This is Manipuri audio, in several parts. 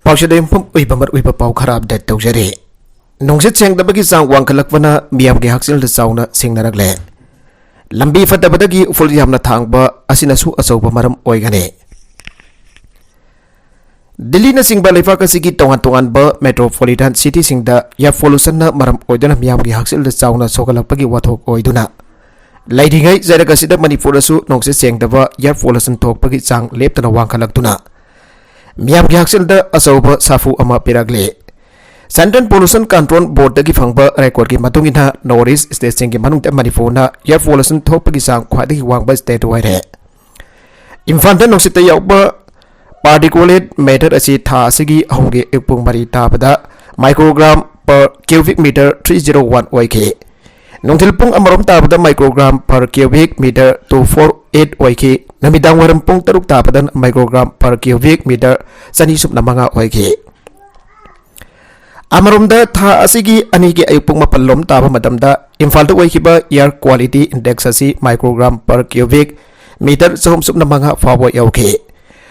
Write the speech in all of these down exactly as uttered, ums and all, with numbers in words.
ꯄꯥꯎꯁꯦꯗ ꯌꯨꯝꯐꯝ ꯑꯣꯏꯕ ꯃꯔꯨꯑꯣꯏꯕ ꯄꯥꯎ ꯈꯔ ꯑꯞꯗꯦꯠ ꯇꯧꯖꯔꯤ꯫ ꯅꯨꯡꯁꯤꯠ ꯁꯦꯡꯗꯕꯒꯤ ꯆꯥꯡ ꯋꯥꯡꯈꯠꯂꯛꯄꯅ ꯃꯤꯌꯥꯝꯒꯤ ꯍꯛꯁꯦꯜꯗ ꯆꯥꯎꯅ ꯁꯤꯡꯅꯔꯛꯂꯦ꯫ ꯂꯝꯕꯤ ꯐꯠꯇꯕꯗꯒꯤ ꯎꯐꯨꯜ ꯌꯥꯝꯅ ꯊꯥꯡꯕ ꯑꯁꯤꯅꯁꯨ ꯑꯆꯧꯕ ꯃꯔꯝ ꯑꯣꯏꯒꯅꯤ꯫ ꯗꯤꯜꯂꯤꯅꯆꯤꯡꯕ ꯂꯩꯕꯥꯛ ꯑꯁꯤꯒꯤ ꯇꯣꯉꯥꯟ ꯇꯣꯉꯥꯟꯕ ꯃꯦꯇ꯭ꯔꯣꯄꯣꯂꯤꯇꯥꯟ ꯁꯤꯇꯤꯁꯤꯡꯗ ꯏꯌꯥꯔ ꯄꯣꯂꯨꯁꯟꯅ ꯃꯔꯝ ꯑꯣꯏꯗꯨꯅ ꯃꯤꯌꯥꯝꯒꯤ ꯍꯛꯁꯦꯜꯗ ꯆꯥꯎꯅ ꯁꯣꯛꯍꯜꯂꯛꯄꯒꯤ ꯋꯥꯊꯣꯛ ꯑꯣꯏꯗꯨꯅ ꯂꯩꯔꯤꯉꯩ ꯆꯩꯔꯛ ꯑꯁꯤꯗ ꯃꯅꯤꯄꯨꯔꯗꯁꯨ ꯅꯨꯡꯁꯤꯠ ꯁꯦꯡꯗꯕ ꯏꯌꯥꯔ ꯄꯣꯂꯨꯁꯟ ꯊꯣꯛꯄꯒꯤ ꯆꯥꯡ ꯂꯦꯞꯇꯅ ꯋꯥꯡꯈꯠꯂꯛꯇꯨꯅ ꯃꯤꯌꯥꯝꯒꯤ ꯍꯛꯁꯦꯜꯗ ꯑꯆꯧꯕ ꯁꯥꯐꯨ ꯑꯃ ꯄꯤꯔꯛꯂꯤ꯫ ꯁꯦꯟꯇ꯭ꯔꯦꯜ ꯄꯣꯂꯨꯁꯟ ꯀꯟꯇ꯭ꯔꯣꯜ ꯕꯣꯔꯗꯇꯒꯤ ꯐꯪꯕ ꯔꯦꯀꯣꯔꯗꯀꯤ ꯃꯇꯨꯡ ꯏꯟꯅ ꯅꯣꯔꯠ ꯏꯁ ꯁ꯭ꯇꯦꯠꯁꯤꯡꯒꯤ ꯃꯅꯨꯡꯗ ꯃꯅꯤꯄꯨꯔꯅ ꯏꯌꯥꯔ ꯄꯣꯂꯨꯁꯟ ꯊꯣꯛꯄꯒꯤ ꯆꯥꯡ ꯈ꯭ꯋꯥꯏꯗꯒꯤ ꯋꯥꯡꯕ ꯁ꯭ꯇꯦꯠ ꯑꯣꯏꯔꯦ꯫ ꯏꯝꯐꯥꯜꯗ ꯅꯨꯡꯁꯤꯠꯇ ꯌꯥꯎꯕ ꯄꯥꯔꯇꯤꯀꯨꯂꯦꯠ ꯃꯦꯇꯔ ꯑꯁꯤ ꯊꯥ ꯑꯁꯤꯒꯤ ꯑꯍꯨꯝꯒꯤ ꯑꯌꯨꯛ ꯄꯨꯡ ꯃꯔꯤ ꯇꯥꯕꯗ microgram per cubic meter three zero one ꯑꯣꯏꯈꯤ꯫ ꯅꯨꯡꯊꯤꯜ ꯄꯨꯡ ꯑꯃꯔꯣꯝ ꯇꯥꯕꯗ microgram per cubic meter two four eight ꯑꯣꯏꯈꯤ꯫ ꯅꯨꯃꯤꯗꯥꯡ ꯋꯥꯏꯔꯝ ꯄꯨꯡ ꯇꯔꯨꯛ ꯇꯥꯕꯗ microgram per cubic meter ꯆꯅꯤ ꯁꯨꯞꯅ ꯃꯉꯥ ꯑꯣꯏꯈꯤ꯫ ꯑꯃꯔꯣꯝꯗ ꯊꯥ ꯑꯁꯤꯒꯤ ꯑꯅꯤꯒꯤ ꯑꯌꯨꯛ ꯄꯨꯡ ꯃꯥꯄꯜ ꯂꯣꯝ ꯇꯥꯕ ꯃꯇꯝꯗ ꯏꯝꯐꯥꯜꯗ ꯑꯣꯏꯈꯤꯕ air quality index ꯑꯁꯤ microgram per cubic meter ꯆꯍꯨꯝ ꯁꯨꯞꯅ ꯃꯉꯥ ꯐꯥꯎꯕ ꯌꯧꯈꯤ꯫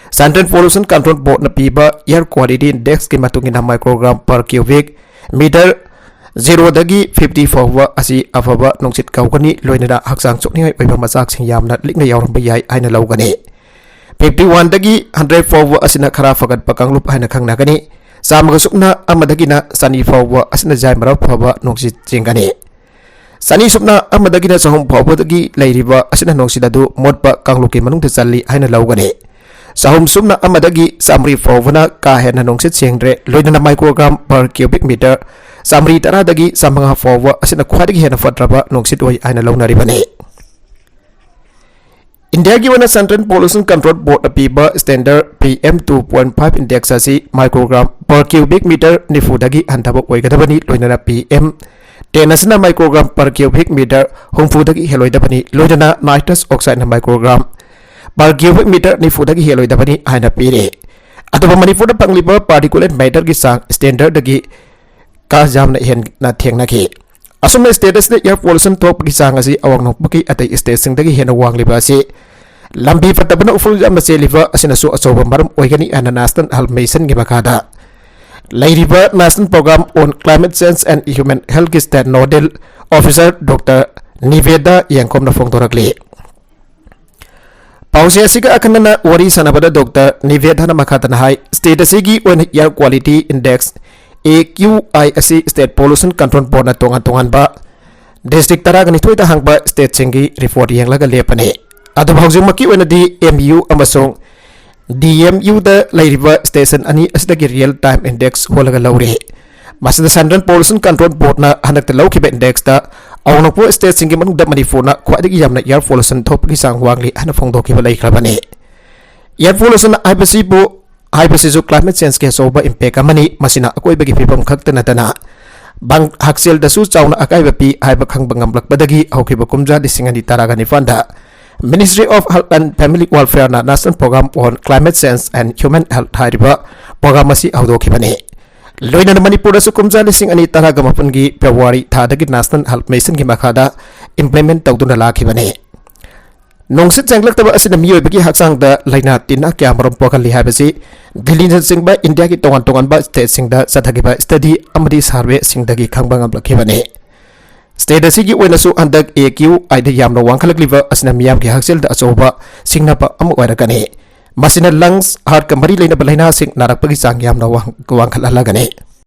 ꯁꯦꯟꯇ꯭ꯔꯦꯜ ꯄꯣꯂꯨꯁꯟ ꯀꯟꯇ꯭ꯔꯣꯜ ꯕꯣꯔꯗꯅ ꯄꯤꯕ air quality indexꯀꯤ ꯃꯇꯨꯡ ꯏꯟꯅ microgram per cubic meter ꯖꯤꯔꯣꯗꯒꯤ ꯐꯤꯐꯇꯤ ꯐꯥꯎꯕ ꯑꯁꯤ ꯑꯐꯕ ꯅꯨꯡꯁꯤꯠ ꯀꯧꯒꯅꯤ, ꯂꯣꯏꯅꯅ ꯍꯛꯆꯥꯡ ꯁꯣꯛꯅꯤꯡꯉꯥꯏ ꯑꯣꯏꯕ ꯃꯆꯥꯛꯁꯤꯡ ꯌꯥꯝꯅ ꯂꯤꯛꯅ ꯌꯥꯎꯔꯝꯕ ꯌꯥꯏ ꯍꯥꯏꯅ ꯂꯧꯒꯅꯤ꯫ ꯐꯤꯐꯇꯤ ꯋꯥꯟꯗꯒꯤ ꯍꯟꯗ꯭ꯔꯦꯠ ꯐꯥꯎꯕ ꯑꯁꯤꯅ ꯈꯔ ꯐꯒꯠꯄ ꯀꯥꯡꯂꯨꯞ ꯍꯥꯏꯅ ꯈꯪꯅꯒꯅꯤ꯫ ꯆꯥꯝꯃꯒ ꯁꯨꯞꯅ ꯑꯃꯗꯒꯤꯅ ꯆꯅꯤ ꯐꯥꯎꯕ ꯑꯁꯤꯅ ꯌꯥꯏꯃꯔ ꯐꯕ ꯅꯨꯡꯁꯤꯠ ꯆꯤꯡꯒꯅꯤ꯫ ꯆꯅꯤ ꯁꯨꯞꯅ ꯑꯃꯗꯒꯤꯅ ꯆꯍꯨꯝ ꯐꯥꯎꯕꯗꯒꯤ ꯂꯩꯔꯤꯕ ꯑꯁꯤꯅ ꯅꯨꯡꯁꯤꯠ ꯑꯗꯨ ꯃꯣꯠꯄ ꯀꯥꯡꯂꯨꯞꯀꯤ ꯃꯅꯨꯡꯗ ꯆꯜꯂꯤ ꯍꯥꯏꯅ ꯂꯧꯒꯅꯤ꯫ ꯆꯍꯨꯝ ꯁꯨꯞꯅ ꯑꯃꯗꯒꯤ ꯆꯥꯝꯃꯔꯤ ꯐꯥꯎꯕꯅ ꯀꯥ ꯍꯦꯟꯅ ꯅꯨꯡꯁꯤꯠ ꯁꯦꯡꯗ꯭ꯔꯦ, ꯂꯣꯏꯅꯅ microgram per cubic meter ꯆꯥꯝꯃꯔꯤ ꯇꯔꯥꯗꯒꯤ ꯆꯥꯝꯃꯉꯥ ꯐꯥꯎꯕ ꯑꯁꯤꯅ ꯈ꯭ꯋꯥꯏꯗꯒꯤ ꯍꯦꯟꯅ ꯐꯠꯇ꯭ꯔꯕ ꯅꯨꯡꯁꯤꯠ ꯑꯣꯏ ꯍꯥꯏꯅ ꯂꯧꯅꯔꯤꯕꯅꯤ꯫ ꯏꯟꯗꯤꯌꯥꯒꯤ ꯑꯣꯏꯅ ꯁꯦꯟꯇ꯭ꯔꯦꯜ ꯄꯣꯂꯨꯁꯟ ꯀꯟꯇ꯭ꯔꯣꯜ ꯕꯣꯔꯗꯅ ꯄꯤꯕ standard P M two point five index ꯑꯁꯤ microgram per cubic meter ꯅꯤꯐꯨꯗꯒꯤ ꯍꯟꯊꯕ ꯑꯣꯏꯒꯗꯕꯅꯤ, ꯂꯣꯏꯅꯅ ꯄꯤ ꯑꯦꯝ ꯇꯦꯟ ꯑꯁꯤꯅ microgram per cubic meter ꯍꯨꯝꯐꯨꯗꯒꯤ ꯍꯦꯜꯂꯣꯏꯗꯕꯅꯤ, ꯂꯣꯏꯅꯅ ꯅꯥꯏꯇ꯭ꯔꯁ ꯑꯣꯛꯁꯥꯏꯗꯅ microgram per cubic meter ꯅꯤꯐꯨꯗꯒꯤ ꯍꯦꯜꯂꯣꯏꯗꯕꯅꯤ ꯍꯥꯏꯅ ꯄꯤꯔꯤ꯫ ꯑꯗꯨꯕꯨ ꯃꯅꯤꯄꯨꯔꯗ ꯐꯪꯂꯤꯕ ꯄꯥꯔꯇꯤꯀꯨꯂꯦꯠ ꯃꯦꯇꯔꯒꯤ ꯆꯥꯡ ꯁ꯭ꯇꯦꯟꯗꯔꯗꯒꯤ ꯀꯥ ꯌꯥꯝꯅ ꯍꯦꯟꯅ ꯊꯦꯡꯅꯈꯤ꯫ ꯑꯁꯨꯝꯅ ꯁ꯭ꯇꯦꯠ ꯑꯁꯤꯗ ꯏꯌꯥꯔ ꯄꯣꯂꯨꯁꯟ ꯊꯣꯛꯄꯒꯤ ꯆꯥꯡ ꯑꯁꯤ ꯑꯋꯥꯡ ꯅꯣꯡꯄꯣꯛꯀꯤ ꯑꯇꯩ ꯁ꯭ꯇꯦꯠꯁꯤꯡꯗꯒꯤ ꯍꯦꯟꯅ ꯋꯥꯡꯂꯤꯕ ꯑꯁꯤ ꯂꯝꯕꯤ ꯐꯠꯇꯕꯅ ꯎꯐꯨꯜ ꯌꯥꯝꯅ ꯆꯦꯜꯂꯤꯕ ꯑꯁꯤꯅꯁꯨ ꯑꯆꯧꯕ ꯃꯔꯝ ꯑꯣꯏꯒꯅꯤ ꯍꯥꯏꯅ National Health Mission ꯒꯤ ꯃꯈꯥꯗ ꯂꯩꯔꯤꯕ National Program on Climate Change and Human Health ꯀꯤ State Nodal Officer Doctor ꯅꯤꯕꯦꯗꯥ ꯌꯦꯡꯈꯣꯝꯅ ꯐꯣꯡꯗꯣꯔꯛꯂꯤ꯫ ꯄꯥꯎꯆꯦ ꯑꯁꯤꯒ ꯑꯈꯟꯅꯅ ꯋꯥꯔꯤ ꯁꯥꯟꯅꯕꯗ ꯗꯣꯛꯇꯔ ꯅꯤꯕꯦꯗꯥꯅ ꯃꯈꯥ ꯇꯥꯅ ꯍꯥꯏ, state ꯑꯁꯤꯒꯤ ꯑꯣꯏꯅ Air Quality Index, A Q I, ꯑꯁꯤ State Pollution Control Board ꯅ ꯇꯣꯉꯥꯟ ꯇꯣꯉꯥꯟꯕ district ꯇꯔꯥꯒ ꯅꯤꯊꯣꯏꯗ ꯍꯥꯡꯕ state ꯁꯤꯡꯒꯤ report ꯌꯦꯡꯂꯒ ꯂꯦꯞꯄꯅꯤ꯫ ꯑꯗꯨꯕꯨ ꯍꯧꯖꯤꯛꯃꯛꯀꯤ ꯑꯣꯏꯅꯗꯤ M U ꯑꯃꯁꯨꯡ D M U ꯗ ꯂꯩꯔꯤꯕ station ꯑꯅꯤ ꯑꯁꯤꯗꯒꯤ real time index ꯍꯣꯜꯂꯒ ꯂꯧꯔꯤ꯫ ꯃꯁꯤꯗ Central Pollution Control Board ꯅ ꯍꯟꯗꯛꯇ ꯂꯧꯈꯤꯕ index ꯇ ꯑꯋꯥꯡ ꯅꯣꯡꯄꯣꯛ state ꯁꯤꯡꯒꯤ ꯃꯅꯨꯡꯗ ꯃꯅꯤꯄꯨꯔꯅ ꯈ꯭ꯋꯥꯏꯗꯒꯤ ꯌꯥꯝꯅ air pollution ꯊꯣꯛꯄꯒꯤ ꯆꯥꯡ ꯋꯥꯡꯂꯤ ꯍꯥꯏꯅ ꯐꯣꯡꯗꯣꯛꯈꯤꯕ ꯂꯩꯈ꯭ꯔꯕꯅꯤ꯫ Air pollution ꯍꯥꯏꯕꯁꯤꯕꯨ, ꯍꯥꯏꯕꯁꯤꯁꯨ climate change ꯀꯤ ꯑꯆꯧꯕ impact ꯑꯃꯅꯤ꯫ ꯃꯁꯤꯅ ꯑꯀꯣꯏꯕꯒꯤ ꯐꯤꯕꯝ ꯈꯛꯇ ꯅꯠꯇꯅ ꯕꯪ-, ꯍꯛꯁꯦꯜꯗꯁꯨ ꯆꯥꯎꯅ ꯑꯀꯥꯏꯕ ꯄꯤ ꯍꯥꯏꯕ ꯈꯪꯕ ꯉꯝꯂꯛꯄꯗꯒꯤ ꯍꯧꯈꯤꯕ ꯀꯨꯝꯖꯥ ꯂꯤꯁꯤꯡ ꯑꯅꯤ ꯇꯔꯥꯒ ꯅꯤꯄꯥꯟꯗ Ministry of Health and Family Welfare ꯅ National Program on Climate Change and Human Health ꯍꯥꯏꯔꯤꯕ program ꯑꯁꯤ ꯍꯧꯗꯣꯛꯈꯤꯕꯅꯤ꯫ ꯂꯣꯏꯅꯅ ꯃꯅꯤꯄꯨꯔꯗꯁꯨ ꯀꯨꯝꯖꯥ ꯂꯤꯁꯤꯡ ꯑꯅꯤ ꯇꯔꯥꯒ ꯃꯥꯄꯟꯒꯤ February ꯊꯥꯗꯒꯤ National Health Mission ꯒꯤ ꯃꯈꯥꯗ implement ꯇꯧꯗꯨꯅ ꯂꯥꯛꯈꯤꯕꯅꯤ꯫ ꯅꯨꯡꯁꯤꯠ ꯁꯦꯡꯂꯛꯇꯕ ꯑꯁꯤꯅ ꯃꯤꯑꯣꯏꯕꯒꯤ ꯍꯛꯆꯥꯡꯗ ꯂꯥꯏꯅꯥ ꯇꯤꯟꯅ ꯀꯌꯥ ꯃꯔꯨꯝ ꯄꯣꯛꯍꯜꯂꯤ ꯍꯥꯏꯕꯁꯤ ꯗꯤꯜꯂꯤꯅꯆꯤꯡꯕ ꯏꯟꯗꯤꯌꯥꯒꯤ ꯇꯣꯉꯥꯟ ꯇꯣꯉꯥꯟꯕ state ꯁꯤꯡꯗ ꯆꯠꯊꯈꯤꯕ study ꯑꯃꯗꯤ survey ꯁꯤꯡꯗꯒꯤ ꯈꯪꯕ ꯉꯝꯂꯛꯈꯤꯕꯅꯤ꯫ State ꯑꯁꯤꯒꯤ ꯑꯣꯏꯅꯁꯨ ꯍꯟꯗꯛ A Q I ꯗ ꯌꯥꯝꯅ ꯋꯥꯡꯈꯠꯂꯛꯂꯤꯕ ꯑꯁꯤꯅ ꯃꯤꯌꯥꯝꯒꯤ ꯍꯛꯁꯦꯜꯗ ꯑꯆꯧꯕ ꯁꯤꯡꯅꯕ ꯑꯃ ꯑꯣꯏꯔꯛꯀꯅꯤ꯫ ꯃꯁꯤꯅ lungs, heart ꯀ ꯃꯔꯤ ꯂꯩꯅꯕ ꯂꯥꯏꯅꯥꯁꯤꯡ ꯅꯥꯔꯛꯄꯒꯤ ꯆꯥꯡ ꯌꯥꯝꯅ ꯋꯥꯡ-, ꯋꯥꯡꯈꯠꯍꯜꯂꯒꯅꯤ꯫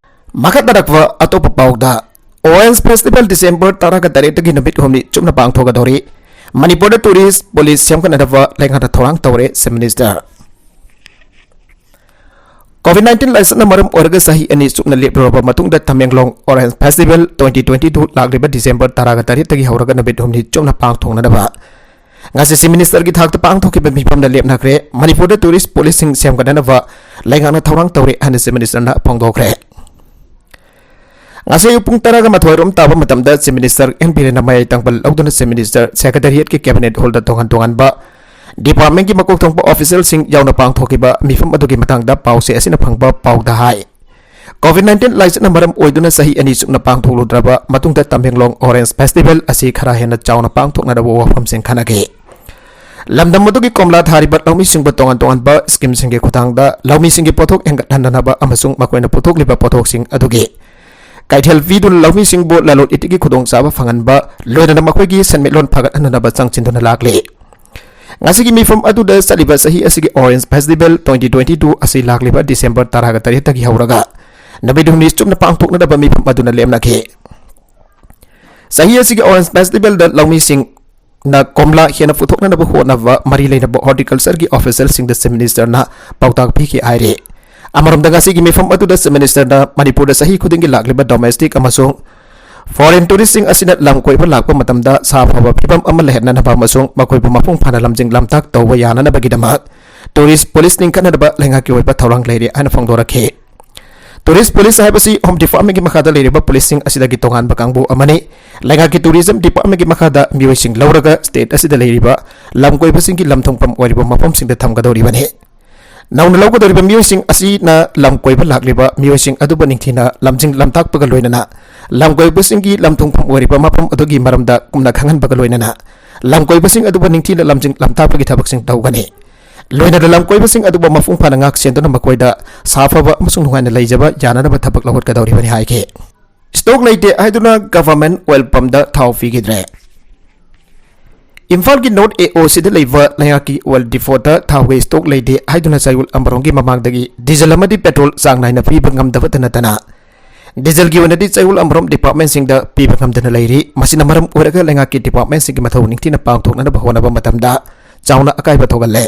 ꯃꯈꯥ ꯇꯥꯔꯛꯄ ꯑꯇꯣꯞꯄ ꯄꯥꯎꯗ, Orange Festival December ꯇꯔꯥꯒ ꯇꯔꯦꯠꯇꯒꯤ ꯅꯨꯃꯤꯠ ꯍꯨꯝꯅꯤ ꯆꯨꯞꯅ ꯄꯥꯡꯊꯣꯛꯀꯗꯧꯔꯤ꯫ ꯃꯅꯤꯄꯨꯔꯗ tourist police ꯁꯦꯝꯒꯠꯅꯅꯕ ꯂꯩꯉꯥꯛꯅ ꯊꯧꯔꯥꯡ ꯇꯧꯔꯦ, Chief Minister꯫ COVID nineteen ꯂꯥꯏꯆꯠꯅ ꯃꯔꯝ ꯑꯣꯏꯔꯒ ꯆꯍꯤ ꯑꯅꯤ ꯆꯨꯞꯅ ꯂꯦꯞꯂꯨꯔꯕ ꯃꯇꯨꯡꯗ Tamenglong Orange Festival twenty twenty two ꯂꯥꯛꯂꯤꯕ December ꯇꯔꯥꯒ ꯇꯔꯦꯠꯇꯒꯤ ꯍꯧꯔꯒ ꯅꯨꯃꯤꯠ ꯍꯨꯝꯅꯤ ꯆꯨꯞꯅ ꯄꯥꯡꯊꯣꯛꯅꯅꯕ ꯉꯁꯤ Chief Minister ꯒꯤ ꯊꯥꯛꯇ ꯄꯥꯡꯊꯣꯛꯈꯤꯕ ꯃꯤꯐꯝꯗ ꯂꯦꯞꯅꯈ꯭ꯔꯦ꯫ ꯃꯅꯤꯄꯨꯔꯗ tourist police ꯁꯤꯡ ꯁꯦꯝꯒꯠꯅꯅꯕ ꯂꯩꯉꯥꯛꯅ ꯊꯧꯔꯥꯡ ꯇꯧꯔꯦ ꯍꯥꯏꯅ Chief Minister ꯅ ꯐꯣꯡꯗꯣꯛꯈ꯭ꯔꯦ꯫ ꯉꯁꯤ ꯑꯌꯨꯛ ꯄꯨꯡ ꯇꯔꯥꯒ ꯃꯥꯊꯣꯏ ꯔꯣꯝ ꯇꯥꯕ ꯃꯇꯝꯗ Chief Minister ꯑꯦꯟ ꯕꯤꯔꯦꯟꯅ ꯃꯌꯥꯏ ꯇꯪꯕ ꯂꯧꯗꯨꯅ Chief Minister Secretariat ꯀꯤ Cabinet Hall ꯗ ꯇꯣꯉꯥꯟ ꯇꯣꯉꯥꯟꯕ department ꯀꯤ ꯃꯀꯣꯛ ꯊꯣꯡꯕ official ꯁꯤꯡ ꯌꯥꯎꯅ ꯄꯥꯡꯊꯣꯛꯈꯤꯕ ꯃꯤꯐꯝ ꯑꯗꯨꯒꯤ ꯃꯇꯥꯡꯗ ꯄꯥꯎꯆꯦ ꯑꯁꯤꯅ ꯐꯪꯕ ꯄꯥꯎꯗ ꯍꯥꯏ꯫ COVID nineteen ꯂꯥꯏꯆꯠꯅ ꯃꯔꯝ ꯑꯣꯏꯗꯨꯅ ꯆꯍꯤ ꯑꯅꯤ ꯆꯨꯞꯅ ꯄꯥꯡꯊꯣꯛꯂꯨꯗ꯭ꯔꯕ ꯃꯇꯨꯡꯗ ꯇꯃꯦꯡꯂꯣꯡ Orange Festival ꯑꯁꯤ ꯈꯔ ꯍꯦꯟꯅ ꯆꯥꯎꯅ ꯄꯥꯡꯊꯣꯛꯅꯅꯕ ꯋꯥꯐꯝꯁꯤꯡ ꯈꯟꯅꯈꯤ꯫ ꯂꯝꯗꯝ ꯑꯗꯨꯒꯤ ꯀꯣꯝꯂꯥ ꯊꯥꯔꯤꯕ ꯂꯧꯃꯤꯁꯤꯡꯕꯨ ꯇꯣꯉꯥꯟ ꯇꯣꯉꯥꯟꯕ ꯁ꯭ꯀꯤꯝꯁꯤꯡꯒꯤ ꯈꯨꯠꯊꯥꯡꯗ ꯂꯧꯃꯤꯁꯤꯡꯒꯤ ꯄꯣꯠꯊꯣꯛ ꯍꯦꯟꯒꯠꯍꯟꯅꯅꯕ ꯑꯃꯁꯨꯡ ꯃꯈꯣꯏꯅ ꯄꯨꯊꯣꯛꯂꯤꯕ ꯄꯣꯠꯊꯣꯛꯁꯤꯡ ꯑꯗꯨꯒꯤ ꯀꯩꯊꯦꯜ ꯄꯤꯗꯨꯅ ꯂꯧꯃꯤꯁꯤꯡꯕꯨ ꯂꯂꯣꯟ ꯏꯇꯤꯛꯀꯤ ꯈꯨꯗꯣꯡꯆꯥꯕ ꯐꯪꯍꯟꯕ, ꯂꯣꯏꯅꯅ ꯃꯈꯣꯏꯒꯤ ꯁꯦꯟꯃꯤꯠꯂꯣꯟ ꯐꯒꯠꯍꯟꯅꯅꯕ ꯆꯪꯁꯤꯟꯗꯨꯅ ꯂꯥꯛꯂꯤ꯫ ꯉꯁꯤꯒꯤ ꯃꯤꯐꯝ ꯑꯗꯨꯗ ꯆꯠꯂꯤꯕ ꯆꯍꯤ ꯑꯁꯤꯒꯤ Orange Festival twenty twenty-two ꯑꯁꯤ ꯂꯥꯛꯂꯤꯕ ꯗꯤꯁꯦꯝꯕꯔ ꯇꯔꯥꯒ ꯇꯔꯦꯠꯇꯒꯤ ꯍꯧꯔꯒ ꯅꯨꯃꯤꯠ ꯍꯨꯝꯅꯤ ꯆꯨꯞꯅ ꯄꯥꯡꯊꯣꯛꯅꯅꯕ ꯃꯤꯐꯝ ꯑꯗꯨꯅ ꯂꯦꯞꯅꯈꯤ꯫ ꯆꯍꯤ ꯑꯁꯤꯒꯤ Orange Festivalꯗ ꯂꯧꯃꯤꯁꯤꯡꯅ ꯀꯣꯝꯂꯥ ꯍꯦꯟꯅ ꯄꯨꯊꯣꯛꯅꯅꯕ ꯍꯣꯠꯅꯕ ꯃꯔꯤ ꯂꯩꯅꯕ horticultureꯒꯤ officialꯁꯤꯡꯗ Chief Ministerꯅ ꯄꯥꯎꯇꯥꯛ ꯄꯤꯈꯤ ꯍꯥꯏꯔꯤ꯫ ꯑꯃꯔꯣꯝꯗ, ꯉꯁꯤꯒꯤ ꯃꯤꯐꯝ ꯑꯗꯨꯗ Chief Ministerꯅ ꯃꯅꯤꯄꯨꯔꯗ ꯆꯍꯤ ꯈꯨꯗꯤꯡꯒꯤ ꯂꯥꯛꯂꯤꯕ domestic ꯑꯃꯁꯨꯡ foreign touristꯁꯤꯡ ꯑꯁꯤꯅ ꯂꯝ ꯀꯣꯏꯕ ꯂꯥꯛꯄ ꯃꯇꯝꯗ ꯁꯥꯐꯕ ꯐꯤꯕꯝ ꯑꯃ ꯂꯩꯍꯟꯅꯅꯕ ꯑꯃꯁꯨꯡ ꯃꯈꯣꯏꯕꯨ ꯃꯄꯨꯡ ꯐꯥꯅ ꯂꯝꯖꯤꯡ ꯂꯝꯇꯥꯛ ꯇꯧꯕ ꯌꯥꯅꯅꯕꯒꯤꯗꯃꯛ tourist police ꯂꯤꯡꯈꯠꯅꯅꯕ ꯂꯩꯉꯥꯛꯀꯤ ꯑꯣꯏꯕ ꯊꯧꯔꯥꯡ ꯂꯩꯔꯤ ꯍꯥꯏꯅ ꯐꯣꯡꯗꯣꯔꯛꯈꯤ꯫ Tourist police ꯍꯥꯏꯕꯁꯤ Home Departmentꯀꯤ ꯃꯈꯥꯗ ꯂꯩꯔꯤꯕ policeꯁꯤꯡ ꯑꯁꯤꯗꯒꯤ ꯇꯣꯉꯥꯟꯕ ꯀꯥꯡꯕꯨ ꯑꯃꯅꯤ꯫ ꯂꯩꯉꯥꯛꯀꯤ Tourism Departmentꯀꯤ ꯃꯈꯥꯗ ꯃꯤꯑꯣꯏꯁꯤꯡ ꯂꯧꯔꯒ state ꯑꯁꯤꯗ ꯂꯩꯔꯤꯕ ꯂꯝ ꯀꯣꯏꯕꯁꯤꯡꯒꯤ ꯂꯝ ꯊꯨꯡꯐꯝ ꯑꯣꯏꯔꯤꯕ ꯃꯐꯝꯁꯤꯡꯗ ꯊꯝꯒꯗꯧꯔꯤꯕꯅꯤ꯫ ꯅꯧꯅ ꯂꯧꯒꯗꯧꯔꯤꯕ ꯃꯤꯑꯣꯏꯁꯤꯡ ꯑꯁꯤꯅ ꯂꯝ ꯀꯣꯏꯕ ꯂꯥꯛꯂꯤꯕ ꯃꯤꯑꯣꯏꯁꯤꯡ ꯑꯗꯨꯕꯨ ꯅꯤꯡꯊꯤꯅ ꯂꯝꯖꯤꯡ ꯂꯝꯇꯥꯛꯄꯒ ꯂꯣꯏꯅꯅ ꯂꯝ ꯀꯣꯏꯕꯁꯤꯡꯒꯤ ꯂꯝ ꯊꯨꯡꯐꯝ ꯑꯣꯏꯔꯤꯕ ꯃꯐꯝ ꯑꯗꯨꯒꯤ ꯃꯔꯝꯗ ꯀꯨꯞꯅ ꯈꯪꯍꯟꯕꯒ ꯂꯣꯏꯅꯅ ꯂꯝ ꯀꯣꯏꯕꯁꯤꯡ ꯑꯗꯨꯕꯨ ꯅꯤꯡꯊꯤꯅ ꯂꯝꯖꯤꯡ ꯂꯝꯇꯥꯛꯄꯒꯤ ꯊꯕꯛꯁꯤꯡ ꯇꯧꯒꯅꯤ꯫ ꯂꯣꯏꯅꯅ ꯂꯝ ꯀꯣꯏꯕꯁꯤꯡ ꯑꯗꯨꯕꯨ ꯃꯄꯨꯡ ꯐꯥꯅ ꯉꯥꯛ ꯁꯦꯟꯗꯨꯅ ꯃꯈꯣꯏꯗ ꯁꯥꯐꯕ ꯑꯃꯁꯨꯡ ꯅꯨꯡꯉꯥꯏꯅ ꯂꯩꯖꯕ ꯌꯥꯅꯅꯕ ꯊꯕꯛ ꯂꯧꯈꯠꯀꯗꯧꯔꯤꯕꯅꯤ ꯍꯥꯏꯈꯤ꯫ Stock ꯂꯩꯇꯦ ꯍꯥꯏꯗꯨꯅ government oil pumpꯇ ꯊꯥꯎ ꯄꯤꯈꯤꯗ꯭ꯔꯦ꯫ ꯏꯝꯐꯥꯜꯒꯤ North AOCꯗ ꯂꯩꯕ ꯂꯩꯉꯥꯛꯀꯤ oil depotꯇ ꯊꯥꯎꯒꯤ stock ꯂꯩꯇꯦ ꯍꯥꯏꯗꯨꯅ ꯆꯌꯣꯜ ꯑꯃꯔꯣꯝꯒꯤ ꯃꯃꯥꯡꯗꯒꯤ diesel ꯑꯃꯗꯤ petrol ꯆꯥꯡ ꯅꯥꯏꯅ ꯄꯤꯕ ꯉꯝꯗꯕꯇ ꯅꯠꯇꯅ dieselꯒꯤ ꯑꯣꯏꯅꯗꯤ ꯆꯌꯣꯜ ꯑꯃꯔꯣꯝ departmentꯁꯤꯡꯗ ꯄꯤꯕ ꯉꯝꯗꯅ ꯂꯩꯔꯤ꯫ ꯃꯁꯤꯅ ꯃꯔꯝ ꯑꯣꯏꯔꯒ ꯂꯩꯉꯥꯛꯀꯤ departmentꯁꯤꯡꯒꯤ ꯃꯊꯧ ꯅꯤꯡꯊꯤꯅ ꯄꯥꯡꯊꯣꯛꯅꯅꯕ ꯍꯣꯠꯅꯕ ꯃꯇꯝꯗ ꯆꯥꯎꯅ ꯑꯀꯥꯏꯕ ꯊꯣꯛꯍꯜꯂꯦ꯫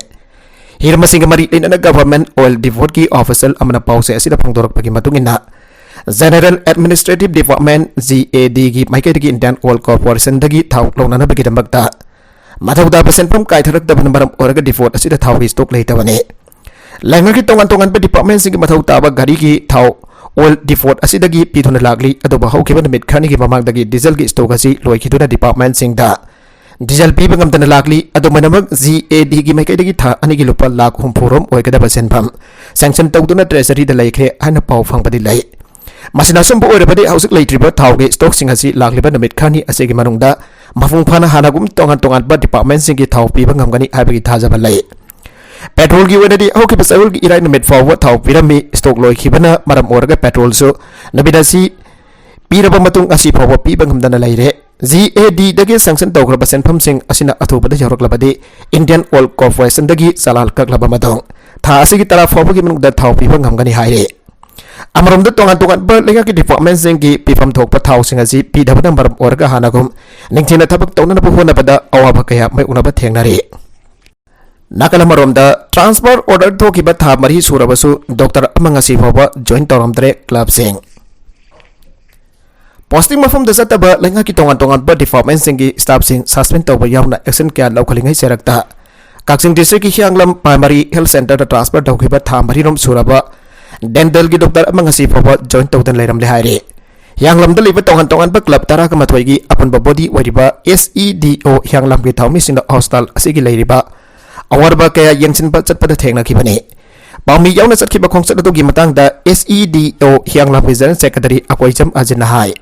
ꯍꯤꯔꯝ ꯑꯁꯤꯒ ꯃꯔꯤ ꯂꯩꯅꯅ government oil depotꯀꯤ official ꯑꯃꯅ ꯄꯥꯎꯆꯦ ꯑꯁꯤꯗ ꯐꯣꯡꯗꯣꯔꯛꯄꯒꯤ ꯃꯇꯨꯡ ꯏꯟꯅ, General Administrative Department, GADꯒꯤ ꯃꯥꯏꯀꯩꯗꯒꯤ Indian Oil Corporationꯗꯒꯤ ꯊꯥꯎ ꯂꯧꯅꯅꯕꯒꯤꯗꯃꯛꯇ ꯃꯊꯧ ꯇꯥꯕ ꯁꯦꯟꯐꯝ ꯀꯥꯏꯊꯔꯛꯇꯕꯅ ꯃꯔꯝ ꯑꯣꯏꯔꯒ depot ꯑꯁꯤꯗ ꯊꯥꯎꯒꯤ stock ꯂꯩꯇꯕꯅꯤ꯫ ꯂꯩꯉꯥꯛꯀꯤ ꯇꯣꯉꯥꯟ ꯇꯣꯉꯥꯟꯕ departmentꯁꯤꯡꯒꯤ ꯃꯊꯧ ꯇꯥꯕ ꯒꯥꯔꯤꯒꯤ ꯊꯥꯎ oil depot ꯑꯁꯤꯗꯒꯤ ꯄꯤꯗꯨꯅ ꯂꯥꯛꯂꯤ, ꯑꯗꯨꯕꯨ ꯍꯧꯈꯤꯕ ꯅꯨꯃꯤꯠ ꯈꯔꯅꯤꯒꯤ ꯃꯃꯥꯡꯗꯒꯤ dieselꯒꯤ stock ꯑꯁꯤ ꯂꯣꯏꯈꯤꯗꯨꯅ departmentꯁꯤꯡꯗ diesel ꯄꯤꯕ ꯉꯝꯗꯅ ꯂꯥꯛꯂꯤ꯫ ꯑꯗꯨꯃꯥꯏꯅꯃꯛ GADꯒꯤ ꯃꯥꯏꯀꯩꯗꯒꯤ ꯊꯥ ꯑꯅꯤꯒꯤ ꯂꯨꯄꯥ ꯂꯥꯈ ꯍꯨꯝꯐꯨ ꯔꯣꯝ ꯑꯣꯏꯒꯗꯕ ꯁꯦꯟꯐꯝ sanction ꯇꯧꯗꯨꯅ treasuryꯗ ꯂꯩꯈ꯭ꯔꯦ ꯍꯥꯏꯅ ꯄꯥꯎ ꯐꯪꯕꯗꯤ ꯂꯩ꯫ ꯃꯁꯤꯅ ꯑꯆꯨꯝꯕ ꯑꯣꯏꯔꯕꯗꯤ ꯍꯧꯖꯤꯛ ꯂꯩꯇ꯭ꯔꯤꯕ ꯊꯥꯎꯒꯤ ꯁ꯭ꯇꯣꯛꯁꯤꯡ ꯑꯁꯤ ꯂꯥꯛꯂꯤꯕ ꯅꯨꯃꯤꯠ ꯈꯔꯅꯤ ꯑꯁꯤꯒꯤ ꯃꯅꯨꯡꯗ ꯃꯄꯨꯡ ꯐꯥꯅ ꯍꯥꯟꯅꯒꯨꯝ ꯇꯣꯉꯥꯟ ꯇꯣꯉꯥꯟꯕ ꯗꯤꯄꯥꯔꯠꯃꯦꯟꯁꯤꯡꯒꯤ ꯊꯥꯎ ꯄꯤꯕ ꯉꯝꯒꯅꯤ ꯍꯥꯏꯕꯒꯤ ꯊꯥꯖꯕ ꯂꯩ꯫ ꯄꯦꯇ꯭ꯔꯣꯜꯒꯤ ꯑꯣꯏꯅꯗꯤ ꯍꯧꯈꯤꯕ ꯆꯌꯣꯜꯒꯤ ꯏꯔꯥꯏ ꯅꯨꯃꯤꯠ ꯐꯥꯎꯕ ꯊꯥꯎ ꯄꯤꯔꯝꯃꯤ꯫ ꯁ꯭ꯇꯣꯛ ꯂꯣꯏꯈꯤꯕꯅ ꯃꯔꯝ ꯑꯣꯏꯔꯒ ꯄꯦꯇ꯭ꯔꯣꯜꯁꯨ ꯅꯨꯃꯤꯠ ꯑꯁꯤ ꯄꯤꯔꯕ ꯃꯇꯨꯡ ꯉꯁꯤ ꯐꯥꯎꯕ ꯄꯤꯕ ꯉꯝꯗꯅ ꯂꯩꯔꯦ꯫ ꯖꯤ ꯑꯦ ꯗꯤꯗꯒꯤ ꯁꯦꯡꯁꯟ ꯇꯧꯈ꯭ꯔꯕ ꯁꯦꯟꯐꯝꯁꯤꯡ ꯑꯁꯤꯅ ꯑꯊꯨꯕꯗ ꯌꯧꯔꯛꯂꯕꯗꯤ ꯏꯟꯗꯤꯌꯟ ꯑꯣꯏꯜ ꯀꯣꯔꯄꯣꯔꯦꯁꯟꯗꯒꯤ ꯆꯂꯥꯜ ꯀꯛꯂꯕ ꯃꯇꯨꯡ ꯊꯥ ꯑꯁꯤꯒꯤ ꯇꯔꯥ ꯐꯥꯎꯕꯒꯤ ꯃꯅꯨꯡꯗ ꯊꯥꯎ ꯄꯤꯕ ꯉꯝꯒꯅꯤ ꯍꯥꯏꯔꯤ꯫ ꯑꯃꯔꯣꯝꯗ ꯇꯣꯉꯥꯟ ꯇꯣꯉꯥꯟꯕ ꯂꯩꯉꯥꯛꯀꯤ ꯗꯤꯄꯥꯔꯠꯃꯦꯟꯁꯤꯡꯒꯤ ꯄꯤꯐꯝ ꯊꯣꯛꯄ ꯊꯥꯎꯁꯤꯡ ꯑꯁꯤ ꯄꯤꯗꯕꯅ ꯃꯔꯝ ꯑꯣꯏꯔꯒ ꯍꯥꯟꯅꯒꯨꯝ ꯅꯤꯡꯊꯤꯅ ꯊꯕꯛ ꯇꯧꯅꯅꯕ ꯍꯣꯠꯅꯕꯗ ꯑꯋꯥꯕ ꯀꯌꯥ ꯃꯥꯌꯣꯛꯅꯕ ꯊꯦꯡꯅꯔꯤ꯫ ꯅꯥꯀꯜ ꯑꯃꯔꯣꯝꯗ ꯇ꯭ꯔꯥꯟꯁꯐꯔ ꯑꯣꯔꯗꯔ ꯊꯣꯛꯈꯤꯕ ꯊꯥ ꯃꯔꯤ ꯁꯨꯔꯕꯁꯨ ꯗꯣꯛꯇꯔ ꯑꯃ ꯉꯁꯤ ꯐꯥꯎꯕ ꯖꯣꯏꯟ ꯇꯧꯔꯝꯗ꯭ꯔꯦ꯫ ꯀ꯭ꯂꯕꯁꯤꯡ ꯄꯣꯁꯇꯤꯡ ꯃꯐꯝꯗ ꯆꯠꯇꯕ ꯂꯩꯉꯥꯛꯀꯤ ꯇꯣꯉꯥꯟ ꯇꯣꯉꯥꯟꯕ ꯗꯤꯄꯥꯔꯠꯃꯦꯟꯁꯤꯡꯒꯤ ꯁ꯭ꯇꯥꯐꯁꯤꯡ ꯁꯁꯄꯦꯟ ꯇꯧꯕ ꯌꯥꯎꯅ ꯑꯦꯛꯁꯟ ꯀꯌꯥ ꯂꯧꯈꯠꯂꯤꯉꯩ ꯆꯩꯔꯛꯇ ꯀꯛꯆꯤꯡ ꯗꯤꯁꯇ꯭ꯔꯤꯛꯀꯤ ꯍꯤꯌꯥꯡꯂꯝ ꯄ꯭ꯔꯥꯏꯃꯥꯔꯤ ꯍꯦꯜꯊ ꯁꯦꯟꯇꯔꯗ ꯇ꯭ꯔꯥꯟꯁꯐꯔ ꯇꯧꯈꯤꯕ ꯊꯥ ꯃꯔꯤꯔꯣꯝ ꯁꯨꯔꯕ ꯗꯦꯟꯇꯦꯜꯒꯤ ꯗꯣꯛꯇꯔ ꯑꯃ ꯉꯁꯤ ꯐꯥꯎꯕ ꯖꯣꯏꯟ ꯇꯧꯗꯅ ꯂꯩꯔꯝꯂꯦ ꯍꯥꯏꯔꯤ꯫ ꯍꯤꯌꯥꯡꯂꯝꯗ ꯂꯩꯕ ꯇꯣꯉꯥꯟ ꯇꯣꯉꯥꯟꯕ ꯀ꯭ꯂꯕ ꯇꯔꯥꯒ ꯃꯥꯊꯣꯏꯒꯤ ꯑꯄꯨꯟꯕ ꯕꯣꯗꯤ ꯑꯣꯏꯔꯤꯕ ꯑꯦꯁ ꯏ ꯗꯤ ꯑꯣ ꯍꯤꯌꯥꯡꯂꯝꯒꯤ ꯊꯧꯃꯤꯁꯤꯡꯅ ꯍꯣꯁꯄꯤꯇꯥꯜ ꯑꯁꯤꯒꯤ ꯂꯩꯔꯤꯕ ꯑꯋꯥꯠꯄ ꯀꯌꯥ ꯌꯦꯡꯁꯤꯟꯕ ꯆꯠꯄꯗ ꯊꯦꯡꯅꯈꯤꯕꯅꯤ꯫ ꯄꯥꯎꯃꯤ ꯌꯥꯎꯅ ꯆꯠꯈꯤꯕ ꯈꯣꯡꯆꯠ ꯑꯗꯨꯒꯤ ꯃꯇꯥꯡꯗ ꯑꯦꯁ ꯏ ꯗꯤ ꯑꯣ ꯍꯤꯌꯥꯡꯂꯝꯒꯤ ꯖꯦꯅꯔꯦꯜ ꯁꯦꯀ꯭ꯔꯦꯇꯔꯤ ꯑꯀꯣꯏꯖꯝ ꯑꯖꯤꯟꯅ ꯍꯥꯏ,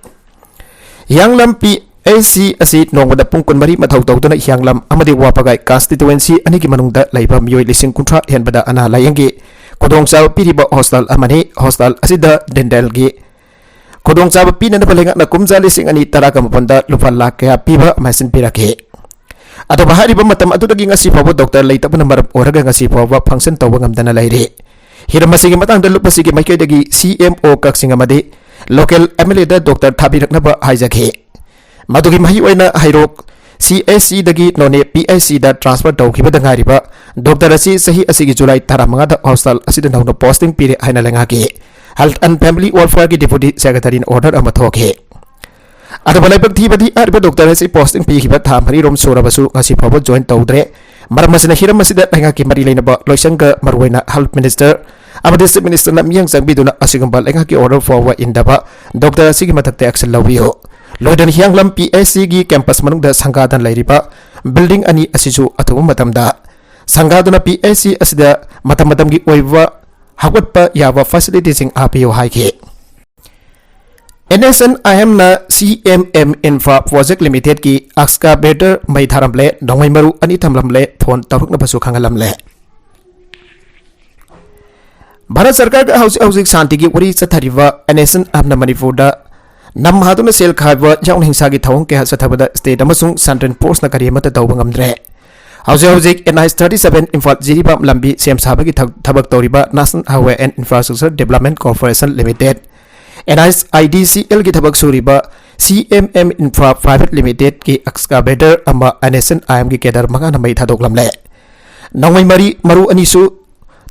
ꯍꯤꯌꯥꯡꯂꯝ ꯄꯤ ꯑꯩꯆ ꯁꯤ ꯑꯁꯤ ꯅꯣꯡꯃꯗ ꯄꯨꯡ ꯀꯨꯟꯃꯔꯤ ꯃꯊꯧ ꯇꯧꯗꯨꯅ ꯍꯤꯌꯥꯡꯂꯝ ꯑꯃꯗꯤ ꯋꯥꯕꯒꯥꯏ ꯀꯟꯁꯇꯤꯇ꯭ꯋꯦꯟꯁꯤ ꯑꯅꯤꯒꯤ ꯃꯅꯨꯡꯗ ꯂꯩꯕ ꯃꯤꯑꯣꯏ ꯂꯤꯁꯤꯡ ꯀꯨꯟꯊ꯭ꯔꯥ ꯍꯦꯟꯕꯗ ꯑꯅꯥ ꯂꯥꯌꯦꯡꯒꯤ ꯈꯨꯗꯣꯡꯆꯥꯕ ꯄꯤꯔꯤꯕ ꯍꯣꯁꯄꯤꯇꯥꯜ ꯑꯃꯅꯤ꯫ ꯍꯣꯁꯄꯤꯇꯥꯜ ꯑꯁꯤꯗ ꯗꯦꯟꯇꯦꯜꯒꯤ ꯈꯨꯗꯣꯡꯆꯥꯕ ꯄꯤꯅꯅꯕ ꯂꯩꯉꯥꯛꯅ ꯀꯨꯝꯖꯥ ꯂꯤꯁꯤꯡ ꯑꯅꯤ ꯇꯔꯥꯒ ꯃꯥꯄꯟꯗ ꯂꯨꯄꯥ ꯂꯥꯈ ꯀꯌꯥ ꯄꯤꯕ ꯃꯦꯁꯤꯟ ꯄꯤꯔꯛꯈꯤ꯫ ꯑꯗꯨꯕꯨ ꯍꯥꯏꯔꯤꯕ ꯃꯇꯝ ꯑꯗꯨꯗꯒꯤ ꯉꯁꯤ ꯐꯥꯎꯕ ꯗꯣꯛꯇꯔ ꯂꯩꯇꯕꯅ ꯃꯔꯝ ꯑꯣꯏꯔꯒ ꯉꯁꯤ ꯐꯥꯎꯕ ꯐꯪꯁꯟ ꯇꯧꯕ ꯉꯝꯗꯅ ꯂꯩꯔꯤ꯫ ꯍꯤꯔꯝ ꯑꯁꯤꯒꯤ ꯃꯇꯥꯡꯗ ꯂꯨꯞ ꯑꯁꯤꯒꯤ ꯃꯥꯏꯀꯩꯗꯒꯤ ꯁꯤ ꯑꯦꯝ ꯑꯣ ꯀꯛꯆꯤꯡ ꯑꯃꯗꯤ ꯂꯣꯀꯦꯜ ꯑꯦꯝ ꯑꯦꯜ ꯑꯦꯗ ꯗꯣꯛꯇꯔ ꯊꯥꯕꯤꯔꯛꯅꯕ ꯍꯥꯏꯖꯈꯤ꯫ ꯃꯗꯨꯒꯤ ꯃꯍꯩ ꯑꯣꯏꯅ ꯍꯩꯔꯣꯛ ꯁꯤ ꯑꯩꯆ ꯁꯤꯗꯒꯤ ꯅꯣꯅꯦ ꯄꯤ ꯑꯩꯆ ꯁꯤꯗ ꯇ꯭ꯔꯥꯟꯁꯐꯔ ꯇꯧꯈꯤꯕꯗ ꯉꯥꯏꯔꯤꯕ ꯗꯣꯛꯇꯔ ꯑꯁꯤ ꯆꯍꯤ ꯑꯁꯤꯒꯤ ꯖꯨꯂꯥꯏ ꯇꯔꯥꯃꯉꯥꯗ ꯍꯣꯁꯄꯤꯇꯥꯜ ꯑꯁꯤꯗ ꯅꯧꯅ ꯄꯣꯁꯇꯤꯡ ꯄꯤꯔꯦ ꯍꯥꯏꯅ ꯂꯩꯉꯥꯛꯀꯤ ꯍꯦꯜꯊ ꯑꯦꯟ ꯐꯦꯃꯤꯂꯤ ꯋꯦꯜꯐꯤꯌꯔꯒꯤ ꯗꯤꯄ꯭ꯌꯨꯇꯤ ꯁꯦꯀ꯭ꯔꯦꯇꯔꯤꯅ ꯑꯣꯔꯗꯔ ꯑꯃ ꯊꯣꯛꯈꯤ꯫ ꯑꯗꯨꯕꯨ ꯂꯥꯏꯕꯛ ꯊꯤꯕꯗꯤ ꯍꯥꯏꯔꯤꯕ ꯗꯣꯛꯇꯔ ꯑꯁꯤ ꯄꯣꯁꯇꯤꯡ ꯄꯤꯈꯤꯕ ꯊꯥ ꯃꯔꯤꯔꯣꯝ ꯁꯨꯔꯕꯁꯨ ꯉꯁꯤ ꯐꯥꯎꯕ ꯖꯣꯏꯟ ꯇꯧꯗ꯭ꯔꯦ꯫ ꯃꯔꯝ ꯑꯁꯤꯅ ꯍꯤꯔꯝ ꯑꯁꯤꯗ ꯂꯩꯉꯥꯛꯀꯤ ꯃꯔꯤ ꯂꯩꯅꯕ ꯂꯣꯏꯁꯪꯒ ꯃꯔꯨꯑꯣꯏꯅ ꯍꯦꯜꯊ ꯃꯤꯅꯤꯁꯇꯔ ꯑꯃꯗꯤ ꯆꯤꯐ ꯃꯤꯅꯤꯁꯇꯔꯅ ꯃꯤꯠꯌꯦꯡ ꯆꯪꯕꯤꯗꯨꯅ ꯑꯁꯤꯒꯨꯝꯕ ꯂꯩꯉꯥꯛꯀꯤ ꯑꯣꯔꯗꯔ ꯐꯥꯎꯕ ꯏꯟꯗꯕ ꯗꯣꯛꯇꯔ ꯑꯁꯤꯒꯤ ꯃꯊꯛꯇ ꯑꯦꯛꯁꯟ ꯂꯧꯕꯤꯌꯨ꯫ ꯂꯣꯏꯗꯅ ꯍꯤꯌꯥꯡꯂꯝ ꯄꯤ ꯑꯩꯆ ꯁꯤꯒꯤ ꯀꯦꯝꯄꯁ ꯃꯅꯨꯡꯗ ꯁꯪꯒꯥꯗꯅ ꯂꯩꯔꯤꯕ ꯕꯤꯜꯗꯤꯡ ꯑꯅꯤ ꯑꯁꯤꯁꯨ ꯑꯊꯨꯕ ꯃꯇꯝꯗ ꯁꯪꯒꯥꯗꯨꯅ ꯄꯤ ꯑꯩꯆ ꯁꯤ ꯑꯁꯤꯗ ꯃꯇꯝ ꯃꯇꯝꯒꯤ ꯑꯣꯏꯕ ꯍꯧꯒꯠꯄ ꯌꯥꯕ ꯐꯦꯁꯤꯂꯤꯇꯤꯁꯤꯡ ꯍꯥꯞꯄꯤꯌꯨ ꯍꯥꯏꯈꯤ꯫ ꯑꯦꯟ ꯑꯦꯁ ꯑꯦꯟ ꯑꯥꯏ ꯑꯦꯝꯅ ꯁꯤ ꯑꯦꯝ ꯑꯦꯝ ꯏꯟꯐ꯭ꯔꯥ ꯄ꯭ꯔꯣꯖꯦꯛ ꯂꯤꯃꯤꯇꯦꯗꯀꯤ ꯑꯦꯛꯁꯀꯥꯚꯦꯇꯔ ꯃꯩ ꯊꯥꯔꯝꯂꯦ꯫ ꯅꯣꯡꯃꯩ ꯃꯔꯨ ꯑꯅꯤ ꯊꯝꯂꯝꯂꯦ꯫ ꯐꯣꯟ ꯇꯧꯔꯛꯅꯕꯁꯨ ꯈꯪꯍꯜꯂꯝꯂꯦ꯫ ꯚꯥꯔꯠ ꯁꯔꯀꯥꯔꯒ ꯍꯧꯖꯤꯛ ꯍꯧꯖꯤꯛ ꯁꯥꯟꯇꯤꯒꯤ ꯋꯥꯔꯤ ꯆꯠꯊꯔꯤꯕ ꯑꯦꯟ ꯑꯦꯁ ꯑꯦꯟ ꯑꯥꯏ ꯑꯦꯝꯅ ꯃꯅꯤꯄꯨꯔꯗ ꯅꯝ ꯍꯥꯗꯨꯅ ꯁꯦꯜ ꯈꯥꯏꯕ ꯌꯥꯎꯅ ꯍꯤꯡꯁꯥꯒꯤ ꯊꯧꯑꯣꯡ ꯀꯌꯥ ꯆꯠꯊꯕꯗ ꯁ꯭ꯇꯦꯠ ꯑꯃꯁꯨꯡ ꯁꯦꯟꯇ꯭ꯔꯦꯜ ꯐꯣꯔꯁꯅ ꯀꯔꯤ ꯑꯃꯠꯇ ꯇꯧꯕ ꯉꯝꯗ꯭ꯔꯦ꯫ ꯍꯧꯖꯤꯛ ꯍꯧꯖꯤꯛ N H thirty seven Imphal Jiribam ꯂꯝꯕꯤ ꯁꯦꯝ ꯁꯥꯕꯒꯤ ꯊ-, ꯊꯕꯛ ꯇꯧꯔꯤꯕ National Highway and Infrastructure Development Corporation Limited, N H I D C ꯑꯦꯜꯒꯤ ꯊꯕꯛ ꯁꯨꯔꯤꯕ C M M Infra Private ꯂꯤꯃꯤꯇꯦꯗꯀꯤ ꯑꯦꯛꯁꯀꯥꯚꯦꯇꯔ ꯑꯃ ꯑꯦꯟ ꯑꯦꯁ ꯑꯦꯟ ꯑꯥꯏ ꯑꯦꯝꯒꯤ ꯀꯦꯗꯔ ꯃꯉꯥꯅ ꯃꯩ ꯊꯥꯗꯣꯛꯂꯝꯂꯦ꯫ ꯅꯣꯡꯃꯩ ꯃꯔꯤ, ꯃꯔꯨ ꯑꯅꯤꯁꯨ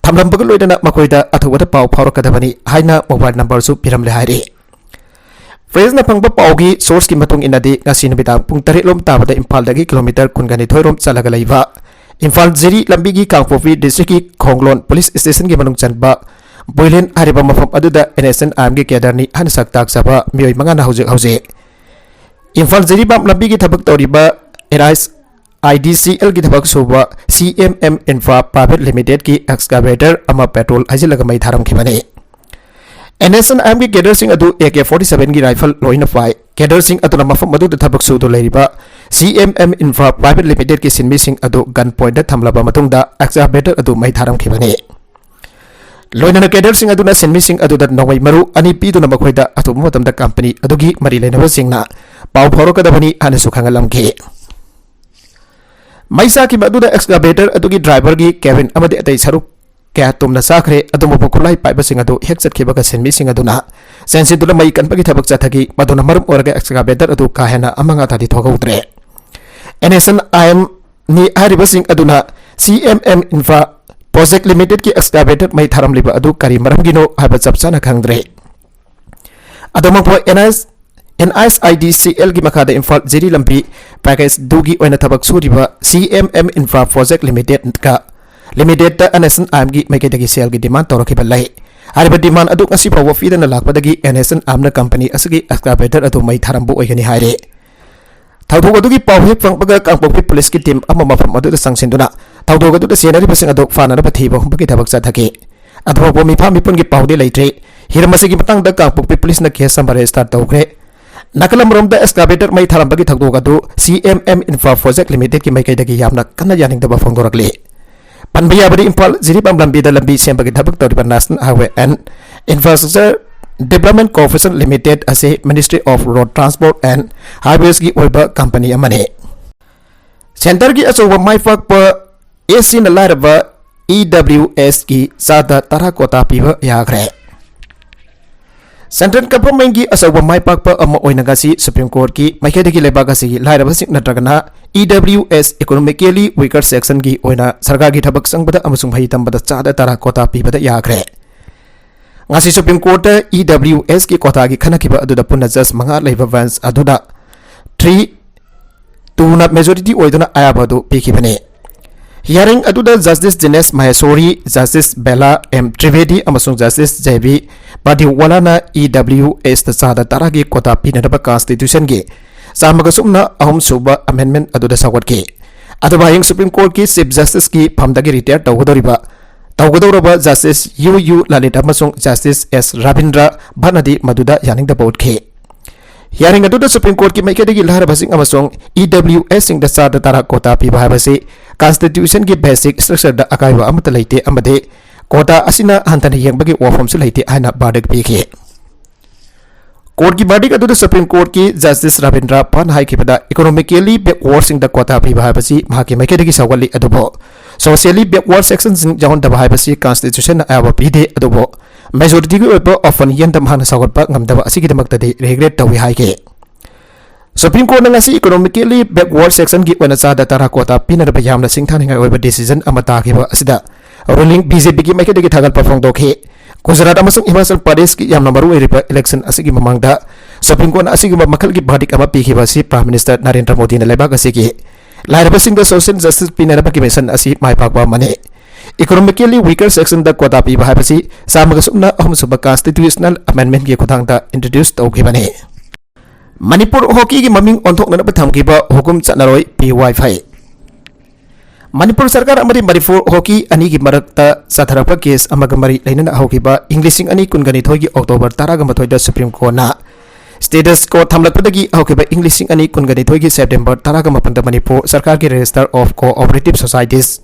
ꯊꯝꯂꯝꯕꯒ ꯂꯣꯏꯅꯅ ꯃꯈꯣꯏꯗ ꯑꯊꯨꯕꯗ ꯄꯥꯎ ꯐꯥꯎꯔꯛꯀꯗꯕꯅꯤ ꯍꯥꯏꯅ ꯃꯣꯕꯥꯏꯜ ꯅꯝꯕꯔꯁꯨ ꯄꯤꯔꯝꯂꯦ ꯍꯥꯏꯔꯤ꯫ ꯄ꯭ꯔꯦꯁꯅ ꯐꯪꯕ ꯄꯥꯎꯒꯤ ꯁꯣꯔꯁꯀꯤ ꯃꯇꯨꯡ ꯏꯟꯅꯗꯤ, ꯉꯁꯤ ꯅꯨꯃꯤꯗꯥꯡ ꯄꯨꯡ ꯇꯔꯦꯠ ꯂꯣꯝ ꯇꯥꯕꯗ ꯏꯝꯐꯥꯜꯗꯒꯤ ꯀꯤꯂꯣꯃꯤꯇꯔ ꯀꯨꯟꯒ ꯅꯤꯊꯣꯏ ꯔꯣꯝ ꯆꯠꯂꯒ ꯂꯩꯕ ꯏꯝꯐꯥꯜ ꯖꯤꯔꯤ ꯂꯝꯕꯤꯒꯤ ꯀꯥꯡꯄꯣꯛꯄꯤ ꯗꯤꯁꯇ꯭ꯔꯤꯛꯀꯤ ꯈꯣꯡꯂꯣꯟ ꯄꯨꯂꯤꯁ ꯁ꯭ꯇꯦꯁꯟꯒꯤ ꯃꯅꯨꯡ ꯆꯟꯕ ꯕꯣꯏꯂꯦꯟ ꯍꯥꯏꯔꯤꯕ ꯃꯐꯝ ꯑꯗꯨꯗ ꯑꯦꯟ ꯑꯦꯁ ꯑꯦꯟ ꯑꯥꯏ ꯑꯦꯝꯒꯤ ꯀꯦꯗꯔꯅꯤ ꯍꯥꯏꯅ ꯁꯛ ꯇꯥꯛꯆꯕ ꯃꯤꯑꯣꯏ ꯃꯉꯥꯅ ꯍꯧꯖꯤꯛ ꯍꯧꯖꯤꯛ ꯏꯝꯐꯥꯜ ꯖꯤꯔꯤꯕꯥꯝ ꯂꯝꯕꯤꯒꯤ ꯊꯕꯛ ꯇꯧꯔꯤꯕ and H I D C ꯑꯦꯜꯒꯤ ꯊꯕꯛ ꯁꯨꯕ ꯁꯤ ꯑꯦꯝ ꯑꯦꯝ ꯏꯟꯐ꯭ꯔꯥ ꯄ꯭ꯔꯥꯏꯚꯦꯠ ꯂꯤꯃꯤꯇꯦꯗꯀꯤ ꯑꯦꯛꯁꯀꯥꯚꯦꯇꯔ ꯑꯃ ꯄꯦꯇ꯭ꯔꯣꯜ ꯍꯩꯖꯤꯜꯂꯒ ꯃꯩ ꯊꯥꯔꯝꯈꯤꯕꯅꯤ꯫ ꯑꯦꯟ ꯑꯦꯁ ꯑꯦꯟ ꯑꯥꯏ ꯑꯦꯝꯒꯤ ꯀꯦꯗꯔꯁꯤꯡ ꯑꯗꯨ ꯑꯦ ꯀꯦ forty sevenꯒꯤ ꯔꯥꯏꯐꯜ ꯂꯣꯏꯅ ꯄꯥꯏ꯫ ꯀꯦꯗꯔꯁꯤꯡ ꯑꯗꯨꯅ ꯃꯐꯝ ꯑꯗꯨꯗ ꯊꯕꯛ ꯁꯨꯗꯨꯅ ꯂꯩꯔꯤꯕ ꯁꯤ ꯑꯦꯝ ꯑꯦꯝ ꯏꯟꯐ꯭ꯔꯥ ꯄ꯭ꯔꯥꯏꯚꯦꯠ ꯂꯤꯃꯤꯇꯦꯗꯀꯤ ꯁꯤꯟꯃꯤꯁꯤꯡ ꯑꯗꯨ ꯒꯟ ꯄꯣꯏꯟꯠꯇ ꯊꯝꯂꯕ ꯃꯇꯨꯡꯗ ꯑꯦꯛꯁꯀꯥꯚꯦꯇꯔ ꯑꯗꯨ ꯃꯩ ꯊꯥꯔꯝꯈꯤꯕꯅꯤ꯫ ꯂꯣꯏꯅꯅ ꯀꯦꯗꯔꯁꯤꯡ ꯑꯗꯨꯅ ꯁꯤꯟꯃꯤꯁꯤꯡ ꯑꯗꯨꯗ ꯅꯣꯡꯃꯩ ꯃꯔꯨ ꯑꯅꯤ ꯄꯤꯗꯨꯅ ꯃꯈꯣꯏꯗ ꯑꯊꯨꯕ ꯃꯇꯝꯗ ꯀꯝꯄꯅꯤ ꯑꯗꯨꯒꯤ ꯃꯔꯤ ꯂꯩꯅꯕꯁꯤꯡꯅ ꯄꯥꯎ ꯐꯥꯎꯔꯛꯀꯗꯕꯅꯤ ꯍꯥꯏꯅꯁꯨ ꯈꯪꯍꯜꯂꯝꯈꯤ꯫ ꯃꯩ ꯆꯥꯛꯈꯤꯕ ꯑꯗꯨꯗ ꯑꯦꯛꯁꯀꯥꯚꯦꯇꯔ ꯑꯗꯨꯒꯤ ꯗ꯭ꯔꯥꯏꯚꯔꯒꯤ ꯀꯦꯕꯤꯟ ꯑꯃꯗꯤ ꯑꯇꯩ ꯁꯔꯨꯛ ꯀꯌꯥ ꯇꯨꯝꯅ ꯆꯥꯈ꯭ꯔꯦ꯫ ꯑꯗꯨꯝꯕ ꯈꯨꯠꯂꯥꯏ ꯄꯥꯏꯕꯁꯤꯡ ꯑꯗꯨ ꯍꯦꯛ ꯆꯠꯈꯤꯕꯒ ꯁꯤꯟꯃꯤꯁꯤꯡ ꯑꯗꯨꯅ ꯆꯦꯟꯁꯤꯟꯗꯨꯅ ꯃꯩ ꯀꯟꯕꯒꯤ ꯊꯕꯛ ꯆꯠꯊꯈꯤ꯫ ꯃꯗꯨꯅ ꯃꯔꯝ ꯑꯣꯏꯔꯒ ꯑꯦꯛꯁꯀꯥꯚꯦꯇꯔ ꯑꯗꯨ ꯀꯥ ꯍꯦꯟꯅ ꯑꯃꯥꯡ ꯑꯇꯥꯗꯤ ꯊꯣꯛꯍꯧꯗ꯭ꯔꯦ꯫ N S N I M ꯅꯤ ꯍꯥꯏꯔꯤꯕꯁꯤꯡ ꯑꯗꯨꯅ C M M infra project ꯂꯤꯃꯤꯇꯦꯗꯀꯤ ꯑꯦꯛꯁꯀꯥꯚꯦꯇꯔ ꯃꯩ ꯊꯥꯔꯝꯂꯤꯕ ꯑꯗꯨ ꯀꯔꯤ ꯃꯔꯝꯒꯤꯅꯣ ꯍꯥꯏꯕ ꯆꯞ ꯆꯥꯅ ꯈꯪꯗ꯭ꯔꯦ꯫ ꯑꯗꯣ ꯃꯈꯣꯏ and I S, N I S I D C ꯑꯦꯜꯒꯤ ꯃꯈꯥꯗ ꯏꯝꯐꯥꯜ ꯖꯤꯔꯤ ꯂꯝꯕꯤ ꯄꯦꯀꯦꯖ ꯇꯨꯒꯤ ꯑꯣꯏꯅ ꯊꯕꯛ ꯁꯨꯔꯤꯕ C M M infra project ꯂꯤꯃꯤꯇꯦꯗꯀ, ꯂꯤꯃꯤꯇꯦꯗꯇ ꯑꯦꯟ ꯑꯦꯁ ꯑꯦꯟ ꯑꯥꯏ ꯑꯦꯝꯒꯤ ꯃꯥꯏꯀꯩꯗꯒꯤ ꯁꯦꯜꯒꯤ ꯗꯤꯃꯥꯟ ꯇꯧꯔꯛꯈꯤꯕ ꯂꯩ꯫ ꯍꯥꯏꯔꯤꯕ ꯗꯤꯃꯥꯟ ꯑꯗꯨ ꯉꯁꯤ ꯐꯥꯎꯕ ꯄꯤꯗꯅ ꯂꯥꯛꯄꯗꯒꯤ ꯑꯦꯟ ꯑꯦꯁ ꯑꯦꯟ ꯑꯥꯏ ꯑꯦꯝꯅ ꯀꯝꯄꯅꯤ ꯑꯁꯤꯒꯤ ꯑꯦꯛꯁꯀꯥꯚꯦꯇꯔ ꯑꯗꯨ ꯃꯩ ꯊꯥꯔꯝꯕ ꯑꯣꯏꯒꯅꯤ ꯍꯥꯏꯔꯦ꯫ ꯊꯧꯗꯣꯛ ꯑꯗꯨꯒꯤ ꯄꯥꯎ ꯍꯦꯛ ꯐꯪꯕꯒ ꯀꯥꯡꯄꯣꯛꯄꯤ ꯄꯨꯂꯤꯁꯀꯤ ꯇꯤꯝ ꯑꯃ ꯃꯐꯝ ꯑꯗꯨꯗ ꯆꯪꯁꯤꯟꯗꯨꯅ ꯊꯧꯗꯣꯛ ꯑꯗꯨꯗ ꯆꯦꯟꯅꯔꯤꯕꯁꯤꯡ ꯑꯗꯨ ꯐꯥꯅꯅꯕ ꯊꯤꯕ ꯍꯨꯝꯕꯒꯤ ꯊꯕꯛ ꯆꯠꯊꯈꯤ꯫ ꯑꯗꯨ ꯐꯥꯎꯕ ꯃꯤꯐꯥ ꯃꯤꯄꯨꯟꯒꯤ ꯄꯥꯎꯗꯤ ꯂꯩꯇ꯭ꯔꯤ꯫ ꯍꯤꯔꯝ ꯑꯁꯤꯒꯤ ꯃꯇꯥꯡꯗ ꯀꯥꯡꯄꯣꯛꯄꯤ ꯄꯨꯂꯤꯁꯅ ꯀꯦꯁ ꯑꯃ ꯔꯦꯖꯤꯁꯇꯥꯔ ꯇꯧꯈ꯭ꯔꯦ꯫ ꯅꯥꯀꯜ ꯑꯃꯔꯣꯝꯗ excavator ꯃꯩ ꯊꯥꯔꯝꯕꯒꯤ ꯊꯧꯗꯣꯛ ꯑꯗꯨ C M M Infra Project Limitedꯀꯤ ꯃꯥꯏꯀꯩꯗꯒꯤ ꯌꯥꯝꯅ ꯀꯟꯅ ꯌꯥꯅꯤꯡꯗꯕ ꯐꯣꯡꯗꯣꯔꯛꯂꯤ꯫ ꯄꯟꯕ ꯌꯥꯕꯗꯤ ꯏꯝꯐꯥꯜ ꯖꯤꯔꯤꯕꯥꯝ ꯂꯝꯕꯤꯗ ꯂꯝꯕꯤ ꯁꯦꯝꯕꯒꯤ ꯊꯕꯛ ꯇꯧꯔꯤꯕ National Highway and Infrastructure Development Corporation Limited ꯑꯁꯤ Ministry of Road Transport and Highwaysꯀꯤ ꯑꯣꯏꯕ ꯀꯝꯄꯅꯤ ꯑꯃꯅꯤ꯫ ꯁꯦꯟꯇꯔꯒꯤ ꯑꯆꯧꯕ ꯃꯥꯏ ꯄꯥꯛꯄ ꯑꯦꯁ ꯁꯤꯅ ꯂꯥꯏꯔꯕ E W Sꯀꯤ ꯆꯥꯗ ꯇꯔꯥ ꯀꯣꯇꯥ ꯄꯤꯕ ꯌꯥꯈ꯭ꯔꯦ꯫ ꯁꯦꯟꯇ꯭ꯔꯦꯜ ꯒꯚꯔꯟꯃꯦꯟꯠꯀꯤ ꯑꯆꯧꯕ ꯃꯥꯏ ꯄꯥꯛꯄ ꯑꯃ ꯑꯣꯏꯅ ꯉꯁꯤ ꯁꯨꯄ꯭ꯔꯤꯝ ꯀꯣꯔꯠꯀꯤ ꯃꯥꯏꯀꯩꯗꯒꯤ ꯂꯩꯕꯥꯛ ꯑꯁꯤꯒꯤ ꯂꯥꯏꯔꯕꯁꯤꯡ ꯅꯠꯇ꯭ꯔꯒꯅ E W S Economically Weaker Sectionꯒꯤ ꯑꯣꯏꯅ ꯁꯔꯀꯥꯔꯒꯤ ꯊꯕꯛ ꯆꯪꯕꯗ ꯑꯃꯁꯨꯡ ꯃꯍꯩ ꯇꯝꯕꯗ ꯆꯥꯗ ꯇꯔꯥ ꯀꯣꯇꯥ ꯄꯤꯕꯗ ꯌꯥꯈ꯭ꯔꯦ꯫ ꯉꯁꯤ ꯁꯨꯄ꯭ꯔꯤꯝ ꯀꯣꯔꯠꯇ E W Sꯀꯤ ꯀꯣꯇꯥꯒꯤ ꯈꯟꯅꯈꯤꯕ ꯑꯗꯨꯗ ꯄꯨꯟꯅ ꯖꯁ ꯃꯉꯥ ꯂꯩꯕ ꯕꯦꯟꯆ ꯑꯗꯨꯅ three twoꯅ majority ꯑꯣꯏꯗꯨꯅ ꯑꯌꯥꯕ ꯑꯗꯨ ꯄꯤꯈꯤꯕꯅꯤ꯫ ꯍꯤꯌꯥꯔꯤꯡ ꯑꯗꯨꯗ Justice Jinesh Maheshwari, Justice Bella M Trivedi ꯑꯃꯁꯨꯡ Justice J B Pardiwalana E W Sꯇ ꯆꯥꯗ ꯇꯔꯥꯒꯤ ꯀꯣꯇꯥ ꯄꯤꯅꯅꯕ ꯀꯟꯁꯇꯤꯇ꯭ꯌꯨꯁꯟꯒꯤ ꯆꯥꯝꯃꯒ ꯁꯨꯞꯅ ꯑꯍꯨꯝ ꯁꯨꯕ ꯑꯃꯦꯟꯗꯃꯦꯟꯠ ꯑꯗꯨꯗ ꯁꯧꯒꯠꯈꯤ꯫ ꯑꯗꯨꯕꯨ ꯍꯌꯦꯡ ꯁꯨꯄ꯭ꯔꯤꯝ ꯀꯣꯔꯠꯀꯤ ꯆꯤꯐ ꯖꯁꯇꯤꯁꯀꯤ ꯐꯝꯗꯒꯤ ꯔꯤꯇꯥꯌꯔ ꯇꯧꯒꯗꯧꯔꯤꯕ ꯇꯧꯒꯗꯧꯔꯕ Justice U U Lalita ꯑꯃꯁꯨꯡ Justice S Ravindra Bhatꯅꯗꯤ ꯃꯗꯨꯗ ꯌꯥꯅꯤꯡꯗꯕ ꯎꯠꯈꯤ꯫ ꯍꯤꯌꯥꯔꯤꯡ ꯑꯗꯨꯗ ꯁꯨꯄ꯭ꯔꯤꯝ ꯀꯣꯔꯠꯀꯤ ꯃꯥꯏꯀꯩꯗꯒꯤ ꯂꯥꯏꯔꯕꯁꯤꯡ ꯑꯃꯁꯨꯡ E W Sꯁꯤꯡꯗ ꯆꯥꯗ ꯇꯔꯥ ꯀꯣꯇꯥ ꯄꯤꯕ ꯍꯥꯏꯕꯁꯤ ꯀꯟꯁꯇꯤꯇ꯭ꯌꯨꯁꯟꯒꯤ ꯕꯦꯁꯤꯛ ꯁ꯭ꯇ꯭ꯔꯛꯆꯔꯗ ꯑꯀꯥꯏꯕ ꯑꯃꯠꯇ ꯂꯩꯇꯦ ꯑꯃꯗꯤ ꯀꯣꯇꯥ ꯑꯁꯤꯅ ꯍꯟꯊꯅ ꯌꯦꯡꯕꯒꯤ ꯋꯥꯐꯝꯁꯨ ꯂꯩꯇꯦ ꯍꯥꯏꯅ ꯚꯥꯔꯗꯤꯛ ꯄꯤꯈꯤ꯫ ꯀꯣꯔꯠꯀꯤ ꯚꯥꯔꯗꯤꯛ ꯑꯗꯨꯗ ꯁꯨꯄ꯭ꯔꯤꯝ ꯀꯣꯔꯠꯀꯤ ꯖꯁꯇꯤꯁ ꯔꯕꯤꯟꯗ꯭ꯔ ꯄꯥꯟ ꯍꯥꯏꯈꯤꯕꯗ, ꯏꯀꯣꯅꯣꯃꯤꯀꯦꯂꯤ ꯕꯦꯛꯋꯥꯔꯗꯁꯤꯡꯗ ꯀꯣꯇꯥ ꯄꯤꯕ ꯍꯥꯏꯕꯁꯤ ꯃꯍꯥꯛꯀꯤ ꯃꯥꯏꯀꯩꯗꯒꯤ ꯁꯧꯒꯠꯂꯤ, ꯑꯗꯨꯕꯨ ꯁꯣꯁꯤꯌꯦꯂꯤ ꯕꯦꯛꯋꯥꯔꯗ ꯁꯦꯛꯁꯟꯁꯤꯡ ꯌꯥꯎꯍꯟꯗꯕ ꯍꯥꯏꯕꯁꯤ ꯀꯟꯁꯇꯤꯇ꯭ꯌꯨꯁꯟꯅ ꯑꯌꯥꯕ ꯄꯤꯗꯦ꯫ ꯑꯗꯨꯕꯨ ꯃꯦꯖꯣꯔꯤꯇꯤꯒꯤ ꯑꯣꯏꯕ ꯑꯣꯄꯤꯅꯤꯌꯟꯗ ꯃꯍꯥꯛꯅ ꯁꯧꯒꯠꯄ ꯉꯝꯗꯕ ꯑꯁꯤꯒꯤꯗꯃꯛꯇꯗꯤ ꯔꯤꯒ꯭ꯔꯦꯠ ꯇꯧꯏ ꯍꯥꯏꯈꯤ꯫ ꯁꯨꯄ꯭ꯔꯤꯝ ꯀꯣꯔꯠꯅ ꯉꯁꯤ ꯏꯀꯣꯅꯣꯃꯤꯀꯦꯂꯤ ꯕꯦꯛꯋꯥꯔꯗ ꯁꯦꯛꯁꯟꯒꯤ ꯑꯣꯏꯅ ꯆꯥꯗ ꯇꯔꯥ ꯀꯣꯇꯥ ꯄꯤꯅꯅꯕ ꯌꯥꯝꯅ ꯁꯤꯡꯊꯥꯅꯤꯡꯉꯥꯏ ꯑꯣꯏꯕ ꯗꯤꯁꯤꯖꯟ ꯑꯃ ꯇꯥꯈꯤꯕ ꯑꯁꯤꯗ ꯔꯨꯂꯤꯡ BJPꯒꯤ ꯃꯥꯏꯀꯩꯗꯒꯤ ꯊꯥꯒꯠꯄ ꯐꯣꯡꯗꯣꯛꯈꯤ꯫ ꯒꯨꯖꯔꯥꯠ ꯑꯃꯁꯨꯡ ꯍꯤꯃꯥꯆꯜ ꯄ꯭ꯔꯗꯦꯁꯀꯤ ꯌꯥꯝꯅ ꯃꯔꯨ ꯑꯣꯏꯔꯤꯕ ꯏꯂꯦꯛꯁꯟ ꯑꯁꯤꯒꯤ ꯃꯃꯥꯡꯗ ꯁꯨꯄ꯭ꯔꯤꯝ ꯀꯣꯔꯠꯅ ꯑꯁꯤꯒꯨꯝꯕ ꯃꯈꯜꯒꯤ ꯚꯥꯔꯗꯤꯛ ꯑꯃ ꯄꯤꯈꯤꯕ ꯑꯁꯤ ꯄ꯭ꯔꯥꯏꯝ ꯃꯤꯅꯤꯁꯇꯔ ꯅꯔꯦꯟꯗ꯭ꯔ ꯃꯣꯗꯤꯅ ꯂꯩꯕꯥꯛ ꯑꯁꯤꯒꯤ ꯂꯥꯏꯔꯕꯁꯤꯡꯗ ꯁꯣꯁꯤꯌꯦꯜ ꯖꯁꯇꯤꯁ ꯄꯤꯅꯅꯕꯒꯤ ꯃꯤꯁꯟ ꯑꯁꯤ ꯃꯥꯏ ꯄꯥꯛꯄ ꯑꯃꯅꯤ꯫ ꯏꯀꯣꯅꯣꯃꯤꯀꯦꯂꯤ ꯋꯤꯀꯔ ꯁꯦꯛꯁꯟꯗ ꯀꯣꯇꯥ ꯄꯤꯕ ꯍꯥꯏꯕꯁꯤ ꯆꯥꯝꯃꯒ ꯁꯨꯞꯅ ꯑꯍꯨꯝ ꯁꯨꯕ ꯀꯟꯁꯇꯤꯇ꯭ꯌꯨꯁꯅꯦꯜ ꯑꯃꯦꯟꯗꯃꯦꯟꯠꯀꯤ ꯈꯨꯠꯊꯥꯡꯗ ꯏꯟꯇ꯭ꯔꯣꯗ꯭ꯌꯨꯁ ꯇꯧꯈꯤꯕꯅꯤ꯫ ꯃꯅꯤꯄꯨꯔ ꯍꯣꯀꯤꯒꯤ ꯃꯃꯤꯡ ꯑꯣꯟꯊꯣꯛꯅꯅꯕ ꯊꯝꯈꯤꯕ ꯍꯨꯀꯨꯝ ꯆꯠꯅꯔꯣꯏ, ꯄꯤ ꯋꯥꯏ ꯐꯩ꯫ ꯃꯅꯤꯄꯨꯔ ꯁꯔꯀꯥꯔ ꯑꯃꯗꯤ ꯃꯅꯤꯄꯨꯔ ꯍꯣꯀꯤ ꯑꯅꯤꯒꯤ ꯃꯔꯛꯇ ꯆꯠꯊꯔꯛꯄ ꯀꯦꯁ ꯑꯃꯒ ꯃꯔꯤ ꯂꯩꯅꯅ ꯍꯧꯈꯤꯕ ꯏꯪ ꯂꯤꯁꯤꯡ ꯑꯅꯤ ꯀꯨꯟꯒ ꯅꯤꯊꯣꯏꯒꯤ ꯑꯣꯛꯇꯣꯕꯔ ꯇꯔꯥꯒ ꯃꯥꯊꯣꯏꯗ ꯁꯨꯄ꯭ꯔꯤꯝ ꯀꯣꯔꯠꯅ ꯁ꯭ꯇꯦꯇꯁ ꯀꯣ ꯊꯝꯂꯛꯄꯗꯒꯤ ꯍꯧꯈꯤꯕ ꯏꯪ ꯂꯤꯁꯤꯡ ꯑꯅꯤ ꯀꯨꯟꯒ ꯅꯤꯊꯣꯏꯒꯤ ꯁꯦꯞꯇꯦꯝꯕꯔ ꯇꯔꯥꯒ ꯃꯥꯄꯟꯗ ꯃꯅꯤꯄꯨꯔ ꯁꯔꯀꯥꯔꯒꯤ ꯔꯦꯖꯤꯁꯇꯔ ꯑꯣꯐ ꯀꯣꯑꯣꯄꯔꯦꯇꯤꯚ ꯁꯣꯁꯥꯏꯇꯤꯁ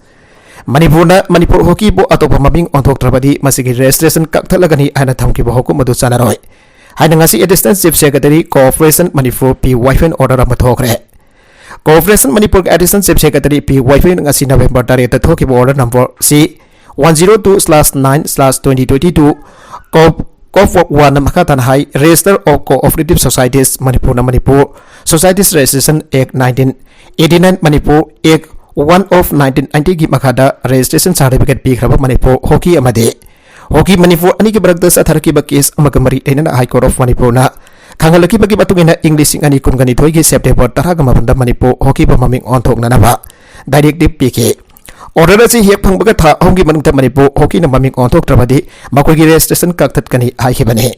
ꯃꯅꯤꯄꯨꯔꯅ ꯃꯅꯤꯄꯨꯔ ꯍꯣꯀꯤꯕꯨ ꯑꯇꯣꯞꯄ ꯃꯃꯤꯡ ꯑꯣꯟꯊꯣꯛꯇ꯭ꯔꯕꯗꯤ ꯃꯁꯤꯒꯤ ꯔꯦꯖꯤꯁꯇ꯭ꯔꯦꯁꯟ ꯀꯛꯊꯠꯂꯒꯅꯤ ꯍꯥꯏꯅ ꯊꯝꯈꯤꯕ ꯍꯨꯀꯨꯝ ꯑꯗꯨ ꯆꯠꯅꯔꯣꯏ ꯍꯥꯏꯅ ꯉꯁꯤ additional chief secretary cooperation Manipur P Vaiphen order ꯑꯃ ꯊꯣꯛꯈ꯭ꯔꯦ꯫ ꯀꯣꯑꯣꯄꯔꯦꯁꯟ ꯃꯅꯤꯄꯨꯔꯒꯤ additional chief secretary P Vaiphen ꯉꯁꯤ ꯅꯕꯦꯝꯕꯔ ꯇꯔꯦꯠꯇ ꯊꯣꯛꯈꯤꯕ order number C one zero two slash nine slash twenty twenty two coop coop ꯋꯥꯟꯅ ꯃꯈꯥ ꯇꯥꯅ ꯍꯥꯏ, ꯔꯦꯖꯤꯁꯇꯔ ꯑꯣꯐ ꯀꯣꯑꯣꯄꯔꯦꯇꯤꯚ ꯁꯣꯁꯥꯏꯇꯤꯁ ꯃꯅꯤꯄꯨꯔꯅ Manipur societies registration act nineteen eighty nine, Manipur act one of nineteen ꯅꯥꯏꯟꯇꯤꯒꯤ ꯃꯈꯥꯗ ꯔꯦꯖꯤꯁꯇ꯭ꯔꯦꯁꯟ ꯁꯥꯔꯇꯤꯐꯤꯀꯦꯠ ꯄꯤꯈ꯭ꯔꯕ ꯃꯅꯤꯄꯨꯔ ꯍꯣꯀꯤ ꯑꯃꯗꯤ ꯍꯣꯀꯤ ꯃꯅꯤꯄꯨꯔ ꯑꯅꯤꯒꯤ ꯃꯔꯛꯇ ꯆꯠꯊꯔꯛꯈꯤꯕ ꯀꯦꯁ ꯑꯃꯒ ꯃꯔꯤ ꯂꯩꯅꯅ ꯍꯥꯏ ꯀꯣꯔꯠ ꯑꯣꯐ ꯃꯅꯤꯄꯨꯔꯅ ꯈꯪꯍꯜꯂꯛꯈꯤꯕꯒꯤ ꯃꯇꯨꯡ ꯏꯟꯅ ꯏꯪ ꯂꯤꯁꯤꯡ ꯑꯅꯤ ꯀꯨꯟꯒ ꯅꯤꯊꯣꯏꯒꯤ ꯁꯦꯞꯇꯦꯝꯕꯔ ꯇꯔꯥꯒ ꯃꯥꯄꯟꯗ ꯃꯅꯤꯄꯨꯔ ꯍꯣꯀꯤꯕꯨ ꯃꯃꯤꯡ ꯑꯣꯟꯊꯣꯛꯅꯅꯕ ꯗꯥꯏꯔꯦꯛꯇꯤꯚ ꯄꯤꯈꯤ꯫ ꯑꯣꯔꯗꯔ ꯑꯁꯤ ꯍꯦꯛ ꯐꯪꯕꯒ ꯊꯥ ꯑꯍꯨꯝꯒꯤ ꯃꯅꯨꯡꯗ ꯃꯅꯤꯄꯨꯔ ꯍꯣꯀꯤꯅ ꯃꯃꯤꯡ ꯑꯣꯟꯊꯣꯛꯇ꯭ꯔꯕꯗꯤ ꯃꯈꯣꯏꯒꯤ ꯔꯦꯖꯤꯁꯇ꯭ꯔꯦꯁꯟ ꯀꯛꯊꯠꯀꯅꯤ ꯍꯥꯏꯈꯤꯕꯅꯤ꯫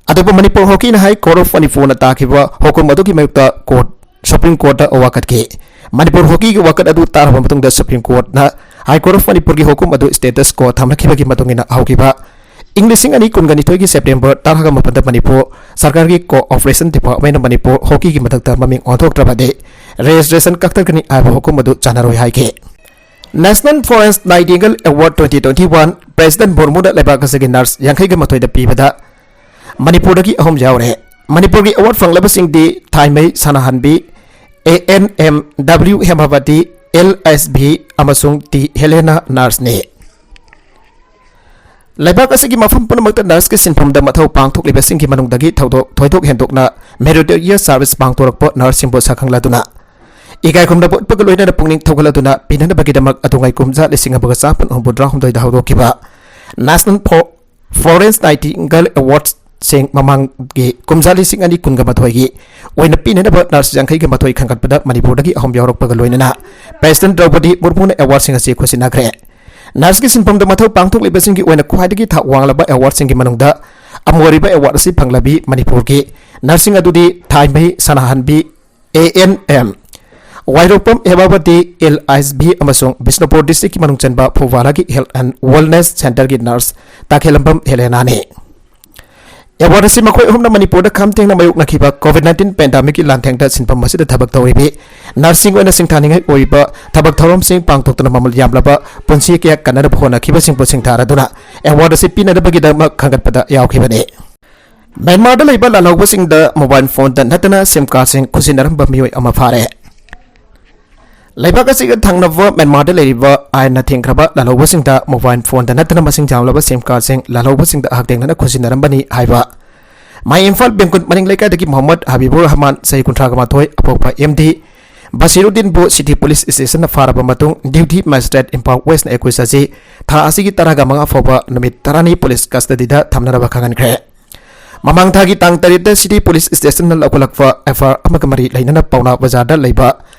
ꯑꯗꯨꯕꯨ ꯃꯅꯤꯄꯨꯔ ꯍꯣꯀꯤꯅ ꯍꯥꯏ ꯀꯣꯔꯠ ꯑꯣꯐ ꯃꯅꯤꯄꯨꯔꯅ ꯇꯥꯈꯤꯕ ꯍꯨꯀꯨꯝ ꯑꯗꯨꯒꯤ ꯃꯥꯌꯣꯛꯇ ꯀꯣꯔꯠ, ꯁꯨꯄ꯭ꯔꯤꯝ ꯀꯣꯔꯠꯇ ꯋꯥꯀꯠꯈꯤ꯫ ꯃꯅꯤꯄꯨꯔ ꯍꯣꯀꯤꯒꯤ ꯋꯥꯀꯠ ꯑꯗꯨ ꯇꯥꯔꯕ ꯃꯇꯨꯡꯗ ꯁꯨꯄ꯭ꯔꯤꯝ ꯀꯣꯔꯠꯅ ꯍꯥꯏ ꯀꯣꯔꯠ ꯑꯣꯐ ꯃꯅꯤꯄꯨꯔꯒꯤ ꯍꯨꯀꯨꯝ ꯑꯗꯨ ꯁ꯭ꯇꯦꯇꯁ ꯀꯣ ꯊꯝꯂꯛꯈꯤꯕꯒꯤ ꯃꯇꯨꯡ ꯏꯟꯅ ꯍꯧꯈꯤꯕ ꯏꯪ ꯂꯤꯁꯤꯡ ꯑꯅꯤ ꯀꯨꯟꯒ ꯅꯤꯊꯣꯏꯒꯤ ꯁꯦꯞꯇꯦꯝꯕꯔ ꯇꯔꯥꯒ ꯃꯥꯄꯟꯗ ꯃꯅꯤꯄꯨꯔ ꯁꯔꯀꯥꯔꯒꯤ ꯀꯣꯑꯣꯄꯔꯦꯁꯟ ꯗꯤꯄꯥꯔꯠꯃꯦꯟꯅ ꯃꯅꯤꯄꯨꯔ ꯍꯣꯀꯤꯒꯤ ꯃꯊꯛꯇ ꯃꯃꯤꯡ ꯑꯣꯟꯊꯣꯛꯇ꯭ꯔꯕꯗꯤ ꯔꯦꯖꯤꯁꯇ꯭ꯔꯦꯁꯟ ꯀꯛꯊꯠꯀꯅꯤ ꯍꯥꯏꯕ ꯍꯨꯀꯨꯝ ꯑꯗꯨ ꯆꯠꯅꯔꯣꯏ ꯍꯥꯏꯈꯤ꯫ National Florence Nightingale Award twenty twenty-one President ꯃꯨꯔꯃꯨꯅ ꯂꯩꯕꯥꯛ ꯑꯁꯤꯒꯤ ꯅꯔꯁ ꯌꯥꯡꯈꯩꯒ ꯃꯥꯊꯣꯏꯗ ꯄꯤꯕꯗ ꯃꯅꯤꯄꯨꯔꯗꯒꯤ ꯑꯍꯨꯝ ꯌꯥꯎꯔꯦ꯫ ꯃꯅꯤꯄꯨꯔꯒꯤ ꯑꯦꯋꯥꯔꯗ ꯐꯪꯂꯕꯁꯤꯡꯗꯤ Thaimei Sanahanbi, A N M W Hemabati, L S V ꯑꯃꯁꯨꯡ ꯇꯤ ꯍꯦꯂꯦꯅꯥ ꯅꯔꯁꯅꯤ꯫ ꯂꯩꯕꯥꯛ ꯑꯁꯤꯒꯤ ꯃꯐꯝ ꯄꯨꯝꯅꯃꯛꯇ ꯅꯔꯁꯀꯤ ꯁꯤꯟꯐꯝꯗ ꯃꯊꯧ ꯄꯥꯡꯊꯣꯛꯂꯤꯕꯁꯤꯡꯒꯤ ꯃꯅꯨꯡꯗꯒꯤ ꯊꯧꯗꯣꯛ ꯊꯣꯏꯗꯣꯛ ꯍꯦꯟꯗꯣꯛꯅ meritorious service ꯄꯥꯡꯊꯣꯔꯛꯄ ꯅꯔꯁꯁꯤꯡꯕꯨ ꯁꯛꯈꯪꯂꯗꯨꯅ ꯏꯀꯥꯏ ꯈꯨꯝꯅꯕ ꯎꯠꯄꯒ ꯂꯣꯏꯅꯅ ꯄꯨꯛꯅꯤꯡ ꯊꯧꯒꯠꯂꯗꯨꯅ ꯄꯤꯅꯅꯕꯒꯤꯗꯃꯛ ꯑꯗꯨꯉꯥꯏ ꯀꯨꯝꯖꯥ ꯂꯤꯁꯤꯡ ꯑꯃꯒ ꯆꯥꯃꯥꯄꯟ ꯍꯨꯝꯐꯨꯇꯔꯥ ꯍꯨꯝꯗꯣꯏꯗ ꯍꯧꯗꯣꯛꯈꯤꯕ National Fo-, Florence Nightingale Awards ꯁꯤꯡ ꯃꯃꯥꯡꯒꯤ ꯀꯨꯝꯖꯥ ꯂꯤꯁꯤꯡ ꯑꯅꯤ ꯀꯨꯟꯒ ꯃꯥꯊꯣꯏꯒꯤ ꯑꯣꯏꯅ ꯄꯤꯅꯅꯕ ꯅꯔꯁ ꯌꯥꯡꯈꯩꯒ ꯃꯥꯊꯣꯏ ꯈꯟꯒꯠꯄꯗ ꯃꯅꯤꯄꯨꯔꯗꯒꯤ ꯑꯍꯨꯝ ꯌꯥꯎꯔꯛꯄꯒ ꯂꯣꯏꯅꯅ President ꯗ꯭ꯔꯧꯄꯗꯤ ꯃꯨꯔꯃꯨꯅ ꯑꯦꯋꯥꯔꯗꯁꯤꯡ ꯑꯁꯤ ꯈꯨꯠꯁꯤꯟꯅꯈ꯭ꯔꯦ꯫ ꯅꯔꯁꯀꯤ ꯁꯤꯟꯐꯝꯗ ꯃꯊꯧ ꯄꯥꯡꯊꯣꯛꯂꯤꯕꯁꯤꯡꯒꯤ ꯑꯣꯏꯅ ꯈ꯭ꯋꯥꯏꯗꯒꯤ ꯊꯥꯛ ꯋꯥꯡꯂꯕ ꯑꯦꯋꯥꯔꯗꯁꯤꯡꯒꯤ ꯃꯅꯨꯡꯗ ꯑꯃ ꯑꯣꯏꯔꯤꯕ ꯑꯦꯋꯥꯔꯗ ꯑꯁꯤ ꯐꯪꯂꯕꯤ ꯃꯅꯤꯄꯨꯔꯒꯤ ꯅꯔꯁꯁꯤꯡ ꯑꯗꯨꯗꯤ Thaimei Sanahanbi, A N M Wairokpam Hemabati L I S B ꯑꯃꯁꯨꯡ ꯕꯤꯁꯅꯨꯄꯨꯔ ꯗꯤꯁꯇ꯭ꯔꯤꯛꯀꯤ ꯃꯅꯨꯡ ꯆꯟꯕ ꯐꯨꯋꯥꯂꯥꯒꯤ ꯍꯦꯜꯊ ꯑꯦꯟ ꯋꯦꯜꯅꯦꯁ ꯁꯦꯟꯇꯔꯒꯤ ꯅꯔꯁ ꯇꯥꯈꯦꯂꯝꯕꯝ ꯍꯦꯂꯦꯅꯥꯅꯤ꯫ ꯑꯦꯋꯥꯔꯗ ꯑꯁꯤ ꯃꯈꯣꯏ ꯑꯍꯨꯝꯅ ꯃꯅꯤꯄꯨꯔꯗ ꯈꯝ ꯊꯦꯡꯅ ꯃꯥꯌꯣꯛꯅꯈꯤꯕ ꯀꯣꯚꯤꯗ ꯅꯥꯏꯟꯇꯤꯟ ꯄꯦꯟꯗꯥꯃꯤꯛꯀꯤ ꯂꯥꯟꯊꯦꯡꯗ ꯁꯤꯟꯐꯝ ꯑꯁꯤꯗ ꯊꯕꯛ ꯇꯧꯔꯤꯕꯤ ꯅꯔꯁꯁꯤꯡ ꯑꯣꯏꯅ ꯁꯤꯡꯊꯥꯅꯤꯡꯉꯥꯏ ꯑꯣꯏꯕ ꯊꯕꯛ ꯊꯧꯔꯝꯁꯤꯡ ꯄꯥꯡꯊꯣꯛꯇꯨꯅ ꯃꯃꯜ ꯌꯥꯝꯂꯕ ꯄꯨꯟꯁꯤ ꯀꯌꯥ ꯀꯟꯅꯅꯕ ꯍꯣꯠꯅꯈꯤꯕꯁꯤꯡꯕꯨ ꯁꯤꯡꯊꯥꯔꯗꯨꯅ ꯑꯦꯋꯥꯔꯗ ꯑꯁꯤ ꯄꯤꯅꯅꯕꯒꯤꯗꯃꯛ ꯈꯟꯒꯠꯄꯗ ꯌꯥꯎꯈꯤꯕꯅꯤ꯫ ꯃ꯭ꯌꯥꯟꯃꯥꯔꯗ ꯂꯩꯕ ꯂꯥꯜꯍꯧꯕꯁꯤꯡꯗ ꯃꯣꯕꯥꯏꯜ ꯐꯣꯟꯗ ꯅꯠꯇꯅ ꯁꯤꯝ ꯀꯥꯔꯗꯁꯤꯡ ꯈꯨꯠꯁꯤꯟꯅꯔꯝꯕ ꯃꯤꯑꯣꯏ ꯑꯃ ꯐꯥꯔꯦ꯫ ꯂꯩꯕꯥꯛ ꯑꯁꯤꯒ ꯊꯪꯅꯕ ꯃ꯭ꯌꯥꯟꯃꯥꯔꯗ ꯂꯩꯔꯤꯕ ꯑꯥꯏꯟꯅ ꯊꯤꯡꯈ꯭ꯔꯕ ꯂꯥꯜꯍꯧꯕꯁꯤꯡꯗ ꯃꯣꯕꯥꯏꯜ ꯐꯣꯟꯗ ꯅꯠꯇꯅ ꯃꯁꯤꯡ ꯌꯥꯝꯂꯕ ꯁꯤꯝ ꯀꯥꯔꯗꯁꯤꯡ ꯂꯥꯜꯍꯧꯕꯁꯤꯡꯗ ꯍꯛꯊꯦꯡꯅꯅ ꯈꯨꯠꯁꯤꯟꯅꯔꯝꯕꯅꯤ ꯍꯥꯏꯕ ꯃꯥꯏ ꯏꯝꯐꯥꯜ ꯕꯦꯡꯀꯨꯠ ꯃꯅꯤꯡ ꯂꯩꯀꯥꯏꯗꯒꯤ ꯃꯣꯍꯝꯃꯗ ꯍꯕꯤꯕꯨꯔ ꯔꯍꯃꯥꯟ, ꯆꯍꯤ ꯀꯨꯟꯊ꯭ꯔꯥ ꯃꯥꯊꯣꯏ, ꯑꯄꯣꯛꯄ ꯑꯦꯝ ꯗꯤ ꯕꯁꯤꯔꯨꯗꯤꯟꯕꯨ ꯁꯤꯇꯤ ꯄꯨꯂꯤꯁ ꯁ꯭ꯇꯦꯁꯟꯅ ꯐꯥꯔꯕ ꯃꯇꯨꯡ, ꯗ꯭ꯌꯨꯇꯤ ꯃꯦꯖꯤꯁꯇ꯭ꯔꯦꯠ ꯏꯝꯐꯥꯜ ꯋꯦꯁꯅ ꯑꯦꯀ꯭ꯌꯨꯁ ꯑꯁꯤ ꯊꯥ ꯑꯁꯤꯒꯤ ꯇꯔꯥꯒ ꯃꯉꯥ ꯐꯥꯎꯕ ꯅꯨꯃꯤꯠ ꯇꯔꯥꯅꯤ ꯄꯨꯂꯤꯁ ꯀꯁꯇꯗꯤꯗ ꯊꯝꯅꯅꯕ ꯈꯪꯍꯟꯈ꯭ꯔꯦ꯫ ꯃꯃꯥꯡ ꯊꯥꯒꯤ ꯇꯥꯡ ꯇꯔꯦꯠꯇ ꯁꯤꯇꯤ ꯄꯨꯂꯤꯁ ꯁ꯭ꯇꯦꯁꯟꯅ ꯂꯧꯈꯠꯂꯛꯄ ꯑꯦꯐ ꯑꯥꯏ ꯑꯥꯔ ꯑꯃꯒ ꯃꯔꯤ ꯂꯩꯅꯅ ꯄꯥꯎꯅꯥ ꯕꯖꯥꯔꯗ ꯂꯩꯕ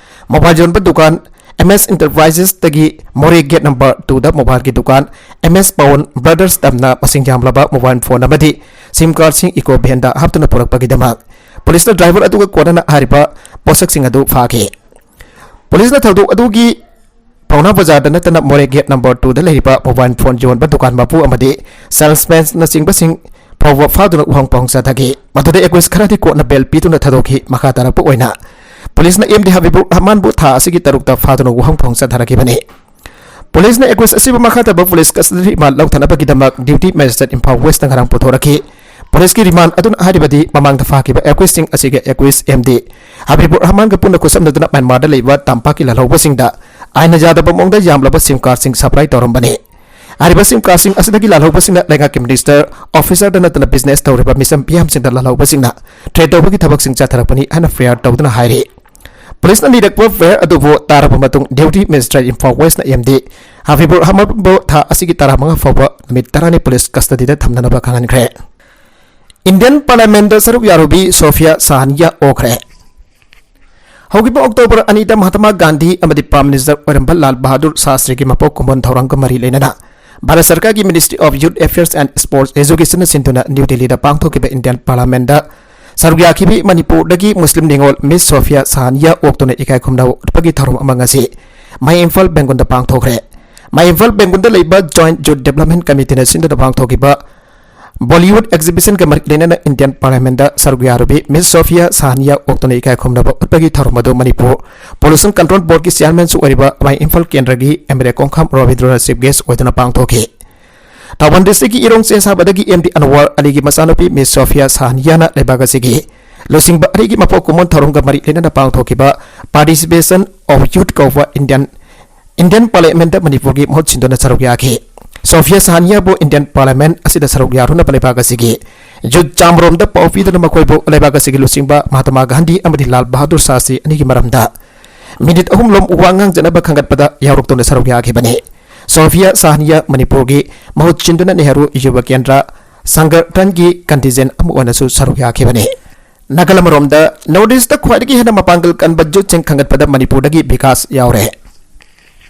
ꯃꯣꯕꯥꯏꯜ ꯌꯣꯟꯕ ꯗꯨꯀꯥꯟ ꯑꯦꯝ ꯑꯦꯁ ꯏꯟꯇꯔꯄ꯭ꯔꯥꯏꯖꯦꯁꯇꯒꯤ ꯃꯣꯔꯦ ꯒꯦꯠ ꯅꯝꯕꯔ ꯇꯨꯗ ꯃꯣꯕꯥꯏꯜꯒꯤ ꯗꯨꯀꯥꯟ ꯑꯦꯝ ꯑꯦꯁ ꯄꯋꯟ ꯕ꯭ꯔꯗꯔꯁ ꯇꯝꯅ ꯃꯁꯤꯡ ꯌꯥꯝꯂꯕ ꯃꯣꯕꯥꯏꯜ ꯐꯣꯟ ꯑꯃꯗꯤ ꯁꯤꯝ ꯀꯥꯔꯗꯁꯤꯡ ꯏꯀꯣ ꯚꯦꯟꯗ ꯍꯥꯞꯇꯨꯅ ꯄꯨꯔꯛꯄꯒꯤꯗꯃꯛ ꯄꯨꯂꯤꯁꯅ ꯗ꯭ꯔꯥꯏꯚꯔ ꯑꯗꯨꯒ ꯀꯣꯟꯅꯅ ꯍꯥꯏꯔꯤꯕ ꯄꯣꯠꯁꯛꯁꯤꯡ ꯑꯗꯨ ꯐꯥꯈꯤ꯫ ꯄꯨꯂꯤꯁꯅ ꯊꯧꯗꯣꯛ ꯑꯗꯨꯒꯤ ꯄꯥꯎꯅꯥ ꯕꯖꯥꯔꯗ ꯅꯠꯇꯅ ꯃꯣꯔꯦ ꯒꯦꯠ ꯅꯝꯕꯔ ꯇꯨꯗ ꯂꯩꯔꯤꯕ ꯃꯣꯕꯥꯏꯜ ꯐꯣꯟ ꯌꯣꯟꯕ ꯗꯨꯀꯥꯟ ꯃꯄꯨ ꯑꯃꯗꯤ ꯁꯦꯜꯁꯃꯦꯟꯅꯆꯤꯡꯕꯁꯤꯡ ꯐꯥꯎꯕ ꯐꯥꯗꯨꯅ ꯋꯥꯍꯪ ꯄꯥꯎꯍꯪ ꯆꯠꯊꯈꯤ꯫ ꯃꯗꯨꯗ ꯑꯦꯀ꯭ꯌꯨꯁ ꯈꯔꯗꯤ ꯀꯣꯔꯠꯅ ꯕꯦꯜ ꯄꯤꯗꯨꯅ ꯊꯥꯗꯣꯛꯈꯤ꯫ ꯃꯈꯥ ꯇꯥꯔꯛꯄ ꯑꯣꯏꯅ ꯄꯨꯂꯤꯁꯅ ꯑꯦꯝ ꯗꯤ ꯍꯕꯤꯕꯨꯔ ꯔꯍꯃꯥꯟꯕꯨ ꯊꯥ ꯑꯁꯤꯒꯤ ꯇꯔꯨꯛꯇ ꯐꯥꯗꯨꯅ ꯋꯥꯍꯪ ꯄꯥꯎꯍꯪ ꯆꯠꯊꯔꯛꯈꯤꯕꯅꯤ꯫ ꯄꯨꯂꯤꯁꯅ ꯑꯦꯀ꯭ꯌꯨꯁ ꯑꯁꯤꯕꯨ ꯃꯈꯥ ꯇꯥꯕ ꯄꯨꯂꯤꯁ ꯀꯁꯇꯗꯤ ꯔꯤꯃꯥꯟ ꯂꯧꯊꯅꯕꯒꯤꯗꯃꯛ ꯗ꯭ꯌꯨꯇꯤ ꯃꯦꯖꯤꯁꯇ꯭ꯔꯦꯠ ꯏꯝꯐꯥꯜ ꯋꯦꯁꯇ ꯉꯔꯥꯡ ꯄꯨꯊꯣꯔꯛꯈꯤ꯫ ꯄꯨꯂꯤꯁꯀꯤ ꯔꯤꯃꯥꯟ ꯑꯗꯨꯅ ꯍꯥꯏꯔꯤꯕꯗꯤ ꯃꯃꯥꯡꯗ ꯐꯥꯈꯤꯕ ꯑꯦꯀ꯭ꯌꯨꯁꯁꯤꯡ ꯑꯁꯤꯒ ꯑꯦꯀ꯭ꯌꯨꯁ ꯑꯦꯝ ꯗꯤ ꯍꯕꯤꯕꯨꯔ ꯔꯍꯃꯥꯟꯒ ꯄꯨꯟꯅ ꯈꯨꯠꯁꯝꯅꯗꯨꯅ ꯃ꯭ꯌꯥꯟꯃꯥꯔꯗ ꯂꯩꯕ ꯇꯝꯄꯥꯛꯀꯤ ꯂꯥꯜꯍꯧꯕꯁꯤꯡꯗ ꯑꯥꯏꯟꯅ ꯌꯥꯗꯕ ꯃꯑꯣꯡꯗ ꯌꯥꯝꯂꯕ ꯁꯤꯝ ꯀꯥꯔꯗꯁꯤꯡ ꯁꯄ꯭ꯂꯥꯏ ꯇꯧꯔꯝꯕꯅꯤ꯫ ꯍꯥꯏꯔꯤꯕ ꯁꯤꯝ ꯀꯥꯔꯗꯁꯤꯡ ꯑꯁꯤꯗꯒꯤ ꯂꯥꯜꯍꯧꯕꯁꯤꯡꯅ ꯂꯩꯉꯥꯛꯀꯤ ꯃꯤꯅꯤꯁꯇꯔ, ꯑꯣꯐꯤꯁꯔꯗ ꯅꯠꯇꯅ ꯕꯤꯖꯤꯅꯦꯁ ꯇꯧꯔꯤꯕ ꯃꯤꯆꯝ ꯃꯤꯌꯥꯝꯁꯤꯡꯗ ꯂꯥꯜꯍꯧꯕꯁꯤꯡꯅ ꯊ꯭ꯔꯦꯠ ꯇꯧꯕꯒꯤ ꯊꯕꯛꯁꯤꯡ ꯆꯠꯊꯔꯛꯄꯅꯤ ꯍꯥꯏꯅ ꯐꯤꯔꯌꯥꯗ ꯇꯧꯗꯨꯅ ꯍꯥꯏꯔꯤ꯫ ꯄꯨꯂꯤꯁꯅ ꯅꯤꯔꯛꯄ ꯐꯤꯔꯌꯥꯗ ꯑꯗꯨꯕꯨ ꯇꯥꯔꯕ ꯃꯇꯨꯡ ꯗ꯭ꯌꯨꯇꯤ ꯃꯦꯖꯤꯁꯇ꯭ꯔꯦꯠ ꯏꯝꯐꯥꯜ ꯋꯦꯁꯅ ꯑꯦꯝ ꯗꯤ ꯍꯕꯤꯕꯨꯔ ꯔꯍꯃꯥꯟꯕꯨ ꯊꯥ ꯑꯁꯤꯒꯤ ꯇꯔꯥꯃꯉꯥ ꯐꯥꯎꯕ ꯅꯨꯃꯤꯠ ꯇꯔꯥꯅꯤ ꯄꯨꯂꯤꯁ ꯀꯁꯇꯗꯤꯗ ꯊꯝꯅꯅꯕ ꯈꯪꯍꯟꯈ꯭ꯔꯦ꯫ ꯏꯟꯗꯤꯌꯟ ꯄꯥꯔꯂꯤꯌꯥꯃꯦꯟꯗ ꯁꯔꯨꯛ ꯌꯥꯔꯨꯕꯤ ꯁꯣꯐꯤꯌꯥ ꯁꯥꯍꯅꯤꯌꯥ ꯑꯣꯈ꯭ꯔꯦ꯫ ꯍꯧꯈꯤꯕ ꯑꯣꯛꯇꯣꯕꯔ ꯑꯅꯤꯗ ꯃꯍꯥꯇꯃꯥ ꯒꯥꯟꯙꯤ ꯑꯃꯗꯤ ꯄ꯭ꯔꯥꯏꯝ ꯃꯤꯅꯤꯁꯇꯔ ꯑꯣꯏꯔꯝꯕ ꯂꯥꯜ ꯕꯍꯥꯗꯨꯔ ꯁꯥꯁꯇ꯭ꯔꯤꯒꯤ ꯃꯄꯣꯛ ꯀꯨꯝꯑꯣꯟ ꯊꯧꯔꯝꯒ ꯃꯔꯤ ꯂꯩꯅꯅ ꯚꯥꯔꯠ ꯁꯔꯀꯥꯔꯒꯤ Ministry of Youth Affairs and Sports Educationꯅ ꯁꯤꯟꯗꯨꯅ ꯅ꯭ꯌꯨ ꯗꯤꯜꯂꯤꯗ ꯄꯥꯡꯊꯣꯛꯈꯤꯕ ꯏꯟꯗꯤꯌꯟ ꯄꯥꯔꯂꯤꯌꯥꯃꯦꯟꯗ ꯁꯔꯨꯛ ꯌꯥꯈꯤꯕꯤ ꯃꯅꯤꯄꯨꯔꯗꯒꯤ ꯃꯨꯁꯂꯤꯝ ꯅꯤꯉꯣꯜ ꯃꯤꯁ ꯁꯣꯐꯤꯌꯥ ꯁꯍꯥꯅꯤꯌꯥ ꯑꯣꯛꯇꯨꯅ ꯏꯀꯥꯏ ꯈꯨꯝꯅꯕ ꯎꯠꯄꯒꯤ ꯊꯧꯔꯝ ꯑꯃ ꯉꯁꯤ ꯃꯥꯏ ꯏꯝꯐꯥꯜ ꯕꯦꯡꯒꯨꯜꯗ ꯄꯥꯡꯊꯣꯛꯈ꯭ꯔꯦ꯫ ꯃꯥꯏ ꯏꯝꯐꯥꯜ ꯕꯦꯡꯒꯨꯜꯗ ꯂꯩꯕ Joint Youth Development Committeeꯅ ꯁꯤꯟꯗꯨꯅ ꯄꯥꯡꯊꯣꯛꯈꯤꯕ Bollywood exhibitionꯒ ꯃꯔꯤ ꯂꯩꯅꯅ Indian Parliamentꯇ ꯁꯔꯨꯛ ꯌꯥꯔꯨꯕꯤ ꯃꯤꯁ ꯁꯣꯐꯤꯌꯥ ꯁꯍꯥꯅꯤꯌꯥ ꯑꯣꯛꯇꯨꯅ ꯏꯀꯥꯏ ꯈꯨꯝꯅꯕ ꯎꯠꯄꯒꯤ ꯊꯧꯔꯝ ꯑꯗꯨ ꯃꯅꯤꯄꯨꯔ Pollution Control Boardꯀꯤ chairmanꯁꯨ ꯑꯣꯏꯔꯤꯕ ꯃꯥꯏ ꯏꯝꯐꯥꯜ ꯀꯦꯟꯗ꯭ꯔꯒꯤ MLA ꯀꯣꯡꯈꯥꯝ ꯔꯕꯤꯟꯗ꯭ꯔꯅ chief guest ꯑꯣꯏꯗꯨꯅ ꯄꯥꯡꯊꯣꯛꯈꯤ꯫ ꯊꯧꯕꯥꯜ districtꯀꯤ ꯏꯔꯣꯡ ꯆꯦꯟꯁꯥꯕꯗꯒꯤ MD ꯑꯟꯋꯔ ꯑꯂꯤꯒꯤ ꯃꯆꯥꯅꯨꯄꯤ ꯃꯤꯁ ꯁꯣꯐꯤꯌꯥ ꯁꯍꯥꯅꯤꯌꯥꯅ ꯂꯩꯕꯥꯛ ꯑꯁꯤꯒꯤ ꯂꯨꯆꯤꯡꯕ ꯑꯅꯤꯒꯤ ꯃꯄꯣꯛ ꯀꯨꯝꯑꯣꯟ ꯊꯧꯔꯝꯒ ꯃꯔꯤ ꯂꯩꯅꯅ ꯄꯥꯡꯊꯣꯛꯈꯤꯕ Participation of Youth ꯀꯧꯕ Indian, Indian Parliamentꯇ ꯃꯅꯤꯄꯨꯔꯒꯤ ꯃꯍꯨꯠ ꯁꯤꯟꯗꯨꯅ ꯁꯔꯨꯛ ꯌꯥꯈꯤ꯫ ꯁꯣꯐꯤꯌꯥ ꯁꯍꯥꯅꯤꯌꯥꯕꯨ Indian Parliament ꯑꯁꯤꯗ ꯁꯔꯨꯛ ꯌꯥꯔꯨꯅꯕ ꯂꯩꯕꯥꯛ ꯑꯁꯤꯒꯤ youth ꯆꯥꯝꯃꯔꯣꯝꯗ ꯄꯥꯎ ꯄꯤꯗꯨꯅ ꯃꯈꯣꯏꯕꯨ ꯂꯩꯕꯥꯛ ꯑꯁꯤꯒꯤ ꯂꯨꯆꯤꯡꯕ ꯃꯍꯥꯇꯃꯥ ꯒꯥꯟꯙꯤ ꯑꯃꯗꯤ ꯂꯥꯜ ꯕꯍꯥꯗꯨꯔ ꯁꯥꯁꯇ꯭ꯔꯤ ꯑꯅꯤꯒꯤ ꯃꯔꯝꯗ ꯃꯤꯅꯤꯠ ꯑꯍꯨꯝ ꯂꯣꯝ ꯋꯥ ꯉꯥꯡꯖꯅꯕ ꯈꯟꯒꯠꯄꯗ ꯌꯥꯎꯔꯛꯇꯨꯅ ꯁꯔꯨꯛ ꯌꯥꯈꯤꯕꯅꯤ꯫ ꯁꯣꯐꯤꯌꯥ ꯁꯍꯥꯅꯤꯌꯥ ꯃꯅꯤꯄꯨꯔꯒꯤ ꯃꯍꯨꯠ ꯁꯤꯟꯗꯨꯅ ꯅꯦꯍꯔꯨ ꯌꯨꯕ ꯀꯦꯟꯗ꯭ꯔ ꯁꯪꯒꯔꯊꯟꯒꯤ contingent ꯑꯃ ꯑꯣꯏꯅꯁꯨ ꯁꯔꯨꯛ ꯌꯥꯈꯤꯕꯅꯤ꯫ ꯅꯥꯀꯜ ꯑꯃꯔꯣꯝꯗ North Eastꯇ ꯈ꯭ꯋꯥꯏꯗꯒꯤ ꯍꯦꯟꯅ ꯃꯄꯥꯡꯒꯜ ꯀꯟꯕ youthꯁꯤꯡ ꯈꯟꯒꯠꯄꯗ ꯃꯅꯤꯄꯨꯔꯗꯒꯤ ꯕꯤꯀꯥꯁ ꯌꯥꯎꯔꯦ꯫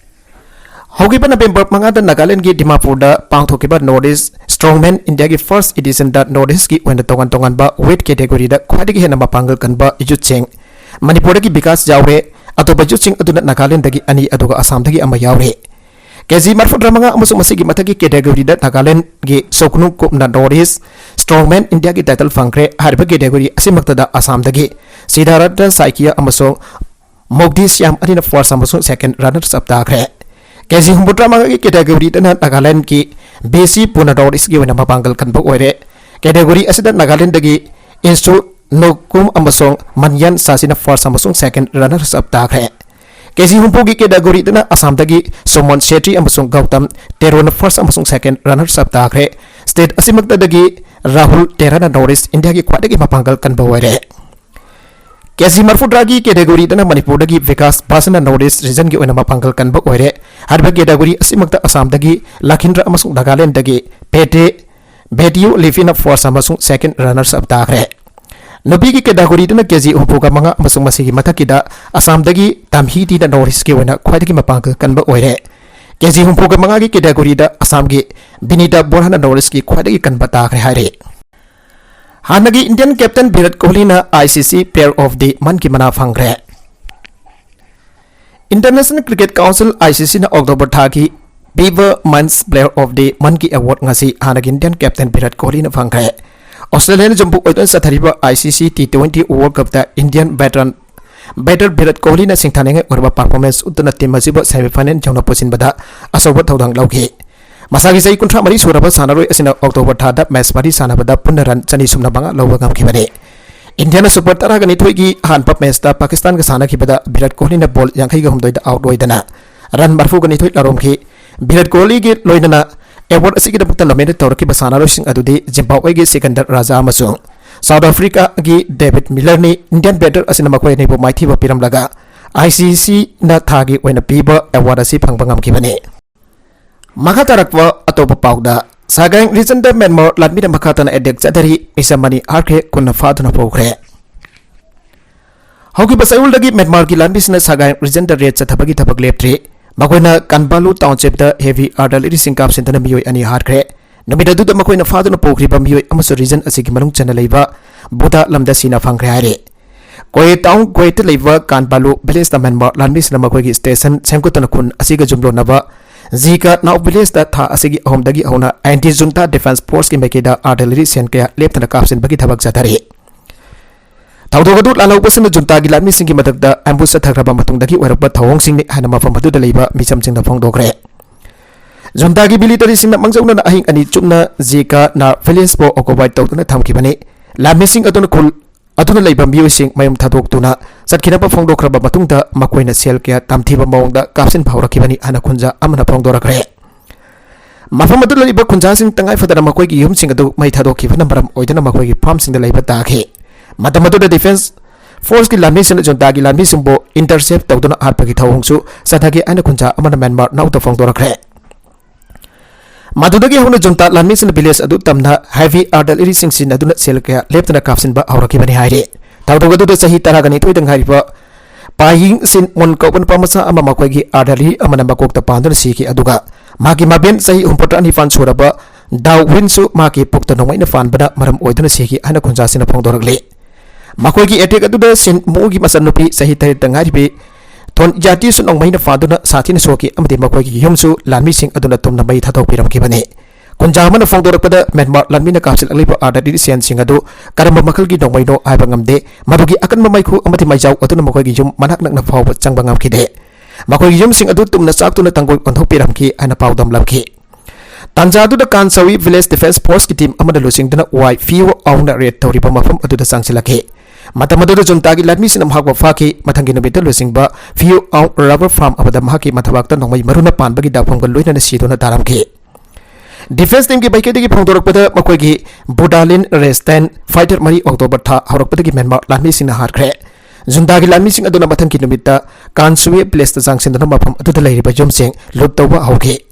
ꯍꯧꯈꯤꯕ November ꯃꯉꯥꯗ ꯅꯥꯒꯥꯂꯦꯟꯗꯒꯤ ꯗꯤꯃꯥꯄꯨꯔꯗ ꯄꯥꯡꯊꯣꯛꯈꯤꯕ North East Strongman Indiaꯒꯤ first editionꯗ North Eastꯀꯤ ꯑꯣꯏꯅ ꯇꯣꯉꯥꯟ ꯇꯣꯉꯥꯟꯕ weight categoryꯗ ꯈ꯭ꯋꯥꯏꯗꯒꯤ ꯍꯦꯟꯅ ꯃꯄꯥꯡꯒꯜ ꯀꯟꯕ youthꯁꯤꯡ ꯃꯅꯤꯄꯨꯔꯗꯒꯤ ꯕꯤꯀꯥꯁ ꯌꯥꯎꯔꯦ꯫ ꯑꯇꯣꯞꯄ youthꯁꯤꯡ ꯑꯗꯨꯅ ꯅꯥꯒꯥꯂꯦꯟꯗꯒꯤ ꯑꯅꯤ ꯑꯗꯨꯒ ꯑꯁꯥꯝꯗꯒꯤ ꯑꯃ ꯌꯥꯎꯔꯦ꯫ ꯀꯦꯖꯤ ꯃꯔꯤꯐꯨꯇꯔꯥ ꯃꯉꯥ ꯑꯃꯁꯨꯡ ꯃꯁꯤꯒꯤ ꯃꯊꯛꯀꯤ categoryꯗ ꯅꯥꯒꯥꯂꯦꯟꯗꯒꯤ ꯁꯣꯀꯅꯨ ꯀꯨꯞꯅ North East Strongman Indiaꯒꯤ title ꯐꯪꯈ꯭ꯔꯦ꯫ ꯍꯥꯏꯔꯤꯕ category ꯑꯁꯤꯃꯛꯇꯗ ꯑꯁꯥꯝꯗꯒꯤ ꯁꯤꯗꯥꯔꯠꯇ ꯁꯥꯏꯀꯤꯌꯥ ꯑꯃꯁꯨꯡ ꯃꯣꯛꯗꯤ ꯁ꯭ꯌꯥꯝ ꯑꯅꯤꯅ first ꯑꯃꯁꯨꯡ second runners up ꯇꯥꯈ꯭ꯔꯦ꯫ ꯀꯦꯖꯤ ꯍꯨꯝꯐꯨꯇꯔꯥ ꯃꯉꯥꯒꯤ categoryꯗꯅ ꯅꯥꯒꯥꯂꯦꯟꯗꯒꯤ ꯕꯤ ꯁꯤ ꯄꯨꯅ North Eastꯀꯤ ꯑꯣꯏꯅ ꯃꯄꯥꯡꯒꯜ ꯀꯟꯕ ꯑꯣꯏꯔꯦ꯫ Category ꯑꯁꯤꯗ ꯅꯥꯒꯥꯂꯦꯟꯗꯒꯤ ꯏꯟꯁꯨ ꯅꯣꯀꯨꯝ ꯑꯃꯁꯨꯡ ꯃꯟꯌꯟ ꯁꯥꯁꯤꯅ first ꯑꯃꯁꯨꯡ second runners up ꯇꯥꯈ꯭ꯔꯦ꯫ ꯀꯦꯖꯤ ꯍꯨꯝꯐꯨꯒꯤ categoryꯗꯅ ꯑꯁꯥꯝꯗꯒꯤ ꯁꯨꯃꯟ ꯁꯦꯇ꯭ꯔꯤ ꯑꯃꯁꯨꯡ ꯒꯧꯇꯝ ꯇꯦꯔꯣꯅ first ꯑꯃꯁꯨꯡ second runners up ꯇꯥꯈ꯭ꯔꯦ꯫ State ꯑꯁꯤꯃꯛꯇꯗꯒꯤ ꯔꯥꯍꯨꯜ ꯇꯦꯔꯥꯅ North East Indiaꯒꯤ ꯈ꯭ꯋꯥꯏꯗꯒꯤ ꯃꯄꯥꯡꯒꯜ ꯀꯟꯕ ꯑꯣꯏꯔꯦ꯫ ꯀꯦꯖꯤ ꯃꯔꯤꯐꯨꯇꯔꯥꯒꯤ categoryꯗꯅ ꯃꯅꯤꯄꯨꯔꯗꯒꯤ ꯕꯤꯀꯥꯁ ꯕꯥꯁꯅ North East regionꯒꯤ ꯑꯣꯏꯅ ꯃꯄꯥꯡꯒꯜ ꯀꯟꯕ ꯑꯣꯏꯔꯦ꯫ ꯍꯥꯏꯔꯤꯕ category ꯑꯁꯤꯃꯛꯇ ꯑꯁꯥꯝꯗꯒꯤ ꯂꯈꯤꯟꯗ꯭ꯔ ꯑꯃꯁꯨꯡ ꯅꯥꯒꯥꯂꯦꯟꯗꯒꯤ ꯄꯦꯇꯦ ꯕꯦꯇꯤꯌꯨ ꯂꯤꯐꯤꯅ first ꯑꯃꯁꯨꯡ second runners up ꯇꯥꯈ꯭ꯔꯦ꯫ ꯅꯨꯄꯤꯒꯤ categoryꯗꯅ ꯀꯦꯖꯤ ꯍꯨꯝꯐꯨꯒ ꯃꯉꯥ ꯑꯃꯁꯨꯡ ꯃꯁꯤꯒꯤ ꯃꯊꯛꯀꯤꯗ ꯑꯁꯥꯝꯗꯒꯤ ꯇꯝꯍꯤꯇꯤꯅ North Eastꯀꯤ ꯑꯣꯏꯅ ꯈ꯭ꯋꯥꯏꯗꯒꯤ ꯃꯄꯥꯡꯒꯜ ꯀꯟꯕ ꯑꯣꯏꯔꯦ꯫ ꯀꯦꯖꯤ ꯍꯨꯝꯐꯨꯒ ꯃꯉꯥꯒꯤ categoryꯗ ꯑꯁꯥꯝꯒꯤ ꯕꯤꯅꯤꯇꯥ ꯕꯣꯔꯥꯅ North Eastꯀꯤ ꯈ꯭ꯋꯥꯏꯗꯒꯤ ꯀꯟꯕ ꯇꯥꯈ꯭ꯔꯦ ꯍꯥꯏꯔꯤ꯫ ꯍꯥꯟꯅꯒꯤ Indian captain Virat ꯀꯣꯍꯂꯤꯅ I C C Player of the Monthꯀꯤ ꯃꯅꯥ ꯐꯪꯈ꯭ꯔꯦ꯫ International Cricket Council, I C C, ꯅ October ꯊꯥꯒꯤ ꯄꯤꯕ Men's Player of the Monthꯀꯤ award ꯉꯁꯤ ꯍꯥꯟꯅꯒꯤ Indian captain ꯚꯤꯔꯥꯠ ꯀꯣꯍꯂꯤꯅ ꯐꯪꯈ꯭ꯔꯦ꯫ ꯑꯣꯁꯇ꯭ꯔꯦꯂꯤꯌꯥꯅ ꯌꯨꯝꯕꯨ ꯑꯣꯏꯗꯨꯅ ꯆꯠꯊꯔꯤꯕ I C C T twenty World Cupꯇ Indian veteran batter Virat ꯀꯣꯍꯂꯤꯅ ꯁꯤꯡꯊꯥꯅꯤꯡꯉꯥꯏ ꯑꯣꯏꯔꯕ performance ꯎꯠꯇꯨꯅ team ꯑꯁꯤꯕꯨ semi final ꯌꯧꯅ ꯄꯨꯁꯤꯟꯕꯗ ꯑꯆꯧꯕ ꯊꯧꯗꯥꯡ ꯂꯧꯈꯤ꯫ ꯃꯁꯥꯒꯤ ꯆꯍꯤ ꯀꯨꯟꯊ꯭ꯔꯥ ꯃꯔꯤ ꯁꯨꯔꯕ ꯁꯥꯟꯅꯔꯣꯏ ꯑꯁꯤꯅ October ꯊꯥꯗ match ꯃꯔꯤ ꯁꯥꯟꯅꯕꯗ ꯄꯨꯟꯅ run ꯆꯅꯤ ꯁꯨꯞꯅ ꯃꯉꯥ ꯂꯧꯕ ꯉꯝꯈꯤꯕꯅꯤ꯫ ꯏꯟꯗꯤꯌꯥꯅ super ꯇꯔꯥꯒ ꯅꯤꯊꯣꯏꯒꯤ ꯑꯍꯥꯟꯕ matchꯇ ꯄꯥꯀꯤꯁꯇꯥꯟꯒ ꯁꯥꯟꯅꯈꯤꯕꯗ ꯚꯤꯔꯥꯠ ꯀꯣꯍꯂꯤꯅ ball ꯌꯥꯡꯈꯩꯒ ꯍꯨꯝꯗꯣꯏꯗ out ꯑꯣꯏꯗꯅ run ꯃꯔꯤꯐꯨꯒ ꯅꯤꯊꯣꯏ ꯂꯧꯔꯝꯈꯤ꯫ ꯚꯤꯔꯥꯠ ꯀꯣꯍꯂꯤꯒꯤ ꯂꯣꯏꯅꯅ award ꯑꯁꯤꯒꯤꯗꯃꯛꯇ nominate ꯇꯧꯔꯛꯈꯤꯕ ꯁꯥꯟꯅꯔꯣꯏꯁꯤꯡ ꯑꯗꯨꯗꯤ ꯖꯤꯝꯕꯥꯕ꯭ꯋꯦꯒꯤ ꯁꯤꯀꯟꯗꯔ ꯔꯥꯖꯥ ꯑꯃꯁꯨꯡ ꯁꯥꯎꯠ ꯑꯐ꯭ꯔꯤꯀꯥꯒꯤ ꯗꯦꯕꯤꯠ ꯃꯤꯂꯔꯅꯤ꯫ Indian batter ꯑꯁꯤꯅ ꯃꯈꯣꯏ ꯑꯅꯤꯕꯨ ꯃꯥꯏꯊꯤꯕ ꯄꯤꯔꯝꯂꯒ I C Cꯅ ꯊꯥꯒꯤ ꯑꯣꯏꯅ ꯄꯤꯕ award ꯑꯁꯤ ꯐꯪꯕ ꯉꯝꯈꯤꯕꯅꯤ꯫ ꯃꯈꯥ ꯇꯥꯔꯛꯄ ꯑꯇꯣꯞꯄ ꯄꯥꯎꯗ, ꯁꯒꯥꯏ regionꯗ ꯃ꯭ꯌꯥꯟꯃꯥꯔ ꯂꯥꯟꯃꯤꯅ ꯃꯈꯥ ꯇꯥꯅ attack ꯆꯠꯊꯔꯤ, ꯃꯤꯆꯝ ꯑꯅꯤ ꯍꯥꯠꯈ꯭ꯔꯦ, ꯀꯨꯟꯅ ꯐꯥꯗꯨꯅ ꯄꯨꯈ꯭ꯔꯦ꯫ ꯍꯧꯈꯤꯕ ꯆꯌꯣꯜꯗꯒꯤ ꯃ꯭ꯌꯥꯟꯃꯥꯔꯒꯤ ꯂꯥꯟꯃꯤꯁꯤꯡꯅ ꯁꯒꯥꯏ regionꯗ raid ꯆꯠꯊꯕꯒꯤ ꯊꯕꯛ ꯂꯦꯞꯇ꯭ꯔꯤ꯫ ꯃꯈꯣꯏꯅ ꯀꯥꯟꯕꯥꯂꯨ townshipꯇ heavy artilleryꯁꯤꯡ ꯀꯥꯞꯁꯤꯟꯗꯨꯅ ꯃꯤꯑꯣꯏ ꯑꯅꯤ ꯍꯥꯠꯈ꯭ꯔꯦ꯫ ꯅꯨꯃꯤꯠ ꯑꯗꯨꯗ ꯃꯈꯣꯏꯅ ꯐꯥꯗꯨꯅ ꯄꯨꯈ꯭ꯔꯤꯕ ꯃꯤꯑꯣꯏ ꯑꯃꯁꯨ region ꯑꯁꯤꯒꯤ ꯃꯅꯨꯡ ꯆꯟꯅ ꯂꯩꯕ ꯕꯨꯗꯥ ꯂꯝꯗ ꯁꯤꯅ ꯐꯪꯈ꯭ꯔꯦ ꯍꯥꯏꯔꯤ꯫ ꯀꯣꯌꯦ town ꯀꯣꯌꯦꯇ ꯂꯩꯕ ꯀꯥꯟꯕꯥꯂꯨ villageꯇ ꯃ꯭ꯌꯥꯟꯃꯥꯔ ꯂꯥꯟꯃꯤꯁꯤꯡꯅ ꯃꯈꯣꯏꯒꯤ station ꯁꯦꯝꯒꯠꯇꯨꯅ ꯈꯨꯟ ꯑꯁꯤꯒ ꯌꯨꯝꯂꯣꯟꯅꯕ ꯖꯤꯀ ꯅꯥꯎ villageꯇ ꯊꯥ ꯑꯁꯤꯒꯤ ꯑꯍꯨꯝꯗꯒꯤ ꯍꯧꯅ anti junta defence forceꯀꯤ ꯃꯥꯏꯀꯩꯗ artillery ꯁꯦꯜ ꯀꯌꯥ ꯂꯦꯞꯇꯅ ꯀꯥꯞꯁꯤꯟꯕꯒꯤ ꯊꯕꯛ ꯆꯠꯊꯔꯤ꯫ ꯊꯧꯗꯣꯛ ꯑꯗꯨ ꯂꯥꯜꯍꯧꯕꯁꯤꯡꯅ juntaꯒꯤ ꯂꯥꯟꯃꯤꯁꯤꯡꯒꯤ ꯃꯊꯛꯇ ambush ꯆꯠꯊꯈ꯭ꯔꯕ ꯃꯇꯨꯡꯗꯒꯤ ꯑꯣꯏꯔꯛꯄ ꯊꯧꯑꯣꯡꯁꯤꯡꯅꯤ ꯍꯥꯏꯅ ꯃꯐꯝ ꯑꯗꯨꯗ ꯂꯩꯕ ꯃꯤꯆꯝꯁꯤꯡꯅ ꯐꯣꯡꯗꯣꯛꯈ꯭ꯔꯦ꯫ Juntaꯒꯤ militaryꯁꯤꯡꯅ ꯃꯥꯡꯖꯧꯅꯅ ꯑꯍꯤꯡ ꯑꯅꯤ ꯆꯨꯞꯅ ꯖꯤꯀ ꯅꯥ villageꯄꯨ occupy ꯇꯧꯗꯨꯅ ꯊꯝꯈꯤꯕꯅꯤ꯫ ꯂꯥꯟꯃꯤꯁꯤꯡ ꯑꯗꯨꯅ ꯈꯨꯜ ꯑꯗꯨꯅ ꯂꯩꯕ ꯃꯤꯑꯣꯏꯁꯤꯡ ꯃꯌꯨꯝ ꯊꯥꯗꯣꯛꯇꯨꯅ ꯆꯠꯈꯤꯅꯕ ꯐꯣꯡꯗꯣꯛꯈ꯭ꯔꯕ ꯃꯇꯨꯡꯗ ꯃꯈꯣꯏꯅ ꯁꯦꯜ ꯀꯌꯥ ꯇꯝꯊꯤꯕ ꯃꯑꯣꯡꯗ ꯀꯥꯞꯁꯤꯟꯕ ꯍꯧꯔꯛꯈꯤꯕꯅꯤ ꯍꯥꯏꯅ ꯈꯨꯟꯖꯥ ꯑꯃꯅ ꯐꯣꯡꯗꯣꯔꯛꯈ꯭ꯔꯦ꯫ ꯃꯐꯝ ꯑꯗꯨꯗ ꯂꯩꯔꯤꯕ ꯈꯨꯟꯖꯥꯁꯤꯡ ꯇꯉꯥꯏ ꯐꯗꯅ ꯃꯈꯣꯏꯒꯤ ꯌꯨꯝꯁꯤꯡ ꯑꯗꯨ ꯃꯩ ꯊꯥꯗꯣꯛꯈꯤꯕꯅ ꯃꯔꯝ ꯑꯣꯏꯗꯨꯅ ꯃꯈꯣꯏꯒꯤ farmꯁꯤꯡꯗ ꯂꯩꯕ ꯇꯥꯈꯤ꯫ ꯃꯇꯝ ꯑꯗꯨꯗ defence forceꯀꯤ ꯂꯥꯟꯃꯤꯁꯤꯡꯅ juntaꯒꯤ ꯂꯥꯟꯃꯤꯁꯤꯡꯕꯨ intercept ꯇꯧꯗꯨꯅ ꯍꯥꯠꯄꯒꯤ ꯊꯧꯑꯣꯡꯁꯨ ꯆꯠꯊꯈꯤ ꯍꯥꯏꯅ ꯈꯨꯟꯖꯥ ꯑꯃꯅ ꯃ꯭ꯌꯥꯟꯃꯥꯔ Nowꯗ ꯐꯣꯡꯗꯣꯔꯛꯈ꯭ꯔꯦ꯫ ꯃꯗꯨꯗꯒꯤ ꯍꯧꯅ junta ꯂꯥꯟꯃꯤꯁꯤꯡꯅ village ꯑꯗꯨ ꯇꯝꯅ heavy artilleryꯁꯤꯡ ꯁꯤꯖꯤꯟꯅꯗꯨꯅ ꯁꯦꯜ ꯀꯌꯥ ꯂꯦꯞꯇꯅ ꯀꯥꯞꯁꯤꯟꯕ ꯍꯧꯔꯛꯈꯤꯕꯅꯤ ꯍꯥꯏꯔꯤ꯫ ꯊꯧꯗꯣꯛ ꯑꯗꯨꯗ ꯆꯍꯤ ꯇꯔꯥꯒ ꯅꯤꯊꯣꯏꯗ ꯉꯥꯏꯔꯤꯕ ꯄꯥꯌꯤꯡ ꯁꯤꯟ ꯃꯨꯟ ꯀꯧꯕ ꯅꯨꯄꯥ ꯃꯆꯥ ꯑꯃ ꯃꯈꯣꯏꯒꯤ artillery ꯑꯃꯅ ꯃꯀꯣꯛꯇ ꯄꯥꯟꯗꯨꯅ ꯁꯤꯈꯤ, ꯑꯗꯨꯒ ꯃꯍꯥꯛꯀꯤ ꯃꯕꯦꯟ ꯆꯍꯤ ꯍꯨꯝꯐꯨꯇꯔꯥ ꯅꯤꯄꯥꯟ ꯁꯨꯔꯕ ꯗꯥꯎ ꯋꯤꯟꯁꯨ ꯃꯍꯥꯛꯀꯤ ꯄꯨꯛꯇ ꯅꯣꯡꯃꯩꯅ ꯐꯥꯟꯕꯅ ꯃꯔꯝ ꯑꯣꯏꯗꯨꯅ ꯁꯤꯈꯤ ꯍꯥꯏꯅ ꯈꯨꯟꯖꯥꯁꯤꯡꯅ ꯐꯣꯡꯗꯣꯔꯛꯂꯤ꯫ ꯃꯈꯣꯏꯒꯤ ꯑꯦꯇꯦꯛ ꯑꯗꯨꯗ ꯁꯤꯟ ꯃꯨꯒꯤ ꯃꯆꯟꯅꯨꯄꯤ ꯆꯍꯤ ꯇꯔꯦꯠꯇ ꯉꯥꯏꯔꯤꯕꯤ ꯊꯣꯟ ꯖꯥꯇꯤꯁꯨ ꯅꯣꯡꯃꯩꯅ ꯐꯥꯟꯗꯨꯅ ꯁꯥꯊꯤꯅ ꯁꯣꯛꯈꯤ ꯑꯃꯗꯤ ꯃꯈꯣꯏꯒꯤ ꯌꯨꯝꯁꯨ ꯂꯥꯟꯃꯤꯁꯤꯡ ꯑꯗꯨꯅ ꯇꯨꯝꯅ ꯃꯩ ꯊꯥꯗꯣꯛꯄꯤꯔꯝꯈꯤꯕꯅꯤ꯫ ꯈꯨꯟꯖꯥ ꯑꯃꯅ ꯐꯣꯡꯗꯣꯔꯛꯄꯗ, ꯃ꯭ꯌꯥꯟꯃꯥꯔ ꯂꯥꯟꯃꯤꯅ ꯀꯥꯞꯁꯤꯜꯂꯛꯂꯤꯕ ꯑꯥꯔꯇꯤꯂꯔꯤꯁꯤꯌꯟꯁꯤꯡ ꯑꯗꯨ ꯀꯔꯝꯕ ꯃꯈꯜꯒꯤ ꯅꯣꯡꯃꯩꯅꯣ ꯍꯥꯏꯕ ꯉꯝꯗꯦ꯫ ꯃꯗꯨꯒꯤ ꯑꯀꯟꯕ ꯃꯩꯈꯨ ꯑꯃꯗꯤ ꯃꯩꯖꯥꯎ ꯑꯗꯨꯅ ꯃꯈꯣꯏꯒꯤ ꯌꯨꯝ ꯃꯅꯥꯛ ꯅꯛꯅ ꯐꯥꯎꯕ ꯆꯪꯕ ꯉꯝꯈꯤꯗꯦ꯫ ꯃꯈꯣꯏꯒꯤ ꯌꯨꯝꯁꯤꯡ ꯑꯗꯨ ꯇꯨꯝꯅ ꯆꯥꯛꯇꯨꯅ ꯇꯪꯒꯣꯏ ꯑꯣꯟꯊꯣꯛꯄꯤꯔꯝꯈꯤ ꯍꯥꯏꯅ ꯄꯥꯎꯗꯝꯂꯝꯈꯤ꯫ ꯇꯥꯟꯖꯥ ꯑꯗꯨꯗ ꯀꯥꯟꯁꯥꯋꯤ ꯚꯤꯂꯦꯖ ꯗꯤꯐꯦꯟꯁ ꯐꯣꯔꯁꯀꯤ ꯇꯤꯝ ꯑꯃꯅ ꯂꯨꯆꯤꯡꯗꯨꯅ ꯋꯥꯏ ꯐꯤꯌꯨ ꯑꯥꯎꯅ ꯔꯦꯗ ꯇꯧꯔꯤꯕ ꯃꯐꯝ ꯑꯗꯨꯗ ꯆꯪꯁꯤꯜꯂꯛꯈꯤ꯫ ꯃꯇꯝ ꯑꯗꯨꯗ ꯖꯨꯟꯇꯥꯒꯤ ꯂꯥꯟꯃꯤꯁꯤꯡꯅ ꯃꯍꯥꯛꯄꯨ ꯐꯥꯈꯤ꯫ ꯃꯊꯪꯒꯤ ꯅꯨꯃꯤꯠꯇ ꯂꯨꯆꯤꯡꯕ ꯐꯤꯌꯨ ꯑꯥꯎ ꯔꯕꯔ ꯐꯥꯔꯝ ꯑꯃꯗ ꯃꯍꯥꯛꯀꯤ ꯃꯊꯕꯥꯛꯇ ꯅꯣꯡꯃꯩ ꯃꯔꯨꯅ ꯄꯥꯟꯕꯒꯤ ꯗꯥꯛꯐꯝꯒ ꯂꯣꯏꯅꯅ ꯁꯤꯗꯨꯅ ꯇꯥꯔꯝꯈꯤ꯫ ꯗꯤꯐꯦꯟꯁ ꯇꯤꯝꯒꯤ ꯃꯥꯏꯀꯩꯗꯒꯤ ꯐꯣꯡꯗꯣꯔꯛꯄꯗ, ꯃꯈꯣꯏꯒꯤ ꯕꯨꯗꯥꯂꯤꯟ ꯔꯦꯁꯇꯦꯟ ꯐꯥꯏꯇꯔ ꯃꯔꯤ ꯑꯣꯛꯇꯣꯕꯔ ꯊꯥ ꯍꯧꯔꯛꯄꯗꯒꯤ ꯃ꯭ꯌꯥꯟꯃꯥꯔ ꯂꯥꯟꯃꯤꯁꯤꯡꯅ ꯍꯥꯠꯈ꯭ꯔꯦ꯫ ꯖꯨꯟꯇꯥꯒꯤ ꯂꯥꯟꯃꯤꯁꯤꯡ ꯑꯗꯨꯅ ꯃꯊꯪꯒꯤ ꯅꯨꯃꯤꯠꯇ ꯀꯥꯟꯁꯨꯋꯦ ꯄ꯭ꯂꯦꯁꯇ ꯆꯪꯁꯤꯟꯗꯨꯅ ꯃꯐꯝ ꯑꯗꯨꯗ ꯂꯩꯔꯤꯕ ꯌꯨꯝꯁꯤꯡ ꯂꯨꯠ ꯇꯧꯕ ꯍꯧꯈꯤ꯫